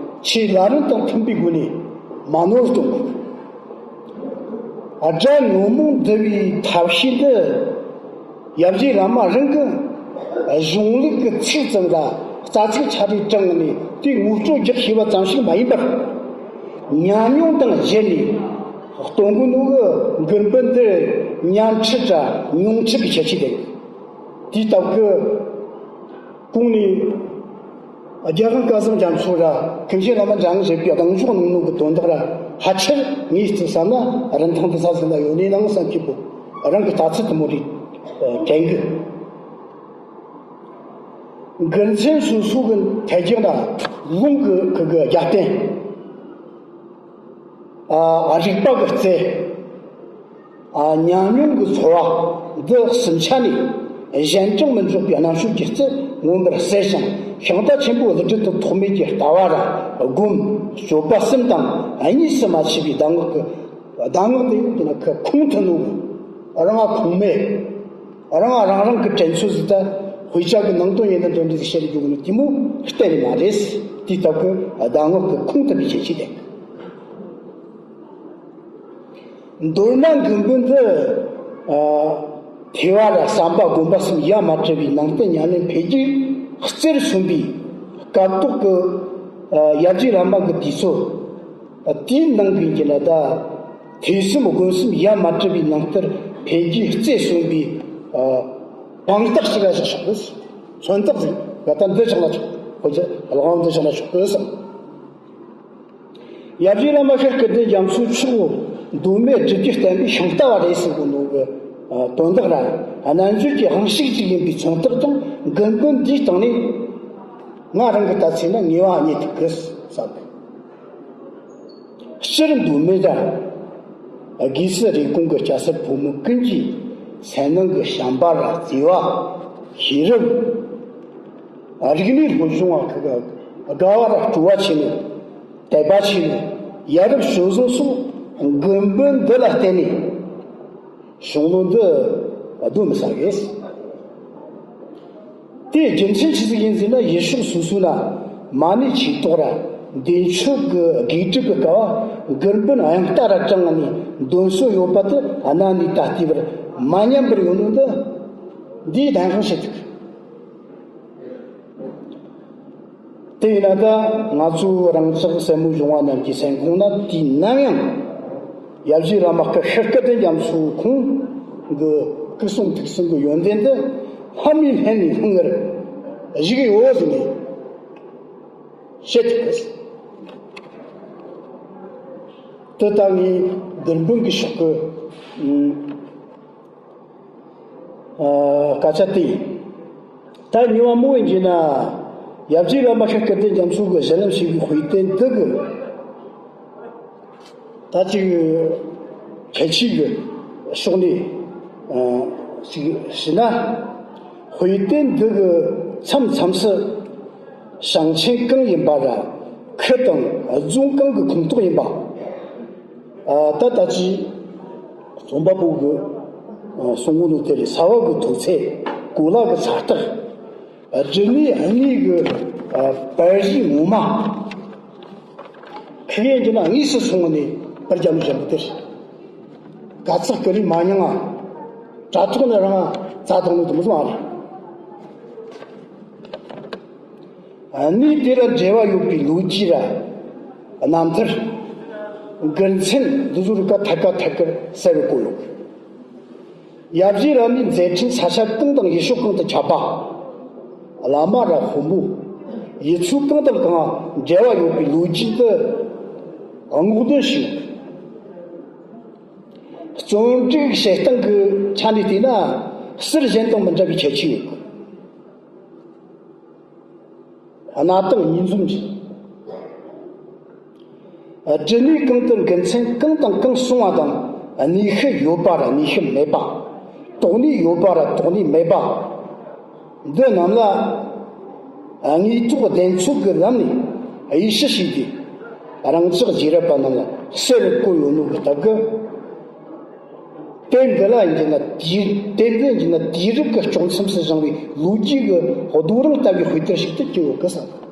ཆོས་ལམ་རིམ་དང་མཐུན་པའི་སྒོ་ནས་མ་ནོར་གཏོང་དགོས། ཨ། སྒྲ་ཉོན་མོངས་འདུལ་བའི་ཐབས་ཤེས་འདི། ཡབ་རྗེ་བླ་མ་རང་གི་གཞུང་ལུགས་ཀྱི་ཚིག་ཙམ་ལ་རྩ་ཚིག་ཆ་རེ་དྲངས་ནས་དེའི་ངོ་སྤྲོད་རྒྱག་ཤེས་པ་ཙམ་ཞིག་མ་ཡིན་པར། ཉམས་མྱོང་དང་གཞན་ནས་གཏོང་གི་ནོ་གི་མགུར་འབུམ་འདིར་ཉམས་ཁྲིད་དང་མྱོང་ཁྲིད་ཀྱི་ཁྱད་ཆོས་ལྡན། དེའི་སྟབས་ཀྱིས། གོང་ནས་རྒྱལ་དབང་སྐལ་བཟང་རྒྱ་མཚོ་ར་ཀུན་མཁྱེན་བླ་མ་འཇམ་དབྱངས་བཞད་པའི་གདེང་འཇོག་གནང་ནོ་གི་དོན་དག་ར་ཕལ་ཆེར་ངས་བརྩིས་བསམ་ན་རིན་ཐང་དེ་ས་ཟིན་ལ་ཡོད་ནས་ནང་བསམ་གྱི་བུ་རང་གི་ལྟ་ཚུལ་དེ་མོ་རེད། དྲན་གི། མགུར་མཚན་སོ་སོ་གི་ཐད་ཀྱང་ན་ལུང་གི་ཁུ་གི་རྒྱབ་རྟེན། ཨ། རིགས་པ་གི་རྩལ། ཨ། ཉམས་མྱོང་གི་ཚོར་བ་འདི་གསུམ་ཆ་ནས་གཞན་དྲིང་མི་འཇོག་པའི་རྣམ་དཔྱོད་ཀྱི་རྩལ་མངོན་པར་གསལ་ཞིང་། ཤིང་རྟ་ཆེན་པོ་གླུ་སྒྲུབ་ཏུ་ཐོགས་མེད་ཀྱི་ལྟ་བ་ར་སྒོམ་སྤྱོད་པ་གསུམ་དང་གཉིས་སུ་མ་མཆིས་པའི་གདམས་ངག་གི། གདམས་ངག་དེ་ཡིན་ན་ཁོ་ཁུངས་ཐུབ་ནོ། རང་ང་ཁུངས་མེད། རང་ང་རང་རང་གི་དྲན་ཚུལ་ཟིག་ད་དཔེ་ཆ་གི་ནང་དོན་ཡིན་ན་འདྲ་འདྲ་ཟིག་བཤད་རྒྱུ་གི་ནི་དེ་མོ་གཏན་ནས་མ་རེད། དེའི་སྟབས་ཀྱིས་གདམས་ངག་གི་ཁུངས་ཐུབ་པའི་ཁྱད་ཆོས་ལྡན། མདོར་ན་མགུར་འབུམ་འདི། ཨ། ཐོས་པ་ར་བསམ་པ་སྒོམ་པ་གསུམ་ཡ་མ་བྲལ་བའི་ནང་བསྟན་ཉམས་ལེན་འཕེལ་རྒྱས་རྩེར་སོན་པའི་སྐབས་ཐོག་གི། ཨ། ཡབ་རྗེ་བླ་མ་གི་དུས་ཚོད། ཨ། དེའི་ནང་གི་ཡིན་གྱི་ན་ད་ཐོས་བསམ་སྒོམ་གསུམ་ཡ་མ་བྲལ་བའི་ནང་ལྟར་འཕེལ་རྒྱས་རྩེར་སོན་པའི། ཨ། དཔང་རྟགས་ཤིག་ལ་བཞག་ཆོག་གི། མཚོན་རྟགས་ཟིག་ང་ད་འདི་བཞག་ན་ཆོག་གི། ཁོ་ཚོས་ལག་འདི་བཞག་ན་ཆོག་གི་བསམ། ཡབ་རྗེ་བླ་མ་ཤར་སྐུ་ལྡན་རྒྱ་མཚོའི་ཕྱོགས་མདོ་སྨད་སྒྲུབ་བརྒྱུད་བསྟན་པའི་ཤིང་རྟ་བ་རེད་ཟེར་གོ་ནོ་གི། ཨ། དོན་དག་ར་རྣལ་འབྱོར་གྱི་དབང་ཕྱུག་ཅིག་ཡིན་པའི་མཚོན་རྟགས་ཀྱང་མགུར་འབུམ་འདིའི་སྟེང་ནས་ང་རང་གི་ལྟ་ཚུལ་ན་ངེས་པ་རྙེད་ཐུབ་གི་བསམ། སྤྱིར་མདོ་སྨད་དང་དགེ་བསུ་རེབ་གོང་གི་སྐྱ་སེར་ཕོ་མོ་ཀུན་གྱིས་སེམས་ནང་གི་བྱམས་པ་ར་བརྩེ་བ། ཤེས་རབ། རིག་གནས་སློབ་སྦྱོང་བ་གི་དགའ་བ་ར་སྤྲོ་བ་ཆེ་ནས། དད་པ་ཆེ་ནས་ཡ་རབས་སྤྱོད་བཟང་སོགས་མགུར་འབུམ་འདི་ལ་བརྟེན་ནས་གཞུང་ལུགས་འདི་གདོན་མི་ཟ་གི། དེའི་རྒྱུ་མཚན་ཆི་ཟིག་ཡིན་ཟེར་ན། ཡུལ་ཕྱོགས་སོ་སོ་ན་མ་ཎི་ཆོས་ཐོག་ར་འདས་མཆོད་ཀྱི་དགེ་སྒྲུབ་ཀྱི་སྐབས་མགུར་འབུམ་དབྱངས་རྟ་ར་དྲངས་ནས་འདོན་སྲོལ་ཡོད་པ་དེ་གནའ་ནས་ད་ལྟའི་བར་མ་ཉམས་པར་ཡོད་ནོ་འདི་འདིས་གདན་དབང་བྱེད་ཐུབ། དེ་ཡིན་ན་ད་ང་ཚོའི་རང་ཅག་སེར་མོ་གཞུང་བ་རྣམས་ཀྱི་སེམས་ཁོང་ན་དུས་ནམ་ཡང་ཡབ་རྗེ་བླ་མ་སྐུ་ཤྲི་སྐལ་ལྡན་རྒྱ་མཚོ་ཁོང་གི་སྐུ་གསུང་ཐུགས་གསུང་གི་ཡོན་ཏན་འདི་ལྷ་མིའི་ལྷན་ནས་ལྷུང་ངེར་བཞུགས་ཡོད་ཟེར་ནས་བཤད་ཐུབ་གི། དེ་ལྟ་ངས་སྒེར་དཔོན་གྱི་ཕྱོགས་ཀྱི་ཨ་སྐད་ཆ་དེ་ཡིན། ད་ཉི་མ་མོ་ཡིན་གྱི་ན་ཡབ་རྗེ་བླ་མ་ཤྲི་སྐལ་ལྡན་རྒྱ་མཚོ་གི་གཞི་ལམ་ཞེས་པའི་དཔེ་དེབ་འདི་གི་ད་ཅིག་ཁྱད་ཆོས་ཀྱི་ཕྱོགས་ནས་ཨ་ཅིག་ཞུས་ན། དཔེ་དེབ་འདི་གི་མཚམས་མཚམས་སུ་ཞིང་ཆེན་གང་ཡིན་པ་ར་ཁུལ་དང་རྫོང་གང་གི་ཁོངས་གཏོགས་ཡིན་པ། ཨ་ད་ལྟ་ཅི་རྩོམ་པ་པོ་གི་ཨ་གསུང་ངོ་ནོ་དེ་རེད། ས་བབ་གི་མཐོ་ཚད། གོ་ལ་གི་ཚ་རྟགས། ཨ་སྒྲིག་གནས་གནས་གི་ཨ་པར་རིས་ངོ་མ། ཁི་གེ་འདི་ན་དངོས་སུ་སོང་ནས་པར་རྒྱབ་ནས་བཞག་གི་དེ་རེད། ག་ཚག་གི་རིགས་མ་མྱངས་ང་། དྲ་ཐོག་ནས་རང་རྩ་དང་ནོ་དུ་མི་སོང་ཨ་རེད། གནས་དེ་ལ་འབྲེལ་བ་ཡོད་པའི་ལོ་རྒྱུས་ར་རྣམ་ཐར། མགུར་མཚན་འདི་ཚོ་རིགས་ཀ་ཐད་ཀ་ཐད་ཀར་གསལ་བའི་སྐོར་ཡོད། ཡབ་རྗེ་བླ་མའི་མཛད་འཕྲིན་ས་ཆ་གང་དང་ཡུལ་ཕྱོགས་གང་དུ་ཁྱབ་པ། བླ་མ་ར་དཔོན་པོ། ཡུལ་ཚོ་གང་དང་གང་འབྲེལ་བ་ཡོད་པའི་ལོ་རྒྱུས་འདི་སྔོག་འདོན་ཞུས། རྩོམ་སྒྲིག་བྱེད་སྟངས་ཀྱི་ཆ་ནས་བལྟས་ན་ཟུར་གཞན་དང་མི་འདྲ་བའི་ཁྱད་ཆོས་ཡོད། གནའ་དེང་གཉིས་འཛོམས་ཀྱི། སྒྲིག་གནས་གང་དུ་མགུར་མཚན་གང་དང་གང་གསུངས་པ་དང་གནས་ཤུལ་ཡོད་པ་ར་གནས་ཤུལ་མེད་པ། དོགས་གནས་ཡོད་པ་ར་དོགས་གནས་མེད་པ། འདི་རྣམས་ལ་དངོས་ཐོག་བདེན་འཚོལ་གྱི་ལམ་ནས་དབྱེ་ཞིབ་བྱས་ཏེ་རང་ཅག་རྗེས་རབས་པ་རྣམས་ལ་གསལ་བར་བཀོད་ཡོད་ནོ་གི་སྟབས་ཀྱིས། དེབ་འདི་ལ་ཡིན་གྱི་ན་དུས། དེབ་འདི་ཡིན་གྱི་ན་དུས་རབས་ཀྱི་དཀྱོག་མཚམས་སུ་བཞེངས་པའི་ལོ་རྒྱུས་ཀྱི་རྡོ་རིང་ལྟ་བུའི་དཔེ་དེབ་ཞིག་ཏུ་གྱུར་ཡོད་ཀི་བསམ།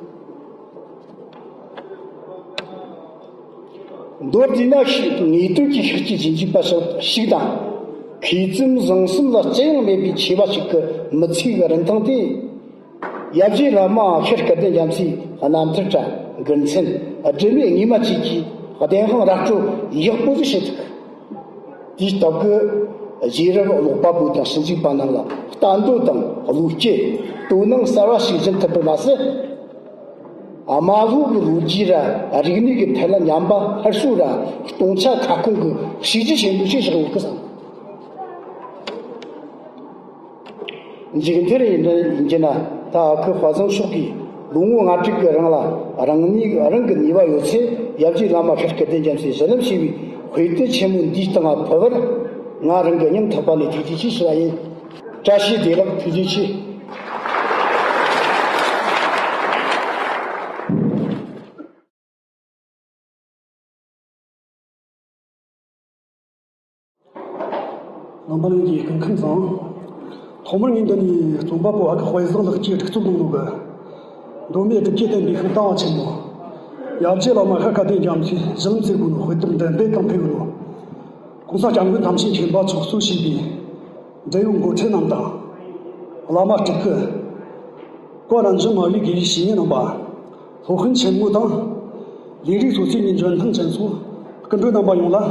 མདོར་བསྡུས་ན་ཤི་ངེས་དོན་གྱི་ཤུགས་ཀྱིས་རྗེས་འཇུག་པ་ཞིག་དང་། མཁས་བཙུན་བཟང་གསུམ་ལ་བརྩི་ཡང་མེད་པའི་ཆེ་བ་ཞིག་གི་མི་ཚེ་གི་རིན་ཐང་དེ། ཡབ་རྗེ་བླ་མ་ཤྲི་སྐལ་ལྡན་རྒྱ་མཚོའི་རྣམ་ཐར་དྲ་མགུར་མཚན། སྒྲིག་གནས་དངོས་མ་བཅས་ཀྱི་བདེན་དཔང་ར་སྤྲོད་ཡག་པོ་ཞིག་བྱེད་ཐུབ། དེའི་སྟབས་ཀྱིས་རྗེས་རབས་ཀློག་པ་པོ་དང་ཞིབ་འཇུག་པ་རྣམས་ལ་ལྟ་འདོད་དང་བློ་སྐྱེད་དོ་སྣང་གསར་བ་ཞིག་སྦྱིན་ཐུབ་པར་མ་ཟད། རྨ་ལྷོ་གི་ལོ་རྒྱུས་ར་རིག་གནས་ཀྱི་ཐད་ལ་ཉམས་པ་སླར་གསོ་ར་སྟོང་ཆ་ཁ་སྐོང་གི་བྱས་རྗེས་ཆེན་པོ་ཞིག་བཞག་ཡོད་ཀི་བསམ། མཇུག་མཐར་ཡིན་ན་ཡིན་གྱི་ན་ད་ཨ་ཁུ་དཔལ་བཟང་མཆོག་གིས་ལོ་ངོ་ལྔ་དྲུག་གི་རིང་ལ་རང་ཉིད་རང་གི་ནུས་པ་ཡོད་ཚད་ཡབ་རྗེ་བླ་མ་ཤྲི་སྐལ་ལྡན་རྒྱ་མཚོའི་གཞི་ལམ་ཞེས་པའི་དཔེ་དེབ་ཆེན་མོ་འདིའི་སྟེང་ལ་ཕུལ་བར་ང་རང་གི་སྙིང་ཐག་པ་ནས་ཐུགས་རྗེ་ཆེ་ཞུ་བ་ཡིན། བཀྲ་ཤིས་བདེ་ལེགས། ཐུགས་རྗེ་ཆེ། རྣམ་པ་ལྷན་རྒྱས་སྐུ་ཁམས་བཟང་། ཐོག་མར་ངས་འདི་ནས་རྩོམ་པ་པོ་ཨ་ཁུ་དཔལ་བཟང་ལགས་ཀྱིས་སྒྲིག་རྩོམ་གནང་ནོ་གི་མདོ་སྨད་སྒྲུབ་བརྒྱུད་བསྟན་པའི་ཤིང་རྟ་བ་ཆེན་མོ། ཡབ་རྗེ་བླ་མ་ཤྲི་སྐལ་ལྡན་རྒྱ་མཚོའི་གཞི་ལམ་ཟེར་གོ་ནོ་དཔེ་དེབ་འགྲེམས་སྤེལ་དང་ཕུལ་ཡོད་ནོ། གོང་ས་སྐྱབས་མགོན་ཐམས་ཅད་མཁྱེན་པ་མཆོག་གཙོས་བྱས་པའི་འབྲེལ་ཡོད་འགོ་ཁྲིད་རྣམས་དང་། བླ་མ་སྤྲུལ་སྐུ། བཀའ་རབ་འབྱམས་སྨྲ་བའི་དགེ་བའི་བཤེས་གཉེན་རྣམ་པ། སློབ་དཔོན་ཆེན་མོ་དང་། ལས་རིགས་སོ་སོའི་ནས་འཇོན་ཐང་ཅན་ཚོ་སྐུ་མགྲོན་རྣམ་པ་ཡོངས་ལ་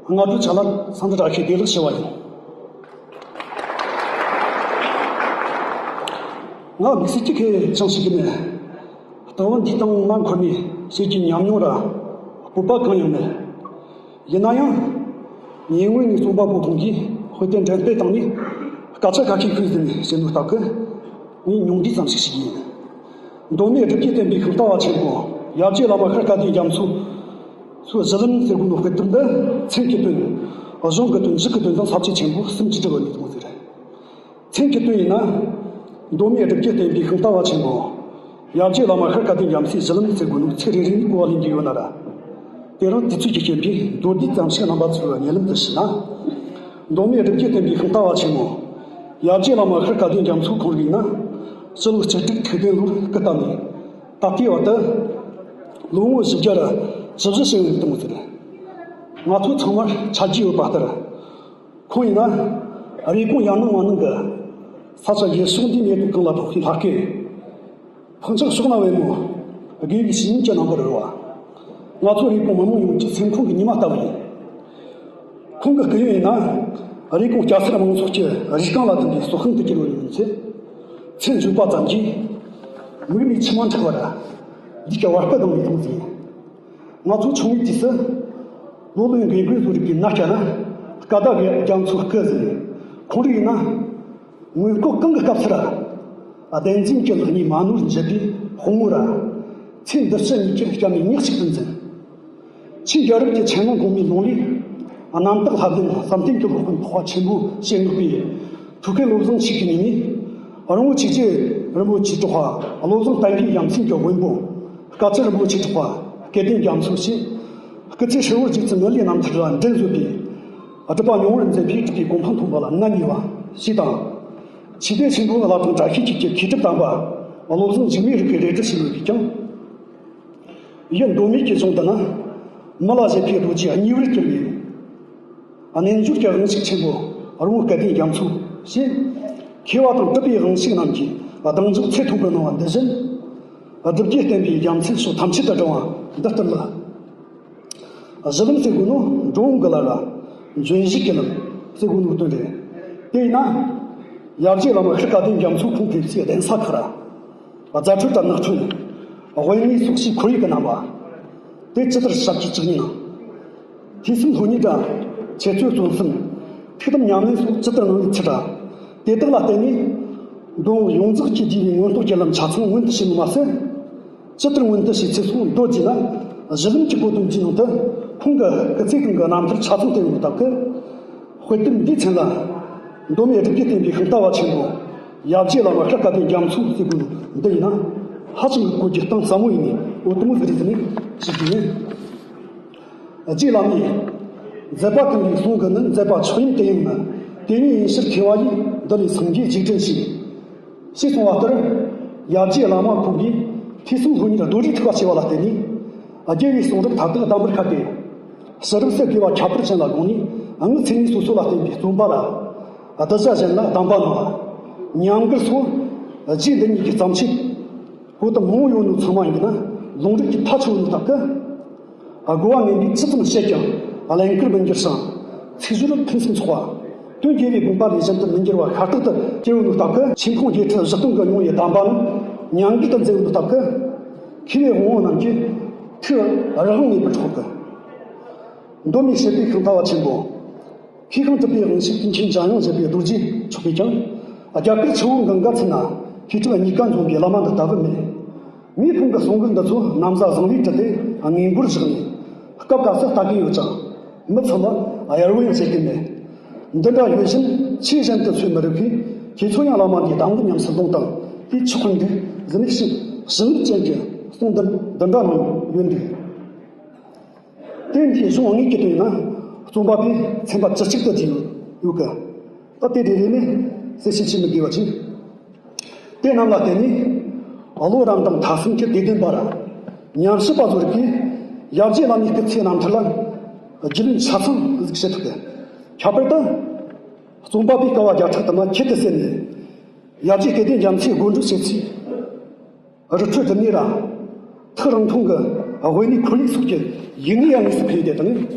སྔ་དྲོ་ཆ་ལགས་འཚམས་འདྲི་བཀྲ་ཤིས་བདེ་ལེགས་ཞུ་བ་ཡིན། ང་དམིགས་བསལ་གྱི་ཁེ་ཅང་ཞིག་གི་མེད། ལྟ་བ་འདིའི་སྟེང་མ་འཁོར་ནས་བཤད་རྒྱུའི་ཉམས་མྱོང་ར་སྤོབས་པ་གང་ཡང་མེད། ཡིན་ན་ཡང་། ཉེ་སྔོན་ནས་རྩོམ་པ་པོ་ཁོང་གིས་དཔེ་དེབ་འགྲེམས་སྤེལ་བཏང་ནས་སྐད་ཆ་ཁ་ཤས་ཤིག་ཟིན་ནས་བཤད་ནོ་སྟབས་ཀྱིས་ངས་ཉུང་འདྲིས་ཙམ་ཞིག་ཞུ་གི་ཡིན། མདོ་སྨད་སྒྲུབ་བརྒྱུད་བསྟན་པའི་ཤིང་རྟ་བ་ཆེན་པོ་ཡབ་རྗེ་བླ་མ་ཤྲི་སྐལ་ལྡན་རྒྱ་མཚོ་སོའི་གཞི་ལམ་ཟེར་གོ་ནོ་དཔེ་དེབ་འདི་མཚན་གྱི་དོན། གཞུང་གི་དོན། མཇུག་གི་དོན་དང་ས་བཅད་ཆེན་པོ་གསུམ་གྱིས་གྲུབ་པ་ནས་བཟུང་ཟེར། མཚན་གྱི་དོན་ཡིན་ན། མདོ་སྨད་སྒྲུབ་བརྒྱུད་བསྟན་པའི་ཤིང་རྟ་བ་ཆེན་པོ། ཡབ་རྗེ་བླ་མ་ཤྲི་སྐལ་ལྡན་རྒྱ་མཚོའི་གཞི་ལམ་ཟེར་གོ་ནོ་ཚིག་རེ་རེ་ནས་གོ་བ་ལེན་རྒྱུ་ཡོད་ན་ར། དེ་རིང་དུས་ཚོད་ཀྱི་རྐྱེན་པས་མདོར་བསྡུས་ཙམ་ཞིག་རྣམ་པ་ཚོའི་སྙན་ལམ་དུ་ཞུས་ན། མདོ་སྨད་སྒྲུབ་བརྒྱུད་བསྟན་པའི་ཤིང་རྟ་བ་ཆེན་མོ། ཡབ་རྗེ་བླ་མ་ཤྲི་སྐལ་ལྡན་རྒྱ་མཚོ་ཁོང་རིག་ན། སྤྱི་ལོ་གཅིག་དྲུག་ཐིག་བདུན་ལོར་སྐུ་བལྟམས་ནས། ད་ལྟའི་བར་དུ། ལོ་ངོ་བཞི་བརྒྱ་ར་བཅུ་བཞི་ཕྱིན་ཡོད་གཏོང་ཟེར། ང་ཚོ་ཚང་མར་ཆ་རྒྱུས་ཡོད་པ་ལྟར། ཁོང་ཡིན་ན་རེབ་གོང་ཡར་གནང་མར་གནང་གི་ས་ཆ་ཡུལ་ཕྱོགས་འདིའི་གནས་སྟངས་གང་ལ་ཕོག་པའི་ལྷག་སྐད། ལྷིང་འཇགས་ཕྱོགས་ན་བའི་མོ། དགེ་བའི་བཤེས་གཉེན་གྱི་རྣམ་པར་རོལ་བ། ང་ཚོ་རེབ་གོང་མི་མང་ཡོངས་ཀྱི་སེམས་ཁོང་གི་ཉི་མ་ལྟ་བུ་ཡིན། ཁོང་གི་སྐུ་ཡོན་ཡིན་ན། རེབ་གོང་སྐྱ་སེར་མང་ཚོགས་ཀྱི་རིགས་རྐང་ལ་ལྡན་པའི་སྲོག་ཤིང་དུ་གྱུར་བ་ཡིན་ཚེ། མཚན་བརྗོད་པ་ཙམ་གྱིས། མིག་ནས་མཆི་མ་འཁྲིག་པར། ལུས་ཀྱི་བ་སྤུ་ལྡང་བའི་ལྷུང་བཟེད་ཡིན། ང་ཚོ་ཆུང་བའི་དུས་སུ། ལོ་ལོན་རྒན་རྒོན་ཚོའི་རིགས་ཀྱི་མནའ་བསྐྱལ་ན། སྐད་བརྡ་གི་རྒྱ་མཚོ་སྐུ་ཟིན། ཁོང་རིགས་ཡིན་ན། ངོས་ལྐོག་གང་གི་སྐབས་སུ་ར། བདེན་འཛིན་གྱི་ལག་ཉིས་མ་ནོར་འཇལ་བའི་དཔུང་ངོ་ར། ཚེ་འདི་ཕྱི་གཉིས་ཀྱི་སྐྱབས་གནས་ཉག་གཅིག་ཏུ་འཛིན། ཆེས་རྒྱལ་རབས་ཀྱི་ཆེན་ལོང་གོང་མའི་ལུང་ལས། རྣམ་དག་ལྷ་ལྡན་བསམ་གཏན་གྱི་སློབ་དཔོན་འཕགས་པ་ཆེན་པོ་ཞེས་བསྔགས་པའི་ཐུགས་ཀའི་བློ་བཟང་ཆོས་ཀྱི་ཉི་མས། རོང་བོ་ཆོས་རྗེ་རིན་པོ་ཆེ་གྲགས་པ་བློ་བཟང་བསྟན་པའི་ཡ་མཚན་གྱི་དབོན་པོ། སྐལ་ཆེན་རིན་པོ་ཆེ་གྲགས་པ་སྐལ་ལྡན་རྒྱ་མཚོ་ཞེས། སྐུ་ཚེ་ཧྲིལ་བོར་བརྗིད་ཚུལ་མི་ལའི་རྣམ་ཐར་ལ་འགྲན་བཟོད་པའི། སྒྲུབ་པ་མྱོང་བར་མཛད་པའི་སྒྲུབ་པའི་གོ་འཕང་མཐོན་པོ་ལ་མངའ་བརྙེས་པ་ཞེས་དང་། ཆོས་སྡེ་ཆེན་པོའི་བླ་བྲང་བཀྲ་ཤིས་འཁྱིལ་གྱི་མཁས་གྲུབ་དམ་པ་བློ་བཟང་འཇིགས་མེད་རིག་གི་རལ་གྲི་ཞེས་པས་ཀྱང་། ཡིད་འདོད་མའི་གི་གཞུང་འདི་ནི། མི་ལ་བཞད་པའི་རྡོ་རྗེ་གཉིས་པར་གྱུར་པའི། རྣལ་འབྱོར་གྱི་དབང་ཕྱུག་ཆེན་པོ་རོང་བོ་སྐལ་ལྡན་རྒྱ་མཚོ་ཞེས། མཁས་པ་དང་གྲུབ་པའི་དབང་ཕྱུག་རྣམས་ཀྱིས་གདེང་འཇོག་ཚད་མཐོན་པོས་གནང་བ་འདི་བཞིན། བསྒྲུབ་བརྒྱུད་བསྟན་པའི་རྒྱ་མཚན་ཕྱོགས་ཐམས་ཅད་དུ་བསྒྲེངས་པ་འདི་ལྟར་ལ། གཞི་ལམ་ཟེར་དགོས་ནོ་འགྲོ་འོང་གི་ལམ་ར། འབྱོན་བཞུགས་ཀྱི་ལམ་ཟེར་དགོས་ནོ་དོན་རེད། དེས་ན། ཡབ་རྗེ་བླ་མ་ཤྲི་སྐལ་ལྡན་རྒྱ་མཚོ་ཁོང་ཕེབས་སའི་གདན་ས་ཁག་ར། རྫ་ཁྲོད་དང་ནགས་ཁྲོད། དབེན་གནས་སོགས་ཀྱི་ཁོར་ཡུག་གི་རྣམ་པ། དེ་ཇི་ལྟར་ཞབས་ཀྱིས་བཅགས་ནས་ན། ཐོས་བསམ་སློབ་གཉེར་དང་འཆད་རྩོད་རྩོམ་གསུམ། ཐུགས་དམ་ཉམས་ལེན་སོགས་ཇི་ལྟར་གནང་བའི་ཚུལ་དང་། དེ་དག་ལ་བརྟེན་ནས། འདོད་ཡོངས་རྫོགས་ཀྱི་བསྡུས་པའི་མངོན་རྟོགས་ཀྱི་ལམ་ཆ་ཚང་མངོན་དུ་བྱས་ནོ་མ་ཟད། ཇི་ལྟར་མངོན་དུ་བྱས་ཚུལ་སོགས་མདོར་བགྱིས་ན། གཞི་ལམ་གྱི་གོ་དོན་གྱི་ནང་དུ་ཁོང་གི་སྐུ་ཚེ་གང་གི་རྣམ་ཐར་ཆ་ཚང་བསྟན་ཡོད་སྟབས་ཀྱིས། དཔེ་དེབ་འདིའི་མཚན་ལ། མདོ་སྨད་རིག་བརྒྱུད་བསྟན་པའི་ཤིང་རྟ་པ་ཆེན་པོ། ཡབ་རྗེ་བླ་མ་ཤྲི་སྐལ་ལྡན་རྒྱ་མཚོ་ཟེར་དགོས་འདི་ཡིན་ན། ཧ་ཅང་གི་གོ་རྒྱུ་གཏིང་ཟབ་མོ་ཡིན་ནས་འོ་དེ་མོ་ཟིག་རེད་ཟེར་ནས་ཞུ་རྒྱུ་ཡིན། རྗེ་བླ་མས། མཛད་པ་ཀུན་ལས་གསུང་གི་ནི། མཛད་པ་མཆོག་ཡིན་དེ་ཡང་ནི། དེ་ཉིད་ཡིན་ཕྱིར་མཁས་པ་ཡིས། འདི་ལས་སངས་རྒྱས་རྗེས་དྲན་ཞེས། ཞེས་གསུངས་པ་ལྟར། ཡབ་རྗེ་བླ་མ་ཁོང་གིས་ཐོས་བསམ་སློབ་གཉེར་རྡོ་རིང་ཐུག་པ་བྱས་པ་ལ་བརྟེན་ནས། རྒྱལ་བའི་གསུང་རབ་མཐར་ཐུག་གདམས་པར་ཁ་ཏེ། ཕྱི་རབས་སུ་དགེ་བ་ཁྱད་པར་ཅན་ལ་དགོངས་ནས། དངོས་མཚན་ཉིད་སོ་སོ་ལ་བརྟེན་པའི་བརྩོན་པ་ར། གདུལ་བྱ་གཞན་ལ་གདམས་པ་གནང་བ། ཉམས་མགུར་སོགས། རྗེ་འདི་ཉིད་ཀྱི་བརྩམས་ཆོས། བོད་དུ་མང་བོ་ཡོད་ནོ་ཚང་མ་ཡིན་ན་ལུང་རིགས་ཀྱི་མཐའ་ཆོད་ནོ་སྟབས་ཀྱིས། དགོས་པ་ངེས་པས་ཇི་ཙམ་བཤད་ཀྱང་ལན་ཁུར་མི་འགྱུར་ཞིང་། ཚིག་སྦྱོར་ཕུན་སུམ་ཚོགས་པ། དོན་རྒྱས་པའི་དགོངས་པ་ལས་གཞན་དུ་མི་འགྱུར་བ་ཤ་སྟག་ཏུ་གྱུར་ཡོད་ནོ་སྟབས་ཀྱིས། ཆོས་མཐོང་རྒྱལ་ཁྲི་བཞི་སྟོང་གིས་མྱོང་བའི་གདམས་པ་རྣམས་ཉམས་མགུར་དུ་མཛད་ཡོད་ནོ་སྟབས་ཀྱིས། མཁས་པའི་དབང་པོ་རྣམས་ཀྱིས་ཐུགས་རང་དབང་མེད་པར་འཕྲོག་གི། མདོ་སྨད་བྱེ་བའི་ཤིང་རྟ་པ་ཆེན་པོ། མཁས་ཤིང་གྲུབ་པའི་དབང་ཕྱུག་ཀུན་མཁྱེན་འཇམ་དབྱངས་བཞད་པའི་རྡོ་རྗེ་མཆོག་གིས་ཀྱང་། རྒྱ་གར་ཆུ་བོ་གངྒཱ་མཚོན་ན་མཁས་གྲུབ་གཉིས་ཀ་འཛོམས་པའི་བླ་མ་འདི་ལྟ་བུ་མེད། ངས་ཁོང་གི་གསུང་མགུར་འདི་ཚོ་ན་བཟའ་བཟང་ལས་བྲིས་ཏེ་དངོས་འབོར་བཞག་ནས་སྐབས་སྐབས་སུ་ལྟ་གི་ཡོད་ཀྱང་། མི་ཚང་མ་གཡར་བོ་ཡང་བྱེད་ཀྱི་མེད། འདི་འདྲ་ཡོད་བཞིན་ཆོས་གཞན་དུ་འཚོལ་མི་རུང་གི། ཁྱེད་ཚོ་ཡང་བླ་མ་འདིའི་གདམས་ངག་ཉམས་སུ་ལོངས་དང་དེས་ཆོག་གི་འདུག་ཟེར་ནས་ཞིབ་ཞིབ་ཅན་གྱི་གསུང་འདི་འདི་འདྲ་གནང་ཡོད་འདུག་དེ་འདིའི་གཞུང་དངོས་ཀྱི་དོན་ནི་རྩོམ་པ་པོས་ཚན་པ་བཅུ་གཅིག་ཏུ་བསྡུས་ཡོད་ཀི། ད་དེ་རེ་རེ་ནས་གསལ་བཤད་བྱེད་མི་དགོས་པ་ཅིག་དེ་རྣམས་ལ་བརྟེན་ནས་བློ་རབ་དང་ཐ་གསུམ་གྱི་དད་ལྡན་པ་ར་ཉམས་ཞིབ་པ་ཚོ་རིགས་ཀྱིས་ཡབ་རྗེ་བླ་མའི་སྐུ་ཚེའི་རྣམ་ཐར་ལ་རྒྱུས་ལོན་ཆ་ཚང་ཟིག་བྱེད་ཐུབ་ཀི། ཁྱད་པར་དུ་རྩོམ་པ་པོས་དཀའ་བ་བརྒྱ་ཕྲག་དུ་མ་ཁྱད་དུ་བསད་ནས་ཡབ་རྗེ་སྐལ་ལྡན་རྒྱ་མཚོས་སྒོ་འགྲོ་བྱེད་ཚུལ། རི་ཁྲོད་དུ་གནས་ར། ཐག་རིང་ཐུང་གི་དབེན་གནས་ཁོར་ཡུག་སོགས་ཀྱི་ཡུལ་དངོས་ཡང་དངོས་སུ་ཕེབས་ཏེ་དང་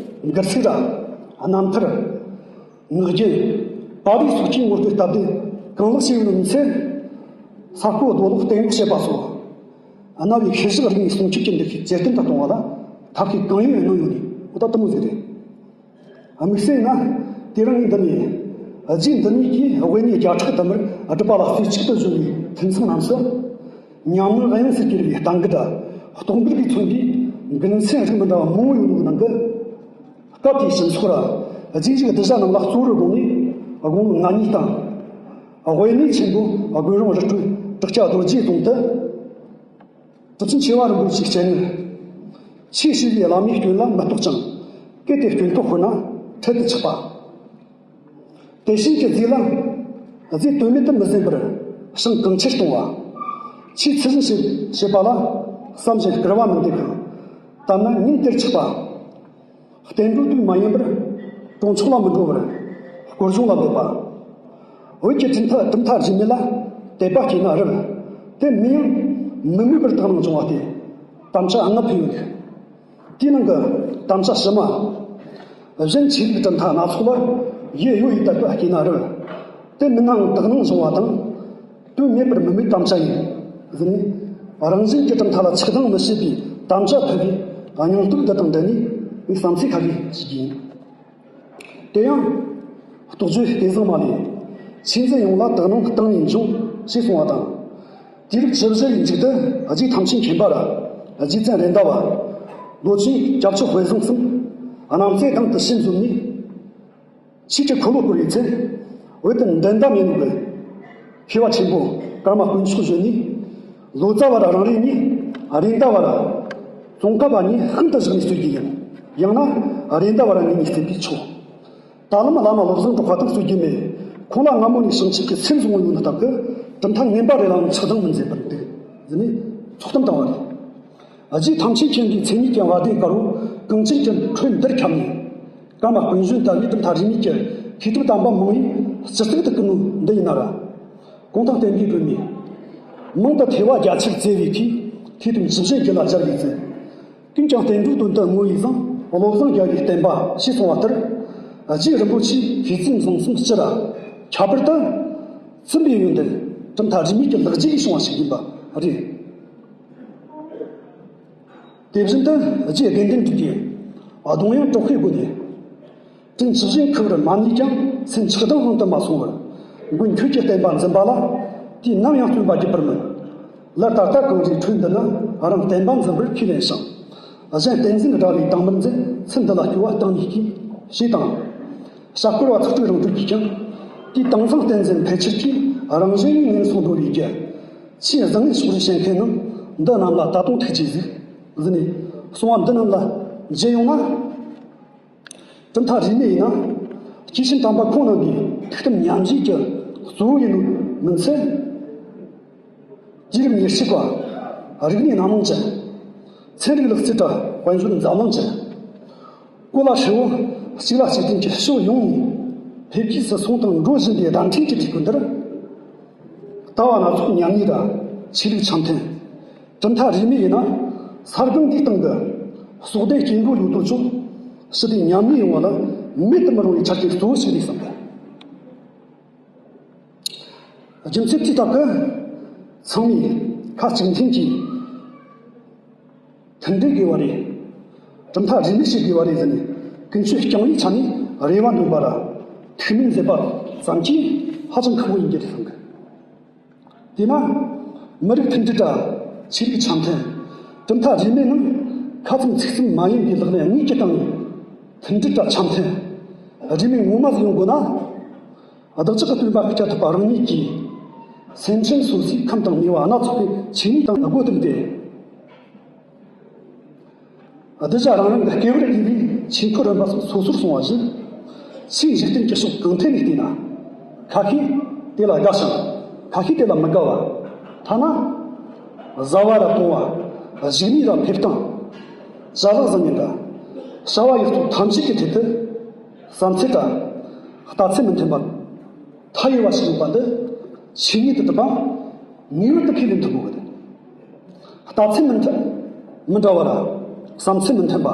མགུར་ཚིག་ར། རྣམ་ཐར། ངག་རྒྱུན། པར་རིས་སོགས་ཀྱི་ངོ་སྤྲོད་སྟབས་བདེ་གང་ལེགས་བྱས་ཡོད་མི་ཚད། ས་རྐོ་རྡོ་སློག་སྟེང་སློག་བྱེད་པ་སོགས། གནའ་བོའི་ཤུལ་བཞག་རིག་གནས་སྲུང་སྐྱོབ་ཀྱི་འདུ་ཤེས་ཇེ་བརྟན་དུ་གཏོང་བ་ལ་ཐབས་ཤེས་གང་ཡོད་གནང་ཡོད་ནི་འོ་ད་དེ་མོ་ཟིག་རེད། དམིགས་བསལ་ན། དེ་རིང་ངས་འདི་ནས། རྗེ་འདི་ཉིད་ཀྱིས་དབེན་གནས་བརྒྱ་ཕྲག་དུ་མར་སྒྲུབ་པ་ལ་རྩེ་གཅིག་ཏུ་གཞོལ་བའི་ཐུན་མཚམས་རྣམས་སུ། ཉམས་མྱོང་དབྱངས་སུ་གྱེར་བའི་གཏམ་རྒྱུད་དང་རྟོགས་འབུལ་གྱིས་མཚོན་པའི་མགུར་མཚན་རིགས་མི་འདྲ་བ་མང་བོ་ཡོད་པའི་ནང་གི། སྐབས་དེའི་སྤྱི་ཚོགས་ར་རྗེས་འཇུག་གདུལ་བྱ་རྣམས་ལ་གཙོ་བོར་དགོངས་ནས་དགུང་ལོ་ང་གཉིས་དང་། དབེན་གནས་ཆེན་པོ་དགོན་རོང་རི་ཁྲོད་བྲག་སྐྱ་རྡོ་རྗེའི་དྲུང་དུ། གྲུབ་ཆེན་ཆེ་བ་རིན་པོ་ཆེའི་སྤྱན་སྔར། ཆོས་ཞུ་བའི་བླ་མའི་སྐྱོན་ལ་མི་རྟོག་ཅིང་། གལ་ཏེ་སྐྱོན་ཐོག་ཤོར་ན་འཕྲལ་དུ་ཆགས་པ། དད་ཞེན་གྱི་རྫས་ལ་རྫས་དོན་མེད་དུ་མི་འཛིན་པར་ཞིང་གང་ཆེར་གཏོང་བ། ཆོས་ཚུལ་བཞིན་བྱེད་བྱེད་པ་ལ་བསམ་བཞིན་སྐུར་བ་མི་འདེབས་ཤིང་། བཏབ་ན་ཉིན་དེར་ཆགས་པ། བསྟན་འགྲོའི་དུས་མ་ཡིན་པར་གྲོང་ཆོག་ལ་མི་འགྲོ་བར་སྐོར་གཞུང་ལ་འབད་པ། བོད་ཀྱི་གྲུབ་མཐའ་གྲུབ་མཐའ་རྗེས་མེད་ལ་དད་པ་སྐྱེས་ན་རབ། དེ་མིན་ཡང་མི་མོས་པར་དག་སྣང་བྱུང་བ་སྟེ། དམ་བཅའ་ལྔ་ཕུལ་ཡོད་འདུག་དེའི་ནང་གི་དམ་བཅའ་ཕྱི་མ། གཞན་ཆོས་ལུགས་གྲུབ་མཐའ་སྣ་ཚོགས་ལ་ཡིད་གཡོ་ཡི་དད་པ་སྐྱེས་ན་རུང་། དེ་མིན་ནའང་དག་སྣང་བྱུང་བ་དང་། དོན་མེད་པར་མི་མོས་དམ་བཅའ་ཡིན་ཟེར་ནས། རང་བཞིན་གྱི་གྲུབ་མཐའ་ལ་ཆགས་སྡང་མི་བྱེད་པའི་དམ་བཅའ་ཕུལ་བའི་སྙིང་སྟོབས་འདི་དང་འབྲེལ་ནས་ངས་བསམ་ཚུལ་ཁ་ཤས་ཞུ་རྒྱུ་ཡིན། དེ་ཡང་། རྟོགས་བརྗོད་སྐལ་བཟང་མ་ལས། ཆོས་འཛིན་ཡོངས་ལ་དག་སྣང་གཏིང་ནས་འབྱུང་ཞེས་གསུངས་པ་དང་། དུས་རབས་བཅུ་བཞི་བའི་མཇུག་ཏུ་རྗེ་ཐམས་ཅད་མཁྱེན་པ་ར། རྗེ་བཙུན་རེད་མདའ་བ། ལོ་ཆེན་སྐྱབས་མཆོག་དཔལ་བཟང་གསུམ། གནམ་རྩེ་དང་དུ་ཕྱིན་བཟུང་ནས། ཆོས་ཀྱི་འཁོར་ལོ་བསྐོར་བའི་ཚེ། བོད་དུ་འདན་མདའ་མེ་ལུང་གི་མཁས་པ་ཆེན་པོ་ཀརྨ་དཀོན་མཆོག་བཞུགས་ནས། ལོ་ཙཱ་བ་ར་རང་རེ་གཉིས། རེད་མདའ་བ་ར་ཙོང་ཁ་པ་གཉིས་ཤིན་ཏུ་བཞག་ནས་རྩོད་རྒྱུ་ཡིན། ཡང་ན་རེད་མདའ་བ་ར་ངེད་གཉིས་བརྩེ་བས་ཆོག་ད་ལམ་བླ་མ་བློ་བཟང་གྲགས་པ་དང་རྩོད་རྒྱུ་མེད། ཁོང་ལ་སྔ་མོ་ནས་བྱང་ཆུབ་ཀྱི་སེམས་བཟུང་ཡོད་ནི་སྟབས་ཀྱིས་གྲུབ་མཐའ་ངན་པ་རེ་ལའང་ཆགས་སྡང་མི་མཛད་པར་འདུག་ཟེར་ནས་ཚོགས་གཏམ་བཏང་བ་རེད། རྗེ་ཐམས་ཅད་མཁྱེན་པའི་མཚན་ཉིད་ཀྱི་བ་དན་དཀར་པོ་གངས་ཅན་གྱི་ཁྲོད་འདིར་ཁྱབ་ནས། ཀརྨ་དཔལ་བཞིན་ལྟ་བུའི་གྲུབ་མཐའ་རིས་མེད་ཀྱི་མཁས་གྲུབ་དམ་པ་མང་བས་སྤྱི་གཙུག་ཏུ་བཀུར་ནོ་འདི་ཡིན་ན་ར། གུང་ཐང་བསྟན་པའི་སྒྲོན་མེ། མང་དུ་ཐོས་པ་རྒྱ་ཆེར་བཙལ་བའི་མཁས། ཐོས་དང་ཇི་བཞིན་རྒྱུད་ལ་སྦྱར་བའི་ཚུལ། ཀུན་ཀྱང་བསྟན་འགྲོའི་དོན་དུ་བསྔོ་བས་བཟང་། བློ་བཟང་རྒྱལ་བའི་བསྟན་པ་ཞེས་གསུངས་པ་ལྟར། རྗེ་རིན་པོ་ཆེའི་ཤེས་བརྩེའི་གཟིམ་ཟིམ་སྤྱི་ར། ཁྱད་པར་དུ། བཙུན་པའི་ཡོན་ཏན་གྲུབ་མཐའ་རིས་མེད་ཀྱི་ལེགས་སྐྱེས་ལས་བྱུང་བ་ཞིག་ཡིན་པ་རེད། དེ་བཞིན་དུ་རྗེ་དགེ་འདུན་གྲུབ་ཀྱིས་གདུང་དབྱངས་དྲག་པོའི་སྒོ་ནས། དྲིན་ཇི་བཞིན་ཁུ་བར་མ་ནུས་ཀྱང་། སེམས་ཆགས་སྡང་དབང་དུ་མ་སོང་བར། མགོན་ཁྱོད་ཀྱི་བསྟན་པ་འཛིན་པ་ལ། དུས་ནམ་ཡང་བརྩོན་པ་བགྱིད་པར་སྨོན། ལར་ད་ལྟ་གངས་རིའི་ཁྲོད་འདི་ན། རང་བསྟན་པ་འཛིན་པར་ཁས་ལེན་ཞིང་། གཞན་བསྟན་འཛིན་དགྲ་ལས་དང་མར་འཛིན། ཚུལ་འདི་ལ་སྐྱོ་བ་གཏིང་ནས་སྐྱེས། ཞེས་དང་། ཞྭ་སྐོར་བ་ཚོགས་དྲུག་རང་གྲོལ་གྱིས་ཀྱང་། དུས་དེང་སང་བསྟན་འཛིན་ཕལ་ཆེར་གྱིས། རང་གཞན་གཉིས་ངན་སོང་འགྲོ་བའི་རྒྱུ། ཆེས་བཟང་ངན་ཕྱོགས་རིས་བཤད་མཁན་རྣམས། འདི་རྣམས་ལ་ད་དུང་ཐུགས་རྗེས་གཟིགས། ཟེར་ནས་གསུང་བ་འདི་རྣམས་ལ་མཇལ་ཡོང་ན། གྲུབ་མཐའ་རིས་མེད་ཡིན་ན། སྐྱེས་ཆེན་དམ་པ་ཁོང་རྣམས་ཀྱི་ཐུགས་དམ་ཉམས་བཞེས་ཀྱི་གཙོ་བོ་ཡིན་ནོ་མིན་ཚེ། དུས་རབས་ཉེར་གཅིག་པ་རིག་གནས་སྣ་མང་ཅན། ཚན་རིག་ལག་རྩལ་དྲ་དཔལ་འབྱོར་འཛམ་གླིང་ཅན། གོ་ལ་ཧྲིལ་བོ་གཅིག་ལ་གཅིག་བརྟེན་གྱི་ཕྱོགས་ཡོངས་ནས་འཕེལ་རྒྱས་སུ་སོང་དང་འགྲོ་བཞིན་པའི་བརྡ་འཕྲིན་གྱི་དུས་སྐབས་འདིར། ལྟ་བ་སྣ་ཚོགས་ཉམས་ཉེས་དང་ཆོས་ལུགས་འཆམ་མཐུན། གྲུབ་མཐའ་རིས་མེད་ཡིན་ན། ས་སྒང་འདིའི་སྟེང་གི་ཟོག་ལྡན་སྐྱེ་འགྲོ་ཡོད་དོ་ཅོག་ཞི་བདེ་མཉམ་གནས་ཡོང་བ་ལ་མེད་དུ་མི་རུང་བའི་ཆ་རྐྱེན་གཙོ་བོ་ཞིག་རེད་བསམ་པ། རྒྱུ་མཚན་དེའི་སྟབས་ཀྱིས་ཚང་མས་ཁ་གཅིག་མཐུན་གྱིས་མཐུན་སྒྲིལ་དགོས་པ་རེད། གྲུབ་མཐའ་རིས་མེད་བྱེད་དགོས་པ་རེད་ཟེར་ནས་ཀུན་སྤྱོད་རྐྱང་བའི་ཆ་ནས་རེ་བ་འདོན་པ་ར་ཐུགས་སྨོན་མཛད་པ་ཙམ་གྱིས་ཧ་ཅང་ཁག་པོ་ཡིན་རྒྱུ་རེད་བསམ་གི། དེས་ན། མི་རིགས་མཐུན་སྒྲིལ་དང་ཆོས་ལུགས་འཆམ་མཐུན། གྲུབ་མཐའ་རིས་མེད་རྣམས་ཁ་ཙམ་ཚིག་ཙམ་མ་ཡིན་པའི་ལག་ལེན་དངོས་ཀྱི་སྟེང་ནས་མཐུན་སྒྲིལ་དང་འཆམ་མཐུན། རིས་མེད་ངོ་མ་ཟིག་ཡོང་དགོས་ན། བདག་ཅག་གི་སྟོན་པ་ཤཱཀྱ་ཐུབ་པ་རང་ཉིད་ཀྱིས། སེམས་ཅན་སོ་སོའི་ཁམས་དང་ནུས་པ་སྣ་ཚོགས་པའི་ཆོས་ཉིད་དང་སྒོ་བསྟུན་ཏེ། གདུལ་བྱ་རང་རང་གི་སྐྱེ་བར་འོས་པའི་ཆོས་འཁོར་རིམ་པ་སོ་སོར་སོང་བ་བཞིན། ཆོས་འཇིག་རྟེན་གྱི་ཕྱོགས་གང་ཐད་ནས་བལྟས་ན། ཁ་ཤས་དེ་ལ་དགའ་ཞིང་། ཁ་ཤས་དེ་ལ་མི་དགའ་བ། ཐ་ན། བཟའ་བ་ར་གཏོང་བ། བཞུགས་གནས་ར་ཕེབས་སྟངས། བྱ་གླག་བཟང་ངན་ར། བྱ་བ་ཡག་སོགས་ཐམས་ཅད་ཀྱི་ཐད་དུ། བསམ་ཚུལ་དང་། ལྟ་ཚུལ་མི་མཐུན་པ། མཐའ་ཡས་པ་ཞིག་ཡོད་པ་འདི། ཆོས་ཉིད་དུ་གྲུབ་པ། ངེས་པར་དུ་ཁས་ལེན་ཐུབ་དགོས་ཀྱི་རེད། ལྟ་ཚུལ་མི་མཐུན། མི་འདྲ་བ་ར། བསམ་ཚུལ་མི་མཐུན་པ།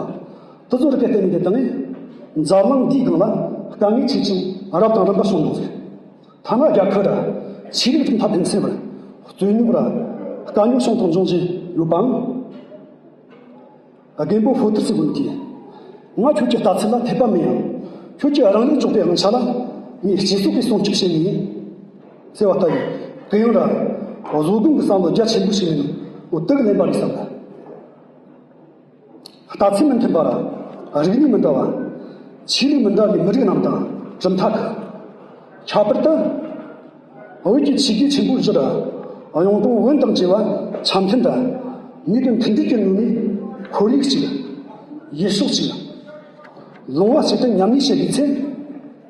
དེ་ཚོ་རིགས་ཀྱི་སྟེང་ནས་བཏང་ངས། འཛམ་གླིང་འདིའི་སྒང་ལ་དཀའ་ངལ་ཆེ་ཆུང་རབ་དང་རིམ་པ་བྱུང་མྱོང་ཟིག་ཐ་ན་རྒྱལ་ཁབ་ར། ཆོས་ལུགས་མཐུན་ཕབ་ཕན་ཚུན་བར། རྩོད་རྙོག་ར། དཀའ་རྙོག་བྱུང་དང་འབྱུང་བཞིན་ཡོད་པའང་། རྒན་པོ་ཧྥོ་ཐུར་སི་གུན་གྱིས། ང་ཁྱོད་ཀྱི་ལྟ་ཚུལ་ལ་འཐད་པ་མིན་ཡང་། ཁྱོད་ཀྱི་རང་ལུགས་འཇོག་པའི་དབང་ཆ་ལ། ངས་སྤྱི་ཚོགས་ཀྱི་སྲུང་སྐྱོབ་བྱེད་ངེས་ཡིན། ཟེར་བ་ལྟ་བུའི་གུ་ཡངས་ར། བཟོད་སྒོམ་གྱི་བསམ་བློ་རྒྱ་ཆེན་པོ་ཞིག་མིན་འོ་དེ་གི་ལེན་པ་རེད་བསམ་པ། ལྟ་ཚུལ་མི་མཐུན་པ་ར། རིག་གནས་མི་འདྲ་བ། ཆོས་ལུགས་མི་འདྲ་བའི་མི་རིགས་རྣམས་དང་གྲུབ་མཐའ་ཁག་ཁྱད་པར་དུ། བོད་ཀྱི་ཆོས་བརྒྱུད་ཆེན་པོ་བཞི་ར། གཡུང་དྲུང་བོན་དང་བཅས་པ་འཆམ་མཐུན་ར། ནུས་ལྡན་མཐུན་སྒྲིལ་གྱི་ངོས་ནས་ཁོར་ཡུག་གཅིག་ཡུལ་ཕྱོགས་གཅིག་ལུང་བ་གཅིག་ཏུ་མཉམ་གནས་བྱེད་པའི་ཚེ།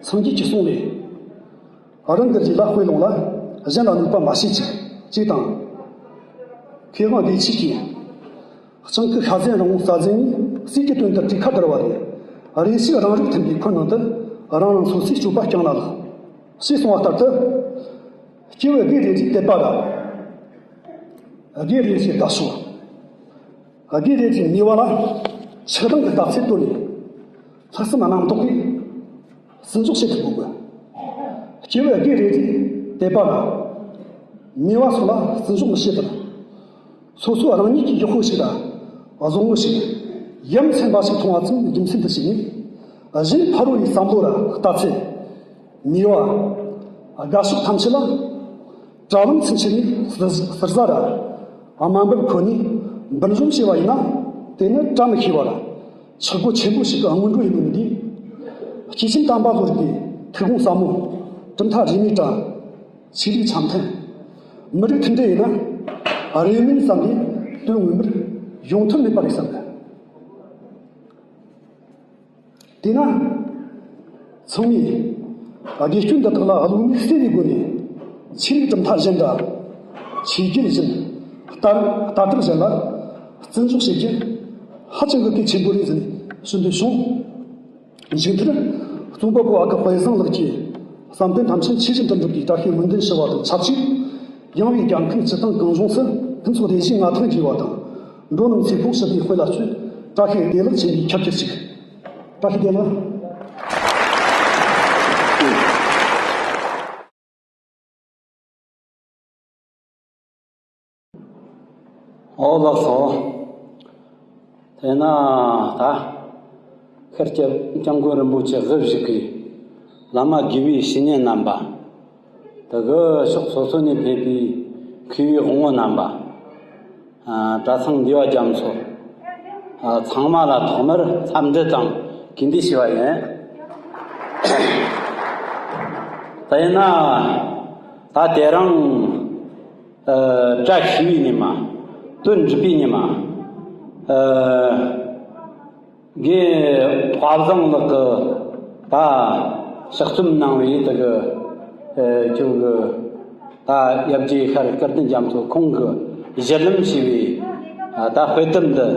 སངས་རྒྱས་ཀྱི་གསུང་ལས། རང་གི་ལུས་ལ་དཔེ་ལོངས་ལ། གཞན་ལ་གནོད་པ་མ་བྱེད་ཅིག་ཅེས་དང་། མཁས་དབང་བདེ་ཆོས་ཀྱིས། སྤྱང་ཀི་ཤ་ཟན་རིང་བོ་རྩྭ་ཟན་གཉིས། སྲས་ཀྱི་དོན་དུ་གྲོས་ཁ་བསྡུར་བ་ལས། རེ་ཞིག་རང་རིགས་མཐུན་པའི་ཁོར་ནང་དུ། རང་རང་སོ་སོའི་སྤྱོད་པ་རྐྱང་ལ་ལྷག་ཞེས་གསུངས་པ་ལྟར་དུ། སྐྱེ་བོའི་སྡེ་རེ་རེའི་དད་པ་ར། དགེ་རེད་ཅེས་བརྡ་ཤོག་དགེ་རེད་ཅེས་ནུས་པ་ལ་ཆགས་སྡང་གི་ལྟ་ཚུལ་བཏོན་ནས་ལྷག་བསམ་རྣམ་དག་གིས་བརྩི་འཇོག་བྱེད་ཐུབ་དགོས། སྐྱེ་བོ་དགེ་རེད་ཅེས་དད་པ་དང་ནུས་པ་སོགས་ལ་བརྩི་འཇོག་མི་བྱེད་པར། སོ་སོ་རང་ཉིད་ཀྱི་ཡག་པོ་ཞིག་དང་བཟང་པོ་ཞིག་ཡ་མཚན་པ་ཞིག་མཐོང་བ་ཙམ་རྒྱུ་མཚན་དུ་བྱས་ནས། གཞན་ཕ་རོལ་པོའི་བསམ་བློ་ར་ལྟ་ཚུལ། ནུས་པ། དགའ་ཕྱོགས་ཐམས་ཅད་ལ་དྲ་ལམ་ཚུན་ཆད་ནས་ཟུར་ཟ་ར། དམའ་འབེབས་ཁོ་ནས་འབུར་འཇོམས་བྱས་པ་ཡིན་ན། དེ་ནི་བཀྲ་མི་ཤིས་པ་ར་ཆག་སྒོ་ཆེན་པོ་ཞིག་གི་སྔོན་འགྲོ་ཡིན་མིན་འདི། སྐྱེས་ཆེན་དམ་པ་ཚོ་གི་ཐུགས་དགོངས་ཟབ་མོ། གྲུབ་མཐའ་རིས་མེད་དྲ། ཆོས་ལུགས་འཆམ་མཐུན། མི་རིགས་མཐུན་སྒྲིལ་ཡིན་ན། རེ་མིན་བསམ་པའི་དོན་ངོ་མར་ཡོང་ཐབས་མེད་པ་རེད་བསམ་གི། དེས་ན། ཚང་མས་དགེ་སྐྱོན་འདི་དག་ལ་བློ་མིག་གསལ་བའི་སྒོ་ནས་ཆོས་ལུགས་གྲུབ་མཐའ་གཞན་དང་། ཆོས་བརྒྱུད་གཞན། ལྟ་ལྟ་གྲུབ་གཞན་ལ་བརྩི་འཇོག་བྱེད་རྒྱུ་ཧ་ཅང་གི་གལ་ཆེན་པོ་རེད་ཟེར་ནས་ཞུ་འདོད་བྱུང་། མཇུག་མཐར། རྩོམ་པ་པོ་ཨ་ཁུ་དཔལ་བཟང་ལགས་ཀྱི་བསམ་དོན་ཐམས་ཅད་ཆོས་བཞིན་དུ་འགྲུབ་པའི་བཀྲ་ཤིས་སྨོན་འདུན་ཞུ་བ་དང་ཆབས་ཅིག་ཡངས་པའི་རྒྱལ་ཁམས་སྤྱི་དང་གངས་ལྗོངས་སུ་ཕུན་ཚོགས་བདེ་གཤིས་མངའ་ཐང་རྒྱས་པ་དང་། འགྲོ་རྣམས་ཚེ་ཕུགས་ཞི་བདེའི་དཔལ་ལ་སྤྱོད། བཀྲ་ཤིས་བདེ་ལེགས་ཆེན་པོས་ཁྱབ་ཁྱབ་ཅིག་བཀྲ་ཤིས་བདེ་ལེགས། ཨོ་ལགས་སོ། དེས་ན་ད་ཤར་སྐྱབས་སྐྱབས་མགོན་རིན་པོ་ཆེ་དབུ་བཞུགས་ཀྱི་བླ་མ་དགེ་བའི་བཤེས་གཉེན་རྣམ་པ། དེ་གི་ཕྱོགས་སོ་སོ་ནས་ཕེབས་པའི་མཁས་པའི་དབང་པོ་རྣམ་པ། ཨ། གྲྭ་ཚང་འདུས་པ་རྒྱ་མཚོ། ཨ། ཚང་མ་ལ་ཐོག་མར་འཚམས་འདྲི་དང་གུས་འདུད་ཞུ་བ་ཡིན། ད་ཡིན་ན། ད་དེ་རིང་། ཨ། བཀྲ་ཤིས་པའི་ཉི་མ། དོན་འགྲུབ་པའི་ཉི་མ། ཨ། དགེ་དཔལ་བཟང་ལགས་ཀྱིས་ད་ཕྱག་རྩོམ་གནང་བའི་དེ་གི་ཨ་ཁྱོད་ཀྱི་ད་ཡབ་རྗེ་ཤར་སྐལ་ལྡན་རྒྱ་མཚོ་ཁོང་གིས་གཞི་ལམ་བྱས་པའི་ཨ་ད་དཔེ་དེབ་འདི་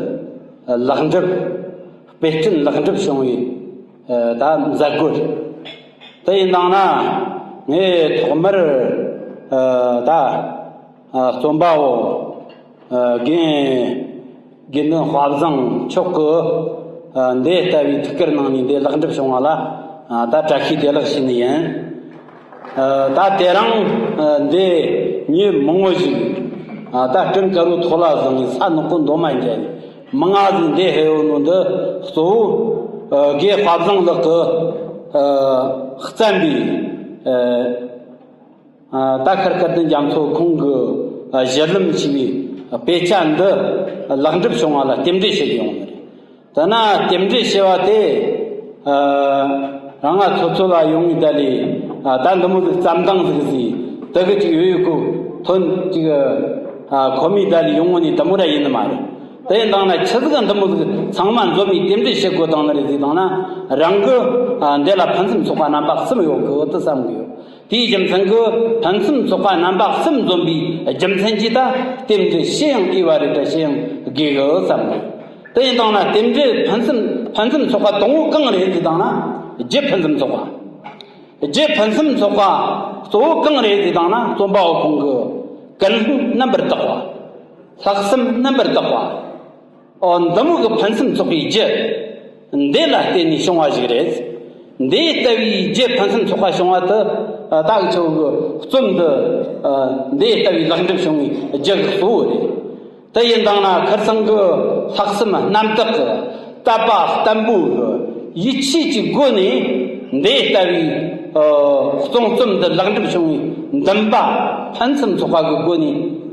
ལེགས་འགྲུབ་དཔེ་སྐྲུན་ལེགས་འགྲུབ་བྱུང་བའི་ཨ་ད་མཛད་སྒོ་རེད། དེ་ཡིན་དང་ན་ངས་ཐོག་མར་ཨ་ད་ཨ་རྩོམ་པ་པོ་ཨ་རྒན། དགེ་འདུན་དཔལ་བཟང་མཆོག་གིས་ཨ་འདི་ལྟ་བུའི་ཐུགས་ཁུར་གནང་ནས་འདི་ལེགས་འགྲུབ་བྱུང་བ་ལ་ཨ་ད་བཀྲ་ཤིས་བདེ་ལེགས་ཞུ་ནི་ཡིན། ཨ་ད་དེ་རིང་ཨ་འདི་མི་མང་བོ་ཞིག་ཨ་ད་སྤྲིན་དཀར་པོའི་ཐོག་ལ་བཟུང་ནས་ས་ནག་པོ་འདོམ་མ་འཇལ་ནས་མང་ང་ཟིག་འདི་ཧེ་ཡོད་ནོ་འདི་གཙོ་བོ་ཨ་དགེ་དཔལ་བཟང་ལགས་ཀྱིས་ཨ་བརྩམས་པའི་ཨ། ད་ཤར་སྐལ་ལྡན་རྒྱ་མཚོ་ཁོང་གིས་གཞི་ལམ་བྱས་པའི་དཔེ་ཆ་འདི་ལེགས་འགྲུབ་བྱུང་བ་ལ་རྟེན་འབྲེལ་ཞུ་གི་ཡོང་ནི་རེད། དེ་ན་རྟེན་འབྲེལ་ཞུ་བ་དེ་རང་ང་ཚོ་ཚོ་ལ་ཡོང་ངེས་ད་ལས་ད་འདི་མོ་ཟིག་བརྩམས་སྟངས་ཟིག་ཟིག་དེ་གི་ཅིག་ཡོད་ཡོད་གོ་ཐོན་ཅིག་ཁོ་མོས་ད་ལས་ཡོང་ངོ་ནི་དེ་མོ་ར་ཡིན་ནི་མ་རེད། དེ་ཡིན་དང་ན་ཆི་ཟིག་འདི་མོ་ཟིག་ཚང་མ་འཛོམས་ནས་རྟེན་འབྲེལ་ཞུ་དགོས་དང་ནི་རེད་ཟིག་དང་ན་རང་གི་འདི་ལ་ཕུན་སུམ་ཚོགས་པ་རྣམ་པ་གསུམ་ཡོད་གི་འོ་དེ་བསམ་གི་ཡོད། དེའི་རྒྱུ་མཚན་གྱིས་ཕུན་སུམ་ཚོགས་པ་རྣམ་པ་གསུམ་འཛོམས་པའི་རྒྱུ་མཚན་གྱིས་ད་རྟེན་འབྲེལ་ཞུ་ཡང་འོས་པ་རེད་དྲ་ཞུ་ཡང་དགོས་གི་བསམ་གི། དེ་ཡིན་དང་ན་རྟེན་འབྲེལ་ཕུན་སུམ་ཕུན་སུམ་ཚོགས་པ་དང་པོ་གང་རེད་ཟེར་དང་ན་རྒྱུ་ཕུན་སུམ་ཚོགས་པ། རྒྱུ་ཕུན་སུམ་ཚོགས་པ་གཙོ་བོ་གང་རེད་ཟེར་དང་ན་རྩོམ་པ་པོ་ཁོང་གི་ཀུན་སློང་རྣམ་པར་དག་པ། ལྷག་བསམ་རྣམ་པར་དག་པ། ཨོ་འདི་མོ་གི་ཕུན་སུམ་ཚོགས་པའི་རྒྱུ། འདི་ལ་བརྟེན་ནས་བྱུང་བ་ཞིག་རེད། འདི་ལྟ་བུའི་རྒྱུ་ཕུན་སུམ་ཚོགས་པ་བྱུང་བ་དེ་ད་གི་ཆོ་གི་རྩོམ་འདི་འདི་ལྟ་བུའི་ལེགས་འགྲུབ་བྱུང་བའི་རྒྱུ་གི་གཙོ་བོ་རེད། དེ་ཡིན་དང་ན་ཁིར་ཚང་གི་ལྷག་བསམ་རྣམ་དག་གི་དད་པ་བརྟན་པོ་གི་ཡིད་ཆེས་ཀྱི་སྒོ་ནས་འདི་ལྟ་བུའི་གཙང་རྩོམ་འདི་ལེགས་འགྲུབ་བྱུང་བའི་འདུན་པ་ཕུན་སུམ་ཚོགས་པ་གི་སྒོ་ནས་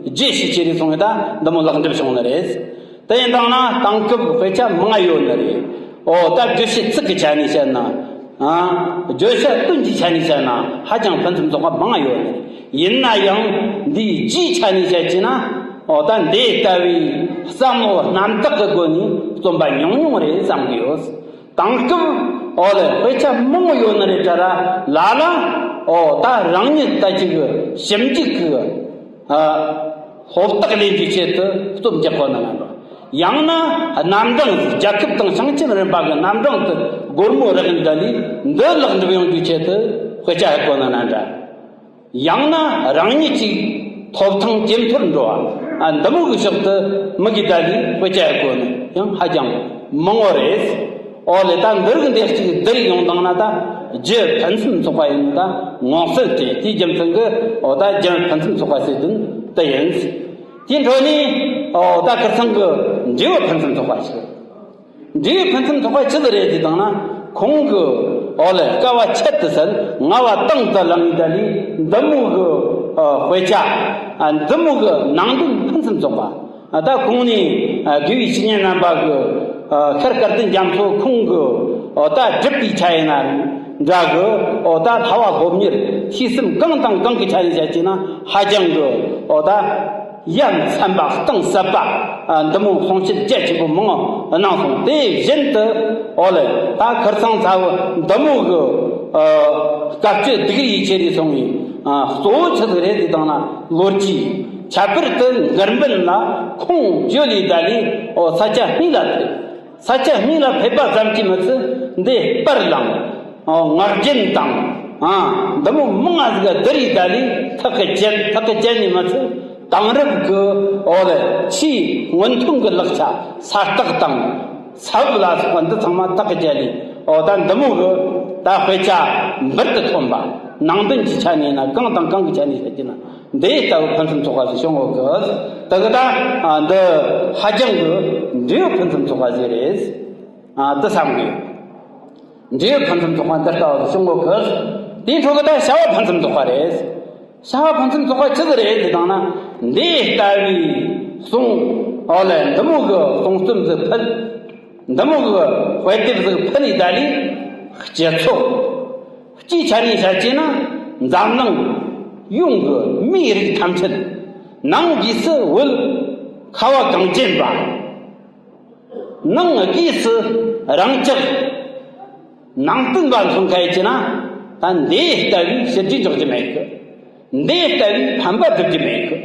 རྒྱུ་ཞིག་ཅི་རེད་སོང་བས་ད་འདི་མོ་ལེགས་འགྲུབ་བྱུང་ནི་རེད། དེ་ཡིན་དང་ན་དེང་སྐབས་དཔེ་ཆ་མང་ཡོད་ནི་རེད། ཨོ་ད་བརྗོད་བྱའི་ཚིག་གི་ཆ་ནས་བཤད་ན། ཨ། བརྗོད་བྱ་དོན་གྱི་ཆ་ནས་བཤད་ན་ཧ་ཅང་ཕུན་སུམ་ཚོགས་པ་མང་ཡོད་ནི་རེད། ཡིན་ན་ཡང་འདིའི་རྒྱུའི་ཆ་ནས་བཤད་ཀྱི་ན། ཨོ་ད་འདི་ལྟ་བུའི་བསམ་བློ་རྣམ་དག་གི་སྒོ་ནས་རྩོམ་པ་ཉུང་ཉུང་རེད་བསམ་གི་ཡོད། དེང་སྐབས་ཨོ་ལེ་དཔེ་ཆ་མང་ཡོད་ནི་རེད་དྲ་ར་ལ་ལ་ཨོ་ད་རང་ཉིད་ལྟ་ཅིག་ཞིབ་འཇུག་གི། ཨ། ཧོབ་སྟེགས་ལེན་རྒྱུའི་ཆེད་དུ་རྩོམ་རྒྱག་གོ་ནི་ལ་འགྲོ། ཡང་ན་རྣམ་གྲངས་རྒྱལ་ཁབ་དང་ཞིང་ཆེན་རིམ་པ་གི་རྣམ་གྲངས་དུ་སྒོར་མོ་རག་འདི་ལས་འདི་ལེགས་འགྲུབ་ཡོང་རྒྱུའི་ཆེད་དུ་དཔེ་ཆ་ཧ་གོ་ནི་ལ་འདྲ། ཡང་ན་རང་ཉིད་ཀྱི་ཐོབ་ཐང་ཇེ་མཐོར་འགྲོ་བ། ཨ། འདི་མོ་གི་ཕྱོགས་དུ་མི་གི་ད་ལི་དཔེ་ཆ་གོ་ནི་ཡང་ཧ་ཅང་མང་བོ་རེད། ཨོ་ལེ། ད་འདི་རིགས་འདི་གཅིག་འདི་རིགས་ཡོང་དང་ན་ད་རྒྱུ་ཕུན་སུམ་ཚོགས་པ་ཡིན་ད་ངོ་སོ་དེ་དེའི་རྒྱུ་མཚན་གི་ཨོ་ད་རྒྱུ་ཕུན་སུམ་ཚོགས་པ་ཟེར་དོན་དེ་ཡིན། དེའི་འཕྲོ་ནས་ཨོ་ད་ཁིར་ཚང་གི་འབྲས་བུ་ཕུན་སུམ་ཚོགས་པ་ཞིག་འབྲས་བུ་ཕུན་སུམ་ཚོགས་པ་ཆི་ཟིག་རེད་ཟེར་དང་ན། ཁོང་གི་ཨོ་ལེ་སྐལ་བ་ཆེད་དུ་ཟད་ང་བ་དང་དུ་ལངས་ཡི་ད་ལི་འདི་མོ་གི་ཨ་དཔེ་ཆ། ཨ། འདི་མོ་གི་ནང་དོན་ཕུན་སུམ་ཚོགས་པ། ཨ། ད་གོང་ནས་ཨ་དགེ་བའི་བཤེས་གཉེན་རྣམ་པ་གི་ཨ་ཤར་སྐལ་ལྡན་རྒྱ་མཚོ་ཁོང་གི་ཨོ་ད་བསྒྲུབས་པའི་ཆ་ཡིན་ན་འདྲ་གི། ཨོ་ད་ལྷ་བ་སློབ་གཉེར་ཐོས་བསམ་གང་དང་གང་གི་ཆ་ནས་བཤད་ཀྱི་ན་ཧ་ཅང་གི་ཨོ་ད། ཡ་མཚན་པ་གཏིང་ཟབ་པ། ཨ། འདི་མོ་གསུང་བཤད་རྒྱ་ཆེན་པོ་མང་པོ་གནང་སོང་། དེ་བཞིན་དུ་ཨོ་ལེ་ད་ཁིར་ཚང་ཚ་བོ་འདི་མོ་གི་ཨ་སྐབས་བཅུ་སྡུག་རུས་ཆེ་རུ་སོང་བའི་ཨ་གཙོ་བོ་ཆི་ཟིག་རེད་ཟེར་དང་ན་ལོ་རྒྱུས། ཁྱད་པར་དུ་མགར་འབངས་ལ་ཁོང་བཅོལ་ལས་ད་ལས་ཨོ་ས་ཆ་སྨད་ལ་ཕེབས། ས་ཆ་སྨད་ལ་ཕེབས་པ་ཙམ་གྱིས་མི་ཚད་འདི་སྤར་ལངས། ཨོ་ངག་རྒྱུན་དང་། ཨ། འདི་མོ་མང་ང་ཟིག་བསྡུ་རུས་ད་ལས་ཐག་གི་བཅད་ཐག་གི་བཅད་ནས་མི་ཚད། དེང་རབས་ཀྱི་ཨོ་ལེ་ཆེས་སྔོན་ཐོན་གྱི་ལག་ཆ་ས་རྟགས་དང་ས་འབབ་ལ་སོགས་པ་འདི་ཚང་མ་ཐག་གི་བཅད་ལས། ཨོ་ད་འདི་མོ་གི་ད་དཔེ་ཆ་འབུར་དུ་ཐོན་པ། ནང་དོན་གྱི་ཆ་ནས་ན་གང་དང་གང་གི་ཆ་ནས་བཤད་ཀྱི་ན་འདི་ལྟ་བུ་ཕུན་སུམ་ཚོགས་པ་ཞིག་བྱུང་ཡོད་གི། དེ་གི་ད་ཨ་འདི་ཧ་ཅང་གི་འབྲས་བུ་ཕུན་སུམ་ཚོགས་པ་ཞིག་རེད། ཨ། འདི་བསམ་གི། འབྲས་བུ་ཕུན་སུམ་ཚོགས་པ་འདི་ལྟ་བུ་བྱུང་ཡོད་གི། དེའི་འཕྲོ་གི་ད་བྱ་བ་ཕུན་སུམ་ཚོགས་པ་རེད། བྱ་བ་ཕུན་སུམ་ཚོགས་པ་ཆི་ཟིག་རེད་ཟེར་དང་ན། འདི་ལྟ་བུའི་གསུང་། ཨོ་ལེ་འདི་མོ་གི་གསུང་རྩོམ་ཟིག་ཕུལ། འདི་མོ་གི་དཔེ་དེབ་ཟིག་ཕུལ་ནས་ད་ལས་སྤྱི་ཚོགས་སྤྱིའི་ཆ་ནས་བཤད་ཀྱི་ན་འཛམ་གླིང་ཡོངས་ཀྱི་མིའི་རིགས་ཐམས་ཅད་ནང་སྒོས་སུ་བོད་ཁ་བ་གངས་ཅན་པ། ནང་སྒོས་སུ་རང་ཅག་ནང་བསྟན་པ་མཚོན་མཁན་ཡིན་ན། ད་འདི་ལྟ་བུའི་ཕྱི་རྒྱུ་འཇོག་རྒྱུ་མེད་གི། འདི་ལྟ་བུའི་ཕན་པ་སྒྲུབ་རྒྱུ་མེད་གི།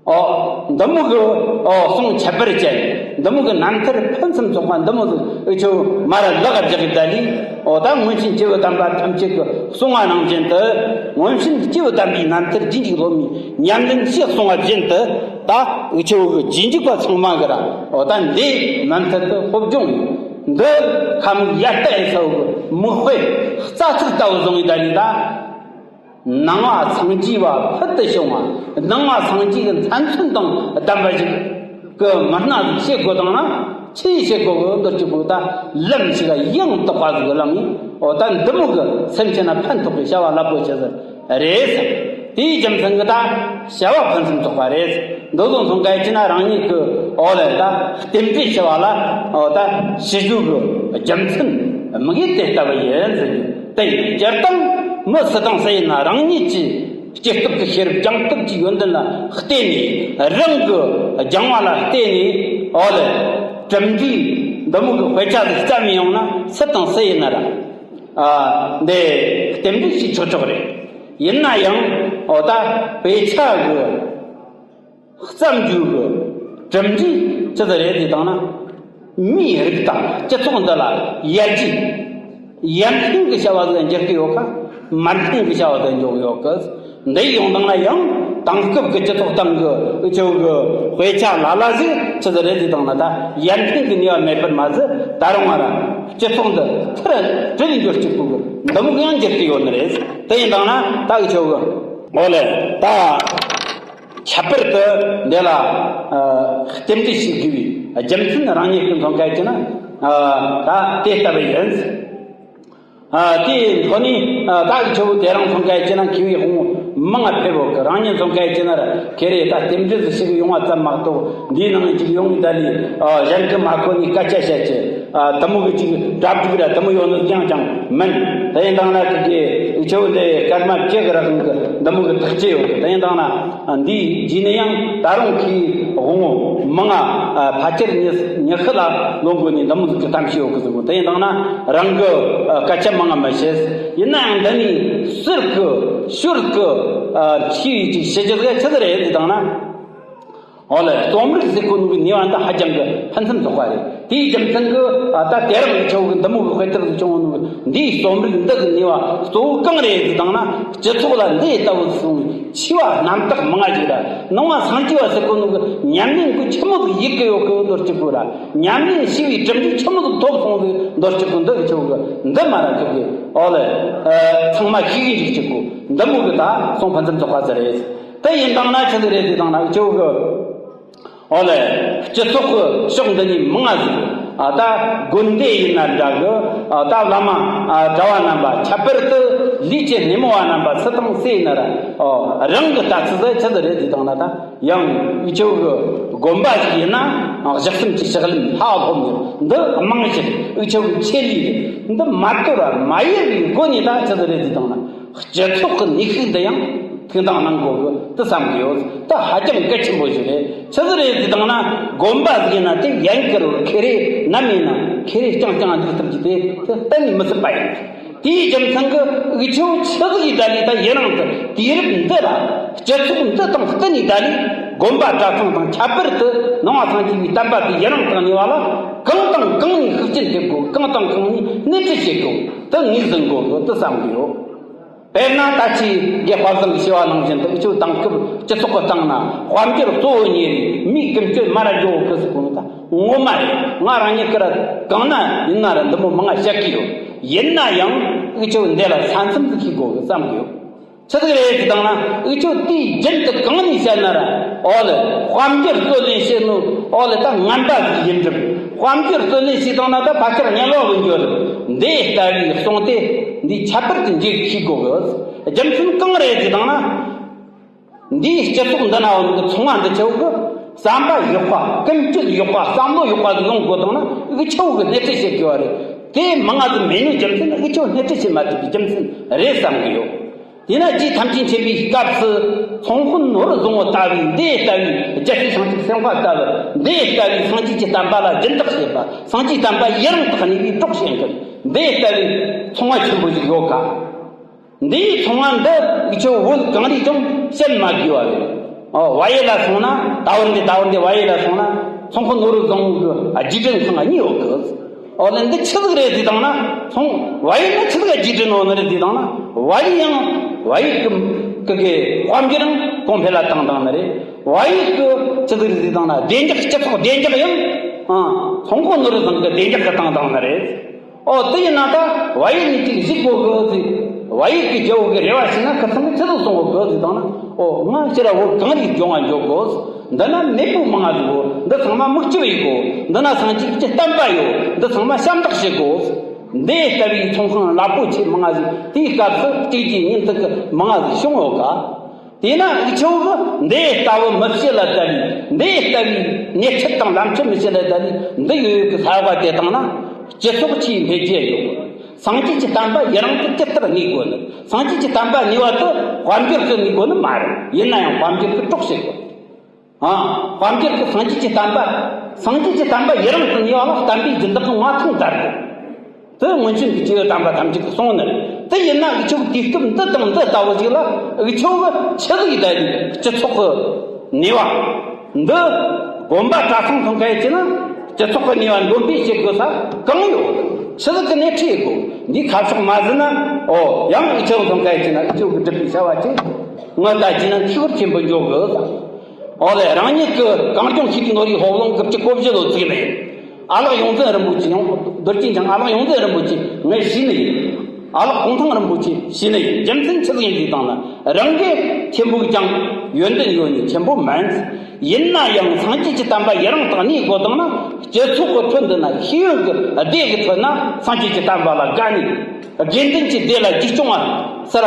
ཨོ། འདི་མོ་གི་ཨོ་གསུང་ཁྱད་པར་ཅན། འདི་མོ་གི་རྣམ་ཐར་ཕུན་སུམ་ཚོགས་པ་འདི་མོ་ཟིག་འུ་ཆོ་མར་ལག་བརྒྱབ་ཡི་ད་ལས། ཨོ་ད་མངོན་ཤེས་སྐྱེས་བུ་དམ་པ་ཐམས་ཅད་ཀྱི་གསུང་བ་ནང་བཞིན་དུ། མངོན་ཤེས་སྐྱེས་བུ་དམ་པའི་རྣམ་ཐར་རྗེས་འཇུག་སློབ་མའི་ཉམས་ལེན་ཞེས་གསུངས་པ་བཞིན་དུ། ད་འུ་ཆོ་གི་རྗེས་འཇུག་པ་ཚང་མ་གི་ར་ཨོ་ད་འདི་མུ་མཐུད་དུ་སློབ་སྦྱོང་ཡིན། འདི་ཁ་མིག་ཡར་ལྟ་ཡི་ས་བོ་གི་མིག་དཔེ་རྩ་ཚིག་ལྟ་བུ་བཟུང་ཡི་ད་ལས་ད། ནང་པ་སངས་རྒྱས་པ་ཕུལ་དུ་བྱུང་བ། ནང་པ་སངས་རྒྱས་ཀྱི་མཚན་མཚོན་དང་ལྡན་པ་ཞིག་གི་མི་སྣ་ཟིག་བྱེད་དགོས་དང་ན། ཆི་ཡིས་བྱེད་དགོས་གི་འདོད་ཀྱི་བུ་ད་ལམ་ཞིག་ཡང་དག་པ་ཟིག་བླངས་ནས། ཨོ་ད་འདི་མོ་གི་སེམས་ཅན་ལ་ཕན་ཐོགས་པའི་བྱ་བ་རླབས་པོ་ཆེ་ཟིག་རེད་ཟེར། དེའི་རྒྱུ་མཚན་གྱིས་ད་བྱ་བ་ཕུན་སུམ་ཚོགས་པ་རེད་ཟེར། འདི་ཚོ་མཚོན་མཁན་ཡིན་ན་རང་ཉིད་ཀྱི་ཨོ་ལེ་ད་རྟེན་འབྲེལ་ཞུ་བ་ལ་ཨོ་ད་ཞུ་རྒྱུ་གི་རྒྱུ་མཚན་དམིགས་ཡུལ་དེ་ལྟ་བུ་ཡིན་ཟེར་རྒྱུ་དེ་ཡིན། སྤྱིར་བཏང་མི་སུ་དང་སུ་ཡིན་ན་རང་ཉིད་ཀྱི་སྐྱེ་སྟོབས་ཀྱི་ཤེས་རབ་སྦྱངས་སྟོབས་ཀྱི་ཡོན་ཏན་ལ་བརྟེན་ནས། རང་གི་སྦྱང་བ་ལ་བརྟེན་ནས། ཨོ་ལེ་གྲུབ་འབྲས་འདི་མོ་གི་དཔེ་ཆ་ཟིག་བརྩམས་ཡོང་ན་སུ་དང་སུ་ཡིན་ན་ར་ཨ་འདི་རྟེན་འབྲེལ་ཞིག་ཆོག་ཆོག་རེད། ཡིན་ན་ཡང་ཨོ་ད་དཔེ་ཆ་གི་བརྩམས་རྒྱུ་གི་གྲུབ་འབྲས་ཅི་ཟིག་རེད་ཟེར་དང་ན། མིའི་རིགས་དང་སྤྱི་ཚོགས་འདི་ལ་ཡར་རྒྱས་ཡར་ཐོན་གྱི་བྱ་བ་ཟིག་འགྱུར་གི་ཡོད་ག་མར་ཐོན་གྱི་བྱ་བ་ཟིག་འགྱུར་གི་ཡོད་གི། འདི་ཡོང་དང་ན་ཡང་དེང་སྐབས་ཀྱི་སྤྱི་ཚོགས་སྟེང་གི་འུ་ཆོ་གི་དཔེ་ཆ་ལ་ལ་ཟིག་ཅི་ཟིག་རེད་ཟེར་དང་ན། ད་ཡར་ཐོན་གྱི་ནུས་པ་མེད་པར་མ་ཟད་ད་རུང་ང་རང་སྤྱི་ཚོགས་འདི་མཐར་བསྒྲིལ་འགྱུར་གྱི་བུ་གི་འདི་མོ་ཡང་འགྱུར་གི་ཡོད་ནི་རེད། དེ་ཡིན་དང་ན་ད་འུ་ཆོ་གི་ཨོ་ལེ་ད། ཁྱད་པར་དུ་འདི་ལ་ཨ་རྟེན་འབྲེལ་ཞིག་དགོས་པའི་རྒྱུ་མཚན་རང་ཉིད་ཀྱིས་མཚོན་མཁན་ཡིན་ན། ཨ་ད་དེ་ལྟ་བུ་ཡིན། ཨ་དེའི་ཐོག་ནས་ཨ་ད་འུ་ཆོ་དེ་རིང་མཚོན་མཁན་ཡིན་ན་མཁས་པའི་དབང་པོ་མང་ང་ཕེབས་ཡོད་གི། རང་ཉིད་མཚོན་མཁན་ཡིན་ན་ར་ཁེ་རེ་ད་རྟེན་འབྲེལ་ཟིག་ཞིག་ཡོང་བ་ཙམ་མ་གཏོགས་འདིའི་ནང་ཅིག་ཡོང་ངེས་ད་ལས་ཨ་གཞན་གྱིས་མ་གོ་ནས་སྐད་ཆ་བཤད་ཀྱི། ཨ་དེ་མོ་གི་ཅིག་གྲ་སྒྲིག་ར་དེ་མོ་ཡོད་ནི་ཡང་ཅང་མིན། དེ་ཡིན་དང་ན་ཁི་གི་འུ་ཆོ་འདི་སྐར་མ་བཅུ་གི་རིང་གི་འདི་མོ་གི་ཐག་བཅད་ཡོད་གི། དེ་ཡིན་དང་ན་འདིའི་རྗེས་ནས་ཡང་ད་རུང་ཁིའི་དབང་པོ་མང་ང་ཨ་ཕལ་ཆེར་ཉི་ཉི་ཤུ་ལ་ལོན་དགོས་ནས་འདི་མོ་ཟིག་གི་གཏམ་བཤད་ཡོད་གི་ཟེར་གོ། དེ་ཡིན་དང་ན་རང་གི་ཨ་སྐད་ཆ་མང་ང་མི་བཤད། ཡིན་ན་ཡང་འདི་ནས་ཟུར་གི་ཞོར་གི་ཨ་ཆེ་བའི་ཅིག་ཞུ་རྒྱུ་ཟིག་ཆི་ཟིག་རེད་ཟེར་དང་ན། ཨོ་ལེ་རྩོམ་རིག་ཟེར་གོ་ནོ་གི་ནུས་པ་འདི་ཧ་ཅང་གི་ཕུན་སུམ་ཚོགས་པ་རེད། དེའི་རྒྱུ་མཚན་གི་ཨ་ད་དེ་རིང་འུ་ཆོ་གི་འདི་མོ་གི་དཔེ་དེབ་བྱུང་ནོ་གི་འདིའི་རྩོམ་རིག་འདི་གི་ནུས་པ་གཙོ་བོ་གང་རེད་ཟེར་དང་ན། སྤྱི་ཚོགས་ལ་འདི་ལྟ་བུ་སོང་ ཆེ་བ་རྣམ་དག་མང་ང་ཞིག་ར། ནང་བ་སངས་རྒྱས་བ་ཟེར་གོ་ནོ་གི་ཉམས་ལེན་གི་ཆི་མོ་ཟིག་ཡིད་གི་ཡོད་གི་མདོར་བསྡུ་གོ་ར། ཉམས་ལེན་ཞི་བའི་གྲུབ་འབྲས་ཆི་མོ་ཟིག་ཐོབ་སོང་ཟིག་མདོར་བསྡུ་གོ། འདི་འུ་ཆོ་གི་འདི་མ་ར་ཁི་གི་ཨོ་ལེ། ཚང་མ་ཤེས་གི་འཇུག་ཅིག་གོ། འདི་མོ་གི་ད་སོང་ཕན་ཚུན་རྫོགས་པ་ཟེར་རེད། དེ་ཡིན་དང་ན་ཆི་ཟིག་རེད་ཟེར་དང་ན་འུ་ཆོ་གི་ཨོ་ལེ། སྤྱི་ཚོགས་ཀྱི་ཕྱོགས་འདི་ནས་མང་ང་ཟིག་ཨ་ད་དགོན་སྡེ་ཡིན་ན་འདྲ་གི་ཨ་ད་བླ་མ་ཨ་གྲྭ་བ་རྣམ་པ། ཁྱད་པར་དུ་ལུས་ཀྱི་སྣེ་མོ་བ་རྣམ་པ་སུ་དང་སུ་ཡིན་ན་ར། ཨོ་རང་གི་ལྟ་ཚུལ་ཟིག་ཆི་ཟིག་རེད་ཟེར་དང་ན། ད་ཡང་འུ་ཆོ་གི་དགོན་པ་ཞིག་ཡིན་ན་ཨ་གཞི་གསུམ་གྱི་ཕྱག་ལེན་ལྷ་སློབ་ནི་འདི་རྨང་གཞི་རེད། འུ་ཆོ་གི་ཆེད་ལས་རེད། འདི་མ་དོར་བ་མ་ཡལ་བའི་སྒོ་ནས་ད་ཆི་ཟིག་རེད་ཟེར་དང་ན། སྤྱི་ཚོགས་ཀྱི་ནུས་ཤུགས་འདི་ཡང་ཐུགས་འདང་གནང་དགོས་གི་དེ་བསམ་གི་ཡོད། དེ་ཧ་ཅང་གལ་ཆེན་པོ་ཞིག་རེད། ཆི་ཟིག་རེད་ཟེར་དང་ན། དགོན་པ་ཟིག་ཡིན་ན་དེ་ཡན་གར་བར་ཁེ་རེ་ནམ་ཡིན་ན་ཁེ་རེ་རྐྱང་རྐྱང་འདུག་ཐུབ་རྒྱུ་དེ་དེ་གཏན་ནས་མི་སྲིད་པ་ཡིན། དེའི་རྒྱུ་མཚན་གྱིས་འུ་ཆོ་ཆི་ཟིག་ཡིན་ད་ལས་ད་ཡུན་རིང་དུ་དུས་རབས་འདི་ལ་སྤྱི་ཚོགས་འདི་དང་བསྟུན་ནས་ད་ལས་དགོན་པ་གྲྭ་ཚང་དང་ཁྱད་པར་དུ་ནང་བ་སངས་རྒྱས་པའི་བསྟན་པ་དེ་ཡུན་རིང་དུ་གནས་པ་ལ་གང་དང་གང་ནས་ཤུགས་རྐྱེན་ཐེབས་དགོས། གང་དང་གང་ནས་སྣེ་ཁྲིད་བྱེད་དགོས། དེ་ངོས་ཟིན་དགོས་གི་དེ་བསམ་གི་ཡོད། དཔེར་ན་ད་ཆེས་རྒྱལ་དཔལ་བཟང་གི་ཞུ་བ་ནང་བཞིན་དུ་འུ་ཆོ་དེང་སྐབས་སྤྱི་ཚོགས་ཀྱི་སྟེང་ན་དཔལ་འབྱོར་གཙོ་བོ་གཉེར་བའི་མིའི་ཀུན་སྤྱོད་མར་ར་འགྲོ་གི་ཟེར་གོ་ནོ་ད་ངོ་མ་རེད། ང་རང་ཉིད་ཀྱིས་ར་གང་ན་ཡིན་ན་ར་འདི་མོ་མང་ང་བཤད་གི་ཡོད། ཡིན་ན་ཡང་འུ་ཆོ་འདི་ལ་ས་མཚམས་ཟིག་ཤེས་དགོས་གི་བསམ་གི་ཡོད། ཆི་ཟིག་རེད་ཟེར་དང་ན། འུ་ཆོ་དུས་རྒྱུན་དུ་གང་ནས་བཤད་ན་ར། ཨོ་ལེ། དཔལ་འབྱོར་རྩོད་ལེན་བྱེད་ནོ་ཨོ་ལེ་ད་ངན་པ་ཟིག་ཡིན་གྲབས། དཔལ་འབྱོར་རྩོད་ལེན་བྱེད་དང་ན་ད་ཕལ་ཆེར་དམྱལ་བ་གི་འགྱོ་རེད། འདི་ལྟ་བུའི་གསུང་དེ་འདི་ཁྱད་པར་དུ་འགྱུར་ཤེས་དགོས་གི། རྒྱུ་མཚན་གང་རེད་ཟེར་དང་ན། འདིའི་སྤྱི་ཚོགས་འདི་ན་ཡོད་ནི་ཚོང་བ་འདི་ཆོ་གི་བསམ་པ་ཡག་པ། ཀུན་སྤྱོད་ཡག་པ། བསམ་བློ་ཡག་པ་ཟིག་ཡོང་དགོས་དང་ན་འུ་ཆོ་གི་སྣེ་ཁྲིད་བྱེད་དགོས་པ་རེད། དེ་མང་ང་ཟིག་མེད་ནོ་རྒྱུ་མཚན་འུ་ཆོ་སྣེ་ཁྲིད་བྱེད་མ་ཐུབ་པའི་རྒྱུ་མཚན་རེད་བསམ་གི་ཡོད། དེས་ན་རྗེ་ཐམས་ཅད་མཁྱེན་པའི་སྐབས་སུ་ཚོང་དཔོན་ནོར་བུ་བཟང་པོ་ལྟ་བུའི་འདི་ལྟ་བུའི་རྒྱལ་སྲས་བྱང་ཆུབ་སེམས་དཔའ་ལྟ་བུ། འདི་ལྟ་བུའི་སངས་རྒྱས་ཀྱི་བསྟན་པ་ལ་སྦྱིན་བདག་བྱེད་པ། སངས་རྒྱས་བསྟན་པ་ཡུན་རིང་དུ་གནས་པའི་གྲོགས་བྱེད་མཁན། འདི་ལྟ་བུའི་ཚོང་བ་ཆེན་པོ་ཞིག་ཡོད་ཀ། འདིའི་ཚོང་བ་འདི་འུ་ཆོ་བོད་གངས་རིའི་ལྗོངས་བཤད་མ་དགོས་པ་རེད། ཨོ་བལ་ཡུལ་ལ་སོང་ན་ད་བར་འདི་ད་བར་འདི་བལ་ཡུལ་ལ་སོང་ན་ཚོང་དཔོན་ནོར་བུ་བཟང་པོ་གི་རྗེས་དྲན་ཁང་གཉིས་ཡོད་གི། ཨོ་ལེ་འདི་ཆི་ཟིག་རེད་ཟེར་དང་ན། ཚོང་བལ་ཡུལ་ན་ཆི་ཟིག་རྗེས་དྲན་ཡོད་ནི་རེད་ཟེར་དང་ན། བལ་ཡུལ་ཡང་བལ་ཡུལ་གི་གི་གི་དཔལ་འབྱོར་རང་གོང་འཕེལ་ལ་བཏང་བཏང་ནི་རེད། བལ་ཡུལ་གི་ཆི་ཟིག་རེད་ཟེར་དང་ན་བདེ་འཇགས། སྤྱི་ཚོགས་བདེ་འཇགས་ཡང་ཨ་ཚོང་དཔོན་ནོར་བུ་བཟང་གི་བདེ་འཇགས་གི་བཏང་བཏང་ནི་རེད། ཨོ་དེ་ཡིན་ན་ད་བལ་ཡུལ་ནས་ཅིག་གཞིག་དགོས་གི་ཟེར། བལ་ཡུལ་གི་རྒྱལ་པོ་གི་རེ་བ་བྱས་ན་ཁི་ཚང་གི་ཆི་ཟིག་གསུང་གི་གི་ཟེར་དང་ན། ཨོ་ང་ཕྱིར་ར་བོད་གངས་རིའི་ལྗོངས་ང་འགྱོ་དགོས། འདི་ན་མེས་པོ་མང་ང་ཟིག་ཡོད། འདི་ཚང་མ་མིག་ལྕིབས་ཡེད་དགོས། འདི་ན་སངས་རྒྱས་ཀྱི་བསྟན་པ་ཡོད། འདི་ཚང་མ་ཞབས་འདེགས་བྱེད་དགོས། འདི་ལྟ་བུའི་ཚོང་ཁང་རླབས་པོ་ཆེ་མང་ང་ཟིག་དེའི་སྐབས་སུ་གཅིག་གིས་ཉིན་ཐིག་གི་མང་ང་ཟིག་བྱུང་ཡོད་ག། དེས་ན་འུ་ཆོ་གིས་འདི་ལྟ་བུ་མི་བྱེད་ལ་ད་ལི། འདི་ལྟ་བུའི་ཉེས་ཆད་དང་ལམ་ཆད་མི་བྱེད་ལ་ད་ལི། འདི་ཡོད་ཡོད་གི་ས་བ་དེ་དང་ན་སྤྱི་ཚོགས་ཆེས་འཕེལ་རྒྱས་ཡོད། སངས་རྒྱས་ཀྱི་བསྟན་པ་ཡུན་རིང་དུ་ཇི་ལྟར་གནས་དགོས་ནི། སངས་རྒྱས་ཀྱི་བསྟན་པ་གནས་པ་དེ་དཔལ་འབྱོར་གྱིས་གནས་དགོས་ནི་མ་རེད། ཡིན་ན་ཡང་དཔལ་འབྱོར་གྱིས་གྲོགས་བྱེད་དགོས། ཨ། དཔལ་འབྱོར་གྱིས་སངས་རྒྱས་ཀྱི་བསྟན་པ། སངས་རྒྱས་ཀྱི་བསྟན་པ་ཡུན་རིང་དུ་གནས་པ་ལ་བསྟན་པའི་སྦྱིན་བདག་གི་མངའ་ཐང་དར་དགོས། དེ་སྔོན་བྱོན་གྱི་སྐྱེས་བུ་དམ་པ་ཐམས་ཅད་ཀྱིས་གསུངས་ནི་རེད། དེ་ཡིན་ན་འུ་ཆོ་གི་དུས་སྐབས་འདི་དང་འདི་ལྟ་བུ་ཞིག་ལ་འུ་ཆོ་གི་ཆི་ཟིག་ཡིན་ད་ཡིན་སྤྱི་ཚོགས་ཀྱི་ནུས་པ་འདི་དགོན་པ་གྲྭ་ཚང་ཚང་ག་ཡིན་ན་སྤྱི་ཚོགས་ཀྱི་ནུས་པ་འདོན་སྤེལ་བྱེད་དགོས་ས་གང་ཡོད། ཆི་ཟིག་གི་སྣེ་ཁྲིད་དགོས། འདིའི་ཁ་ཕྱོགས་མ་ཟིན་ན། ཨོ་ཡང་འུ་ཆོ་ཚང་ག་ཡིན་ན་འུ་ཆོ་གི་སྒྲུབ་པའི་བྱ་བ་ཆེ་ངོ་ལྟ་རྒྱུ་ན་འཐུས་ཤོར་ཆེན་པོ་འགྱོ་གི། ཨོ་ལེ། རང་ཉིད་ཀྱི་གངས་ལྗོངས་ཤེས་རིག་ནོར་བུའི་སློབ་གླིང་གི་བཅུ་གོ་བཞི་ལོ་ཚིགས་ལས། ཨ་ལགས་ཡོངས་འཛིན་རིན་པོ་ཆེ་ཡང་རྡོ་རྗེ་འཆང་ཨ་ལགས་ཡོངས་འཛིན་རིན་པོ་ཆེ་ངས་ཞུས་ནི་ཡིན། ཨ་ལགས་གུང་ཐང་རིན་པོ་ཆེ་ཞུས་ནི་ཡིན། རྒྱུ་མཚན་ཆི་ཟིག་ཡིན་ཟེར་དང་ན། རང་གི་ཆེན་པོ་ཀྱང་ཡོན་ཏན་ཡོད་ནི་ཆེན་པོ་མིན། ཡིན་ན་ཡང་སངས་རྒྱས་ཀྱི་བསྟན་པ་ཡུན་རིང་དུ་གནས་དགོས་དང་ན། སྤྱི་ཚོགས་ཀྱི་ཁྲོད་འདི་ན་ཤེས་ཡོན་གྱི་སྡེ་གི་ཁྲོད་ན་སངས་རྒྱས་ཀྱི་བསྟན་པ་ལ་དགའ་ནས། དགེ་འདུན་གྱི་སྡེ་ལ་རྒྱུས་སྐྱོང་བ་ཟེར།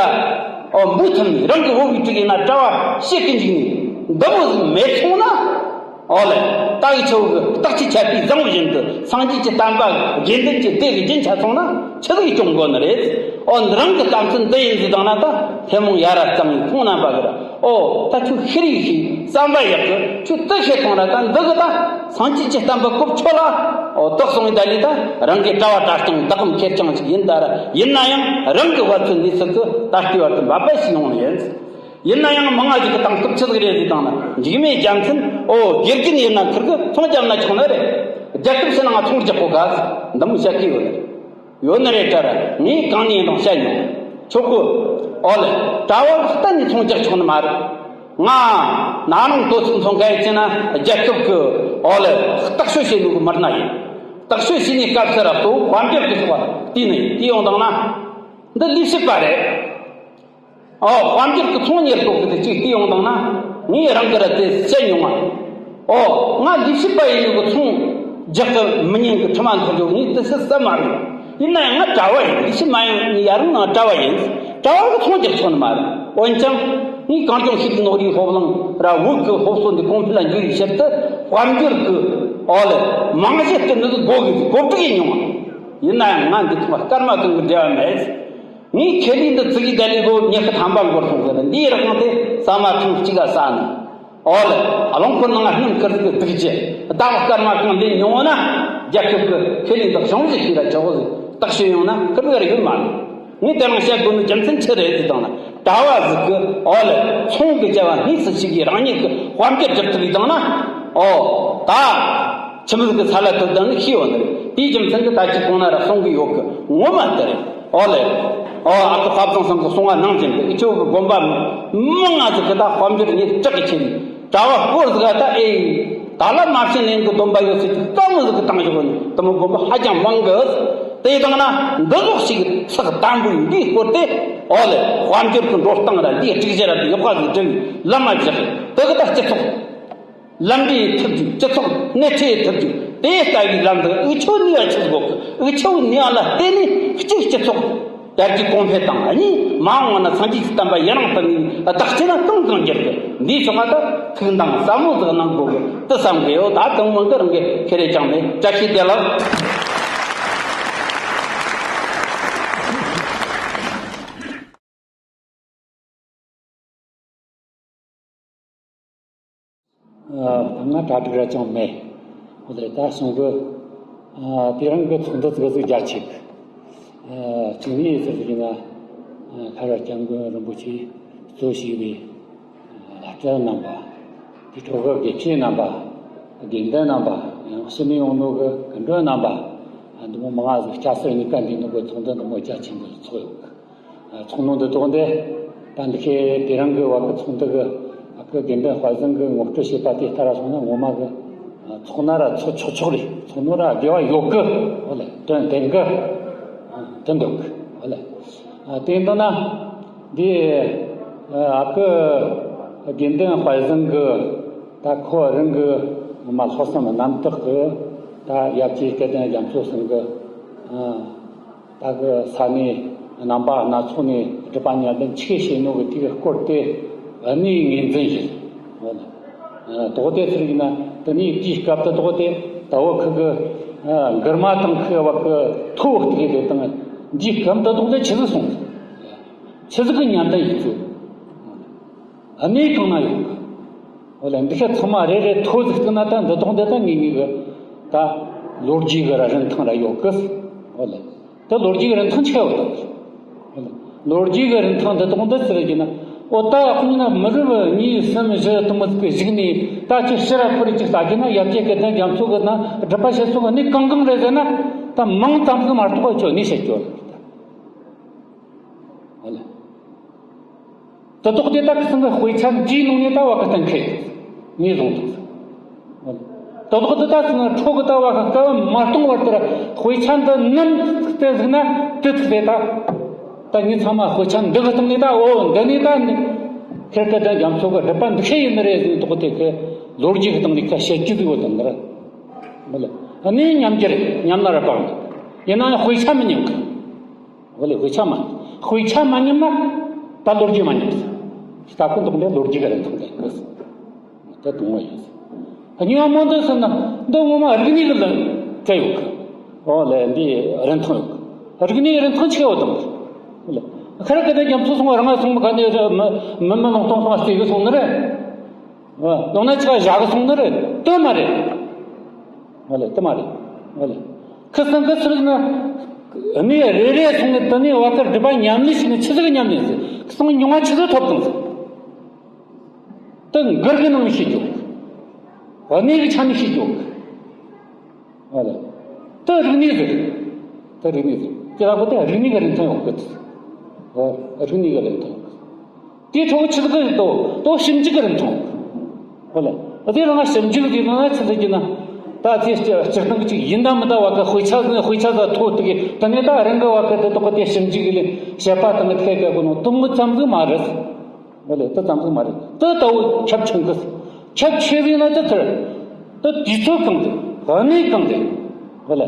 ཨོ་འབུལ་ཐུབ་ནས། རང་གི་བོད་ཀྱི་ཕྲུག་ཡིན་ན་གྲྭ་བ་བྱེད་ཀྱི་འཇུག་ནས། འདི་མོ་ཟིག་མེད་སོང་ན། ཨོ་ལེ། ད་འུ་ཆོ་གི་རྟགས་ཀྱི་ཆད་པའི་བཟང་བཞིན་དུ་སངས་རྒྱས་ཀྱི་བསྟན་པ་དགེ་འདུན་གྱི་སྡེ་གི་རྒྱུན་ཆད་སོང་ན་ཆི་ཟིག་སྐྱོང་དགོས་ནི་རེད། ཨོ་འདི་རང་གི་གཏམ་ཚུལ་འདི་ཡིན་ཟེར་དང་ན། ད་ཐལ་མོ་ཡར་ར་བརྐྱངས་ནས་ཁོང་རྣམ་པ་གི་ར། ཨོ་ད་ཁྱོད་ཤེས་རིག་ཤེས། བསམ་པ་ཡག་གི། ཁྱོད་དེ་ཤེས་སོང་ར། ད་འདི་གི་ད་སངས་རྒྱས་ཀྱི་བསྟན་པ་རྐུབ་ཆོད་ལ། ཨོ་དེ་གསུངས་ཡིན་ད་ལི། ད་རང་གི་གྲྭ་བ་གྲྭ་རྐྱང་བདག་གམ་ཁེར་རྐྱང་ཞིག་ཡིན་ད་ར། ཡིན་ན་ཡང་རང་གི་བ་ཚོད་ནུས་ཚོད་ཀྱིས་ད་ལྟའི་བར་དུ་འབད་པ་ཞིག་ཡོང་ནི་ཡིན། ཡིན་ན་ཡང་མང་ང་ཞིག་གི་དང་སྐབས་ཆི་ཟིག་རེད་ཟེར་དང་ན། འཇིགས་མེད་རྒྱལ་མཚན། ཨོ་དགེ་རྒན་ཡིན་ན་ཁིར་གི་ཚོང་རྒྱབ་ན་ཆོག་ནི་རེད། རྒྱལ་ཁབ་ཕྱི་ནང་ང་ཚོང་རྒྱག་གོ་ག་ཟེར་འདི་མོ་བཤད་གི་ཡོད་ནི་རེད། ཡོད་ནི་རེད་དྲ་ར། ངས་གང་ནས་ཡིན་རུང་བཤད་མྱོང་། ཆོག་གི། ཨོ་ལེ། གྲྭ་བ་གཏན་ནས་ཚོང་རྒྱག་ཆོག་ནི་མ་རེད། ང་ན་རང་དོ་ཚིགས་མཚོན་ག་ཡི་ཅི་ན་རྒྱལ་ཁབ་ཀྱི་ཨོ་ལེ་བརྟག་དཔྱད་བྱེད་ནོ་གི་མི་སྣ་ཡིན། བརྟག་དཔྱད་བྱེད་ནི་སྐབས་སུ་ར་གཙོ་བོ་དཔལ་འབྱོར་གྱི་ཚོགས་པ་བལྟས་ནས་བལྟས་ཡོང་དང་ན། འདི་ལས་བྱེད་པ་རེད། ཨོ། དཔལ་འབྱོར་གྱི་ཚོང་གཉེར་སྐོར་གྱི་དེ་གཅིག་བལྟས་ཡོང་དང་ན། ངས་རང་གི་ར་དེ་བཤད་མྱོང་ང་། ཨོ། ང་ལས་བྱེད་པ་ཡིན་ནོ་གི་ཚོང་རྒྱག་གི་མི་ཉན་གི་ཁྲིམས་མ་འཐོར་རྒྱུ་ངས་དེ་སུ་བསམ་མ་རེད། ཡིན་ན་ཡང་ང་གྲྭ་བ་ཡིན། ལས་བྱེད་མ་ཡིན་ནི་ཡ་རང་ང་གྲྭ་བ་ཡིན། གྲྭ་བ་གི་ཚོང་རྒྱག་ཆོག་ནི་མ་རེད། འོན་ཀྱང་ངས་གངས་ལྗོངས་ཤེས་རིག་ནོར་བུའི་སློབ་གླིང་ར་བོད་ཀྱི་སློབ་གསོ་འདི་གོང་འཕེལ་ལ་འགྱུར་བའི་ཕྱིར་དུ་དཔལ་འབྱོར་གྱི་ཨོ་ལེ་རྨང་གཞི་བསྐྲུན་ནི་དགོས་གི་གོ་སྒྲིག་ཡིན་མྱོང་ང་། ཡིན་ན་ཡང་ང་འདི་ཐོག་སྐར་མ་གང་གི་འབྲེལ་བ་མེད། ངས་ཁེ་ལས་འདི་བཙུགས་ཀྱི་ད་ལས་ལོ་ཉི་ཤུ་ཐམ་པ་འགོར་སོང་ཟེར། འདིའི་རིང་དེ་ཟ་མ་ཐེངས་གཅིག་ག་ཟ་ནས། ཨོ་ལེ། རླངས་འཁོར་ནང་སྣུམ་ཁིར་ཟིག་བཙུགས་རྗེས་ཟླ་བ་སྐར་མ་གང་ལས་ཉུང་བ་ན་རྒྱལ་ཁབ་ཀྱི་ཁེ་ལས་འདི་གཞུང་བཞེས་བྱས་ལ་ཆོག་གོ་ཟིག་བརྟག་དཔྱད་ཡོང་ན་ཁིར་ཟིག་ར་ཡོད་མ་རེད། ངས་དེ་རིང་བཤད་དགོས་ནི་རྒྱུ་མཚན་ཆི་རེད་ཟེར་དང་ན། གྲྭ་བ་ཟིག་གི་ཨོ་ལེ་ཚོང་གི་བྱ་བ་དངོས་སུ་བྱེད་ཀྱི་རང་ཉིད་ཀྱི་དཔལ་འབྱོར་སྒྲུབ་ཐུབ་ཡོད་དང་ན། ཨོ། ད། ཁྱིམ་ཟིག་གི་ཚ་ལ་ཐུབ་དང་ནི་ཤེས་ཡོད་ནི་རེད། དེའི་རྒྱུ་མཚན་གྱིས་ད་ཅི་གོང་ན་ར་གསུང་གི་ཡོད་གི་ངོ་མ་དེ་རེད། ཨོ་ལེ། ཨོ་ཨ་ཁུ་ཧབ་ཚང་ཚང་གི་གསུང་བ་ནང་བཞིན་དུ་ཨི་ཆོ་གི་དགོན་པ་མི་ང་ཟིག་གི་ད་དཔལ་འབྱོར་ཉིད་དྲག་གི་ཆེ་ནི། གྲྭ་བ་སྐོར་ཟིག་ག་ད་ཨེ། ད་ལ་མ་བྱིན་ལེན་གི་སྡོམ་པ་ཡོད་ཚད་ཀྱི་དཀའ་མོ་ཟིག་གི་བཏང་བཞག་ནི་དེ་མོ་དགོན་པ་ཧ་ཅང་མང་གི། དེ་དང་ན་འདི་ཟོག་ཞིག་གི་ཚགས་དམ་པོའི་འདིའི་སྐོར་དེ། ཨོ་ལེ་དཔལ་འབྱོར་གི་འགྲོ་སྟངས་ར་འདིའི་སྒྲིག་གཞི་ར་དེ་ཡག་པ་ཟིག་བསྒྲིགས་ལམ་མ་བཞག་དེ་གི་ད་སྤྱི་ཚོགས། ལམ་འགྲོ་ཐུབ་རྒྱུ། སྤྱི་ཚོགས་སྣེ་ཁྲིད་ཐུབ་རྒྱུ། དེ་ལྟ་བུའི་ལམ་འདི་འུ་ཆོ་ནུས་པ་ཆི་ཟིག་དགོས་གི། འུ་ཆོའི་ནུས་པ་ལ་བརྟེན་ནས་གཅིག་སྤྱི་ཚོགས་དར་རྒྱས་གོང་འཕེལ་དང་། གཉིས་མ་འོངས་པ་ན་སངས་རྒྱས་ཀྱི་བསྟན་པ་ཡུན་རིང་དུ་གནས་པའི་བདག་ཅག་ན་གང་གང་འགྱུར་གི། འདིའི་ཕྱོགས་ལ་ད་ཐུགས་འདང་ཟབ་མོ་ཟིག་གནང་དགོས་གི་དེ་བསམ་གི་ཡོད། ད་དུང་མང་གི་རང་གི་ཁེ་རེ་ཅང་མེད། བཀྲ་ཤིས་བདེ་ལེགས། ཨ། ང་གྲ་སྒྲིག་ར་ཅང་མེད། འོ་དེ་ད་གསུང་གི། ཨ། དེ་རིང་གི་ཚོགས་འདུ་ཙི་ཙི་རྒྱ་ཆེ་གི། ཨ། གཅིག་ནས་ཟེར་གི་ན། ཨ། ལྷ་རབ་སྐྱབས་མགོན་རིན་པོ་ཆེ་གཙོ་བྱས་པའི་ཨ། བླ་སྤྲུལ་རྣམ་པ། དེ་འཕྲོ་གི་དགེ་བཤེས་རྣམ་པ། དགེ་འདུན་རྣམ་པ། ཡང་ཕྱི་ནས་ཡོང་ནོ་གི་སྐུ་མགྲོན་རྣམ་པ། ཨ། འདི་མོ་མང་ང་ཟིག་སྐྱ་སེར་གཉིས་ཀ་འདུས་ནོ་གི་ཚོགས་འདུ་འདི་མོ་རྒྱ་ཆེན་པོ་ཚོགས་ཡོད་གི། ཚོགས་ནོ་འདི་དོག་འདི། ད་འདི་ཁའི་དེ་རིང་གི་བར་གི་ཚོགས་འདུ་གི་ཨ་ཁུ་དགེ་འདུན་དཔལ་བཟང་གི་ངོ་སྤྲོད་བྱས་པ་དེ་ལྟར་སོང་ན་ངོ་མ་གི། ཚོགས་ན་ར་ཚོགས་ཆོག་ཆོག་རེད། ཚོགས་ནོ་ར་དགེ་བ་ཡོད་གི། འོ་ལེ་དོན་ལྡན་གི། དོན་འདུག་གི། འོ་ལེ། དེ་འདུག་ན། འདི་ཨ་ཁུ་དགེ་འདུན་དཔལ་བཟང་གི་ད་ཁོ་རང་གི་ངོ་མ་ལྷག་བསམ་རྣམ་དག་གི། ད་ཡབ་རྗེ་སྐལ་ལྡན་རྒྱ་མཚོ་ཟེར་མཁན་གི། ད་གི་ས་གནས་རྣམ་པ་སྣ་ཚོགས་ནས་སྒྲུབ་པ་ཉམས་ལེན་ཆེ་བྱས་ནོ་གི་དེ་གི་སྐོར་དེ་གནས་ངོས་འཛིན་བྱེད། དོག་དེ་ཚུར་ཡིན་ན་དེ་ནས་དེའི་སྐབས་དུ་དོག་དེ་ད་བོ་ཁུ་གི་མགུར་མ་དང་ཁུ་བ་གི་ཐོ་བོ་གཏུགས་དེ་དང་འདིའི་སྐབས་དུ་དོག་དེ་ཆི་ཟིག་སོང་། ཆི་ཟིག་གི་ཉམས་ལྡན་ཡིན་ཚུལ། གནས་གང་ན་ཡོད་གི། འོ་ལེ་འདི་ཤ་ཚང་མ་རེ་རེ་ཐོ་ཟིག་བཏང་ན་ད་འདི་དོག་འདི་ད་ངེས་ངེས་གི། ད་ལོ་རྒྱུས་གི་ར་རིན་ཐང་ར་ཡོད་གི། འོ་ལེ་ད་ལོ་རྒྱུས་གི་རིན་ཐང་ཆེ་བ་དང་། ལོ་རྒྱུས་གི་རིན་ཐང་འདི་དོག་འདི་ཟེར་གི་ན། འོ་ད་ཁོང་ན་མི་རབས་གཉིས་གསུམ་བཞི་དུ་མོ་ཟིག་གི་གཞུག་ནས་ད་ཅི་ཕྱིར་ར་ཁོ་རེ་ཅིག་ལྟ་གི་ན་ཡབ་རྗེ་སྐལ་ལྡན་རྒྱ་མཚོ་གི་ན་སྒྲུབ་པ་བྱེད་སོ་གི་གནས་གང་གང་རེད་ཟེར་ན། ད་མིང་ཙམ་ཟིག་མ་གཏོགས་ཁྱོད་ནས་བཤད་རྒྱུ་ལ། འོ་ལེ། དེ་དོག་དེ་ད་ཁི་སང་གི་དཔེ་ཆ་འདིའི་ནང་ནས་ད་བ་གི་གཏན་འཁེལ་ངས་བཟུང་ཐུབ། དེ་དོག་དེ་ད་ཁི་སང་འཕྲོ་གི་ད་བ་གི་སྐབས་མ་གཏོང་བར་དེར་དཔེ་ཆ་འདི་ནམ་ཟིག་བལྟས་ཟིག་ན་དེ་ཐུག་རེད་ད། ད་ངས་ཚང་མ་དཔེ་ཆ་འདི་གི་སྟེང་ནས་ད་འོ་འདི་ནས་ད་ཁེར་སྐལ་ལྡན་རྒྱ་མཚོ་གི་སྒྲུབ་པ་འདི་ཤེས་ཡིན་ནི་རེད་ཟེར་ནས་དོག་དེ་གི་ལོ་རྒྱུས་གི་སྟེང་ནས་ཁ་བཤད་རྒྱུ་ཟིག་ཡོད་དམ་ནི་རེད། མི་ལ་གནས་ཉམས་རྒྱུ་རེད། ཉམས་ན་ར་བག་འདུག་ཡིན་ན་ཡང་དཔེ་ཆ་མི་ཉམས་གི། འོ་ལེ་དཔེ་ཆ་མ། དཔེ་ཆ་མ་ཉམས་ན་ད་ལོ་རྒྱུས་མ་ཉམས་སོ། ད་ཁོ་འདུག་འདི་ལོ་རྒྱུས་གི་རིན་ཐང་ལྡན་གི། ད་དུང་བ་ཡིན། གཉིས་པ་མོ་འདི་ཟེར་ན་འདི་ངོ་མ་རིག་གནས་གི་ལ་བྲལ་ཡོད་གི། འོ་ལེ་འདི་རིན་ཐང་ཡོད་གི། རིག་གནས་གི་རིན་ཐང་ཆེ་བ་དང་། འོ་ལེ་ཁ་ར་གི་ད་རྒྱ་མཚོ་སོང་བ་རང་ང་སོང་མི་ག་ནས་མི་མི་མི་ལོང་སྟོང་སོང་བ་བལྟས་གི་སོང་ནི་རེད། ལོང་ན་ཅི་ག་བཞག་གི་སོང་ནི་རེད། དེ་མ་རེད། ཨོ་ལེ། དེ་མ་རེད། ཨོ་ལེ། ཁི་སང་ཁི་ཚུར་ན་གནས་རེ་རེ་སོང་ནས་དེ་ནས་བ་ཀར་སྒྲུབ་པ་ཉམས་ལེན་བྱས་ནས་ཆི་ཟིག་ཉམས་ལེན་ཟེར། ཁི་སང་མྱོང་བ་ཆི་ཟིག་ཐོབ་དང་ཟེར། དེ་མགུར་གི་ནང་ནས་ཤེས་རྒྱུ། གནས་གི་ཆ་ནས་ཤེས་རྒྱུ། ཨོ་ལེ། དེ་རིག་གནས་ཟེར། དེ་རིག་གནས་ཟེར། དེ་ལ་གོ་དེ་རིག་གནས་གི་རིན་ཐང་ཡོད་གི། རིག་གནས་ཀྱི་རིན་ཐང་། དེའི་ཁྲོད་ཆི་ཟིག་གི་དོ་དོ་ཞིབ་འཇུག་གི་རིན་ཐང་། ཨོ་ལེ། དེ་རང་ཞིབ་འཇུག་དེ་ནང་ཆི་ཟིག་གི་ན། ད་དེ་སྤྱི་སྤྱིར་བཏང་གི་ཅིག་ཡིན་ད་མི་ད་བ་གི་དཔེ་ཆ་ནི་དཔེ་ཆ་ཟ་ཐོ་དེ་གི་དེ་ནས་ད་རང་གི་བ་གི་དེ་དོ་གི་དེ་ཞིབ་འཇུག་གི་ལས་བཤད་པ་དང་ཐད་ཀ་གི་ནང་དུ་མི་ཙམ་ཟིག་མ་རེད། ཨོ་ལེ། དེ་ཙམ་ཟིག་མ་རེད། དེ་ལྟ་བུ་ཁྱབ་ཆུང་གི། ཁྱབ་ཆེ་བས་ན་དེ་ཚར། དེ་དུས་ཚོད་གང་དུ་གནས་གང་དུ། ཨོ་ལེ།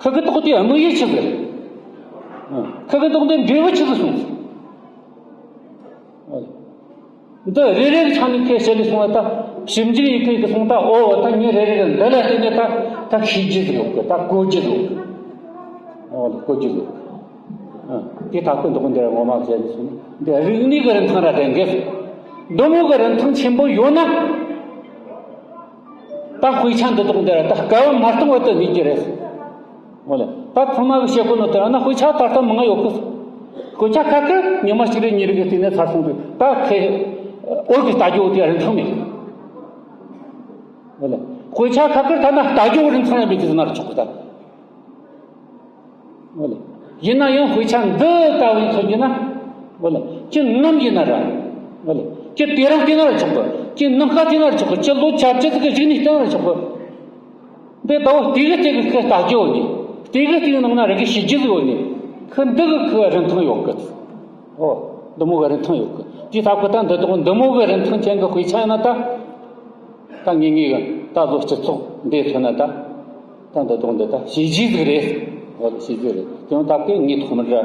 ཁ་གི་ཏོག་དེ་དམིགས་ཡུལ་ཆི་ཟིག་རེད། ཁ་གི་ཏོག་དེ་འབྲས་བུ་ཆི་ཟིག་སོང་ཟིག་འདི་རེ་རེ་གི་ཆ་ནས་ཁས་བཤད་ལས་སོང་བ་ད། ཞིབ་འཇུག་ཡི་གེ་གི་སོང་ད། ཨོ་བ་ད་ངས་རེ་རེ་གི་འདི་ལ་བལྟས་ནས་ད་ད་ཤེས་རྒྱུ་ཟིག་ཡོད་གི། ད་གོ་རྒྱུ་ཟིག་ཡོད་གི། ཨོ་ལེ། གོ་རྒྱུ་ཟིག་ཡོད་གི། དེ་ད་ཁོ་འདི་ཁོ་འདི་ར་ངོ་མ་བཤད་ལས་སོང་ན་འདི་རིག་གནས་གི་རིན་ཐང་ར་ལྡན་གི། འདི་མོ་གི་རིན་ཐང་ཆེན་པོ་ཡོད་ན། ད་དཔེ་ཆ་འདི་དག་འདི་ར་ད་སྐལ་བ་མ་སྟོང་བར་དུ་གནས་ཀྱི་རེད། འོ་ལེ། ད་ཚང་མ་གི་བཤད་གོ་ནོ་དེ་ར་ན་དཔེ་ཆ་ད་ལྟ་མང་ང་ཡོད་གི། དཔེ་ཆ་ཁ་ཁར་ཉི་མ་གཅིག་རེ་གཉིས་རེ་གི་སྟེང་ནས་ཚར་སོང་དུས་ད་ཁེ་འོ་གི་ལྟ་རྒྱུ་དེ་རིན་ཐང་མེད། འོ་ལེ། དཔེ་ཆ་ཁ་ཁར་ཐ་ན་ལྟ་རྒྱུ་རིན་ཐང་ཡང་མེད་གི་ཟེར་ན་ར་ཆོག་གི་ད། འོ་ལེ། ཡིན་ན་ཡང་དཔེ་ཆ་འདི་ལྟ་བུའི་མཚོན་གྱི་ན། འོ་ལེ། ཁྱེད་ནམ་ཡིན་ན་ར། འོ་ལེ། ཁྱེད་དེ་རིང་བལྟས་ན་ར་ཆོག་གི། ཁྱེད་ནམ་མཁའ་བལྟས་ན་ར་ཆོག་གི། ཁྱེད་ལོ་བརྒྱད་ཅུ་ཟིག་གི་གཞུག་ནས་བལྟས་ན་ར་ཆོག་གི། འདི་ལྟ་བུ་དེ་གི་དེ་གི་ཁུ་ལྟ་རྒྱུ་ཡོད་ནི། དེ་གི་དེ་གི་ནང་ན་ར་གི་ཤེས་རྒྱུ་ཟིག་ཡོད་ནི། ཁུ་འདི་གི་ཁུ་རིན་ཐང་ཡོད་གི། འོ། འདི་མོ་གི་རིན་ཐང་ཡོད་གི། དེའི་ཐབས་གི་ད་འདི་དག་འདི་མོ་གི་རིན་ཐང་ཅན་གི་དཔེ་ཆ་ཡིན་ན་ད། ད་ངེས་ངེས་གི་ད་ལོ་སྤྱི་ཚོགས་འདི་མཚོན་ན་ད། ད་འདི་དག་འདི་ད་བྱས་རྗེས་ཟིག་རེད། འོ་བྱས་རྗེས་རེད། དེ་ཡང་ད་གི་ངས་ཐོག་མར་ར་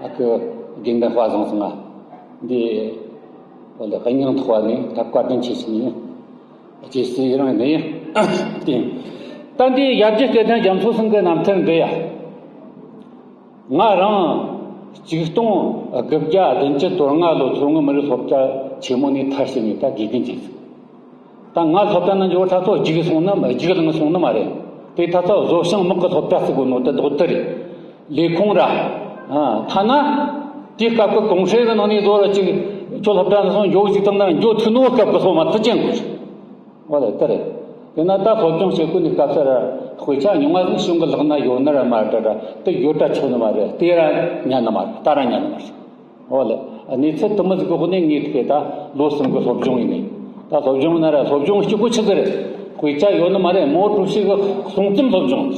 ཨ་ཁུ་དགེ་འདུན་དཔལ་བཟང་སོང་ང་འདི། འོ་ལེ། དབུ་མྱང་ཐོག་ནས་ད་བཀའ་དྲིན་ཆེ་ཞུ་ནས་རྗེས་སུ་ཡི་རང་ནས་དེ། ད་འདི་ཡར་རྒྱས་སྐལ་ལྡན་རྒྱ་མཚོ་སེང་གི་རྣམ་ཐར་འདི་ཡ། ང་རང་ཆིག་སྟོང་དགུ་བརྒྱ་བདུན་ཅུ་དོན་ལྔ་ལོ་མཚོ་སྔོན་མི་རིགས་སློབ་གྲྭ་ཆེན་མོ་ནས་མཐར་ཕྱིན་ནས་ད་དགེ་རྒན་བྱས་སོང་། ད་ང་སློབ་གྲྭ་ནང་འབྱོར་ད་ཚོ་རྒྱུགས་སོང་ནི་རྒྱུགས་ལངས་སོང་ནི་མ་རེད། དེ་ད་ཚོ་བཟོ་ཞིང་དམག་གི་སློབ་གྲྭ་ཟེར་གོ་ནོ་དེ་རྡོག་དེ་རེད། ལས་ཁུངས་ར། ཨ། ཐ་ན། དེའི་སྐབས་ཀྱི་གོང་ཧྲེ་གི་ནང་ནས་བཟོ་ར་ཅིག་ཁྱོད་སློབ་གྲྭ་ནང་སོང་འགྱོ་ཅིག་བཏང་ན་འགྱོ་ཐུབ་ནོ་སྐབས་ཀྱི་སློབ་མ་དེ་ཅན་དགོས། འོ་ལེ། དེ་རེད། དེ་ན་ད་སློབ་སྦྱོང་བྱེད་དགོས་ནི་སྐབས་སུ་ར་དཔེ་ཆ་ཉུང་ང་ཟིག་གཞུང་གི་ལག་ན་ཡོད་ནི་ར་མ་རེད་ར་དེ་ཡོད་དྲ་ཆོག་ནི་མ་རེད། དེ་ར་ཉན་ནི་མ་རེད། ད་ར་ཉན་ནི་མ་རེད། འོ་ལེ། གནས་ཚུལ་དུ་མི་ཟིག་གི་འོག་ནས་ངས་ཐུག་གི་ད་ལོ་གསུམ་གི་སློབ་སྦྱོང་ཡིན་ནི། ད་སློབ་སྦྱོང་ན་ར་སློབ་སྦྱོང་གཅིག་པོ་ཆི་ཟིག་རེད། དཔེ་ཆ་ཡོད་ནི་མ་རེད། མོ་གྲོས་ཤིག་གི་གསུང་རྩོམ་སློབ་སྦྱོང་།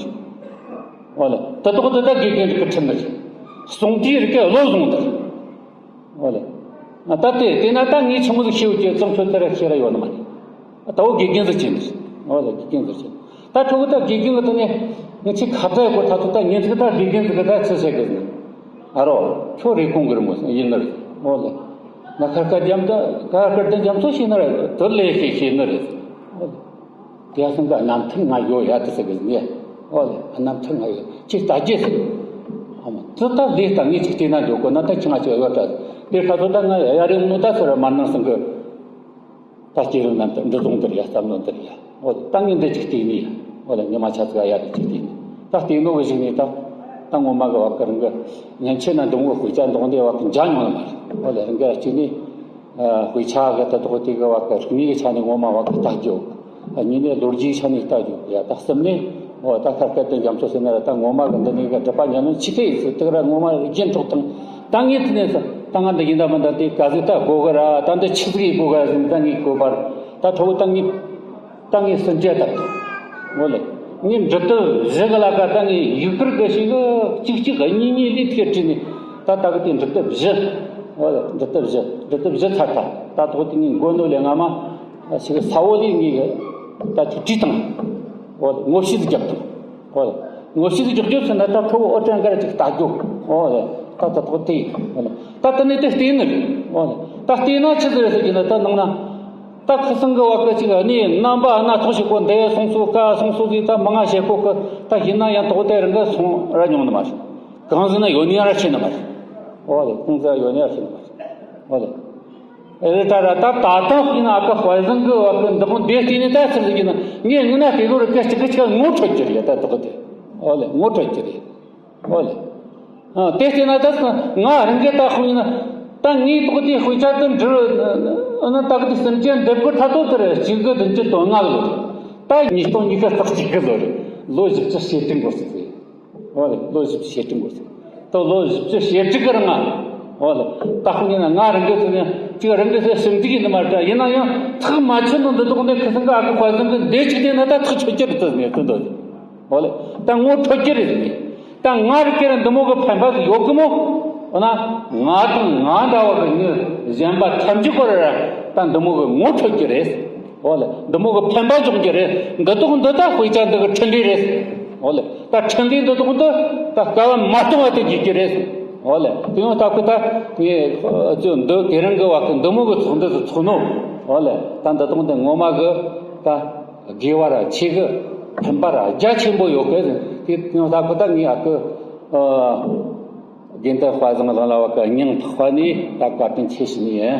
འོ་ལེ། དེ་དག་དེ་ད་དགེ་རྒན་རིགས་ཀྱི་ཁྲིམས་རེད། གསུང་དུས་རིགས་ཀྱི་བློ་བཟུང་དེ། འོ་ལེ། ད་དེ་དེ་ན་ད་ངས་ཆི་མོ་ཟིག་ཤེས་ཡོད་ཀྱི་བརྩམས་ཆོས་དེ་ར་ཤེས་ར་ཡོད་ནི་མ་རེད། ད་འོ་དགེ་རྒན་ཟིག་བྱས་ནི། འོ་ལེ། དགེ་རྒན་ཟིག་བྱས། ད་ཁྲོ་བོ་ད་དགེ་རྒན་གི་ཐོག་ནས་ངས་ཆི་ཁ་བརྡ་ཡོད་གོ་ད་ཐོག་ད་ངས་ཚིག་ད་དགེ་རྒན་ཟིག་གི་ད་ཆི་བཤད་གི་ཟིན། ཨ་རོ། ཁྱོད་རེབ་གོང་གི་རི་མོ་ཡིན་ནི་རེད། འོ་ལེ། ང་ཁར་ཁར་རྒྱ་མཚོ་ཁར་ཁར་དུ་རྒྱ་མཚོ་ཤེས་ནི་རེད། དེ་ལས་ཤེས་ཤེས་ནི་རེད། འོ་ལེ། དེ་ཡ་སང་ག་རྣམ་ཐར་ང་ཡོད་ཡ་དེ་ཟེར་གི་ཟིན་ཡ། འོ་ལེ། རྣམ་ཐར་ང་ཡོད་ཅིག་ལྟ་རྒྱུ་ཟེར། ཨ་མ་དེ་ད་ལས་ད་ངས་ཅིག་བལྟས་ན་འགྲོ་དགོས་ན་ད་ཁྱི་ང་ཅིག་ཡོད་ད། དེ་ཁ་ཚོ་ད་ང་ཡ་རེ་མོ་ད་ཟེར་མ་ནང་སང་གི། ད་སྐྱེ་རིམ་རྣམ་དག་འདི་བཟུང་འདིར་ཡ་བསམ་བློ་འདིར་ཡ། འོ་ད་ངས་འདི་ཅིག་བལྟས་ནས་ཡ། འོ་ལ་ཉི་མ་ཆ་ཚིག་ཡ་རེ་ཅིག་བལྟས་ནས་ད་བལྟས་ནོ་བ་ཞིག་ནས་ད། ད་ངོ་མ་གི་བ་ཀ་རང་གི་ཉན་ཆེ་ན་འདི་མོ་དཔེ་ཆ་འདོགས་འདི་བ་ཀ་འཇའ་མྱོང་ལ་མ་རེད། འོ་ལ་རང་གི་གཅིག་ནས་དཔེ་ཆ་གི་ད་དོག་དེ་གི་བ་ཀ་རིག་གནས་གི་ཆ་ནས་ངོ་མ་བ་ཀ་ལྟ་རྒྱུ། གཉིས་ནས་ལོ་རྒྱུས་ཆ་ནས་ལྟ་རྒྱུ་ཡ། ད་གསུམ་ནས། འོ་ད་ཁ་སྐད་དུ་རྒྱ་མཚོ་ཟེར་ན་ར་ད་ངོ་མ་གི་འདི་ནས་གི་སྒྲུབ་པ་ཉམས་ལེན་ཆི་ཁེ་ཡིན་ཟེར་དེ་ག་ར་ངོ་མ་རྒྱན་འཕྲོག་དང་། ད་ངས་དེ་ནས་ཟེར་ད་ང་འདི་ཡིན་ད་མིན་ད་དེ་ག་ཟིག་ད་དགོ་གི་ར་ད་འདི་ཆི་ཟིག་ཡིན་དགོ་གི་ར་ཟེར་ནས་ད་ངས་གོ་བར་ད་ཁྲོ་བོ་ད་ངས་ད་ངས་ཟིན་བྲིས་ད་འོ་ལེ། ངས་འབྲི་དེབ་བཞི་གི་ལ་ཀ་ད་ངས་ཡིག་ཕུར་གི་ཞིག་གཅིག་གཅིག་གཉིས་གཉིས་ལས་ཐེར་བྲིས་ནས་ད་ད་གི་དེ་འབྲི་དེབ་བཞི། འོ་ལེ། འབྲི་དེབ་བཞི་འབྲི་དེབ་བཞི་ཚར་ཐལ། ད་ཐོག་དེ་ངས་མགོ་ནོ་ལས་སྔ་མ་ཞིག་ས་བོ་ལས་ངས་ད་ཅིག་བྲིས་དང་། འོ་ལེ། ངོ་བཤུས་རྒྱབ་དང་། འོ་ལེ། ངོ་བཤུས་རྒྱག་རྒྱུ་ཟེར་ན་ད་ཁྲོ་བོ་ཨོ་ཅང་ག་ར་ཅིག་ལྟ་རྒྱུ། འོ་ལེ། ད་ད་ཐོག་དེ། འོ་ལེ། ད་དེ་ནས་དེ་བལྟས་ནི་རེད། འོ་ལེ། ད་བལྟས་ན་ཆི་ཟིག་རེད་ཟེར་གྱི་ན་ད་ནང་ན། ད་ཁུ་སང་གི་བ་ཀ་ཅིག་གནས་རྣམ་པ་སྣ་ཚོགས་ཤིག་གོ་འདས་སོང་སོ་ཀ་སོང་སོ་ཟིག་ད་མང་ང་བཤད་གོ་གི། ད་ཡིན་ན་ཡང་དོག་དེ་རང་གི་སོང་ར་མྱོང་ནི་མ་རེད། གང་ཟིག་ན་ཡོད་ནི་ཡང་ར་ཤེས་ནི་མ་རེད། འོ་ལེ། གང་ཟིག་ཡོད་ནི་ཡང་ར་ཤེས་ནི་མ་རེད། འོ་ལེ། རེད་ད་ར་ད་ད་ཐང་ཡིན་ན་ཨ་ཀ་དཔལ་བཟང་གི་བ་ཀ་འདི་མོ་འདས་བལྟས་ནས་ད་ཚར་ཟིག་ཡིན་ན་ངས་ངི་ན་དེ་ལོ་ར་ཀ་གཅིག་གི་ཆ་ངོ་འཕྲོད་ཀྱི་རེད་ད་དོག་དེ། འོ་ལེ། ངོ་འཕྲོད་ཀྱི་རེད། འོ་ལེ། ཨ་དེ་བལྟས་ན་ད་ང་རང་གི་ད་ཁོ་ཡིན་ན་ད་ངའི་དོག་དེ་དཔེ་ཆ་དུ་འབྲི་ཨ་ན་ད་གི་དེ་སེམས་ཅན་འདེབས་གི་ཐ་དོ་དེ་རེད། གཅིག་གི་བདུན་ཅུ་དོན་ལྔ་གི་ལོ་རེད། ད་ཉིས་སྟོང་ཉི་ཤུ་རྩ་གཅིག་གི་ལོ་རེད། ལོ་བཞི་བཅུ་ཞེ་དྲུག་འགོར་ཟིག་རེད། འོ་ལེ། ལོ་བཞི་བཅུ་ཞེ་དྲུག་འགོར་ཟིག་ད་ ལོ་བཞི་བཅུ་ཞེ་དྲུག་གི་རིང་ང་། འོ་ལེ། ད་ཁོ་ཉིན་ང་རང་གི་ཚོ་ནས་ཅིག་རང་གི་ཚོ་ཞིབ་འཇུག་ཡིན་ནི་མ་རེད། ཡིན་ན་ཡང་ཐག་མ་ཆོད་ནོ་འདི་དག་ནས་ཁི་སང་གི་ཨ་ཁུ་དཔལ་བཟང་གི་འདས་ཅིག་དེ་ན་ད་ཐག་ཆོད་ཀྱི་རེད་ཟེར་ནས་དེ་འདོད། འོ་ལེ། ད་ངོ་འཕྲོད་ཀྱི་རེད་ཟེར་ནས། ད་ང་རང་གི་རང་འདི་མོ་གི་ཕན་པ་ཟིག་ཡོད་གི་མོ། འོ་ན་ང་དང་ང་འདྲ་བ་གི་མྱི་གཞན་པ་ཐམས་ཅད་ཀོ་ར་ར་ད་འདི་མོ་གི་ངོ་འཕྲོད་ཀྱི་རེད། འོ་ལེ། འདི་མོ་གི་ཕན་པ་འབྱུང་གི་རེད། འདི་དག་འདི་ད་དཔེ་ཆ་འདི་གི་འཕྲིན་ལས་རེད། འོ་ལེ། ད་འཕྲིན་ལས་འདི་དག་འདི་ད་སྐལ་བ་མ་སྟོང་བ་དེ་འཇིག་གི་རེད། འོ་ལེ། དེ་ཡང་ད་ཁོ་ད་ངས་ཨ་ཅོ་འདི་དེ་རིང་གི་བ་གི་འདི་མོ་གི་ཚོགས་འདུ་ཟིག་ཚོགས་ནོ། འོ་ལེ། ད་འདི་དག་འདི་ངོ་མ་གི་ད་དགེ་བ་ར་ཆེ་གི་ཕན་པ་ར་རྒྱ་ཆེན་པོ་ཡོད་གི། དེ་ཡང་ད་ཁོ་ད་ངས་ཨ་ཁུ་ཨ་དགེ་འདུན་དཔལ་བཟང་ལགས་ལ་བ་གི་སྙིང་ཐག་པ་ནས་ད་བཀའ་དྲིན་ཆེ་ཞུ་ནི་ཡིན།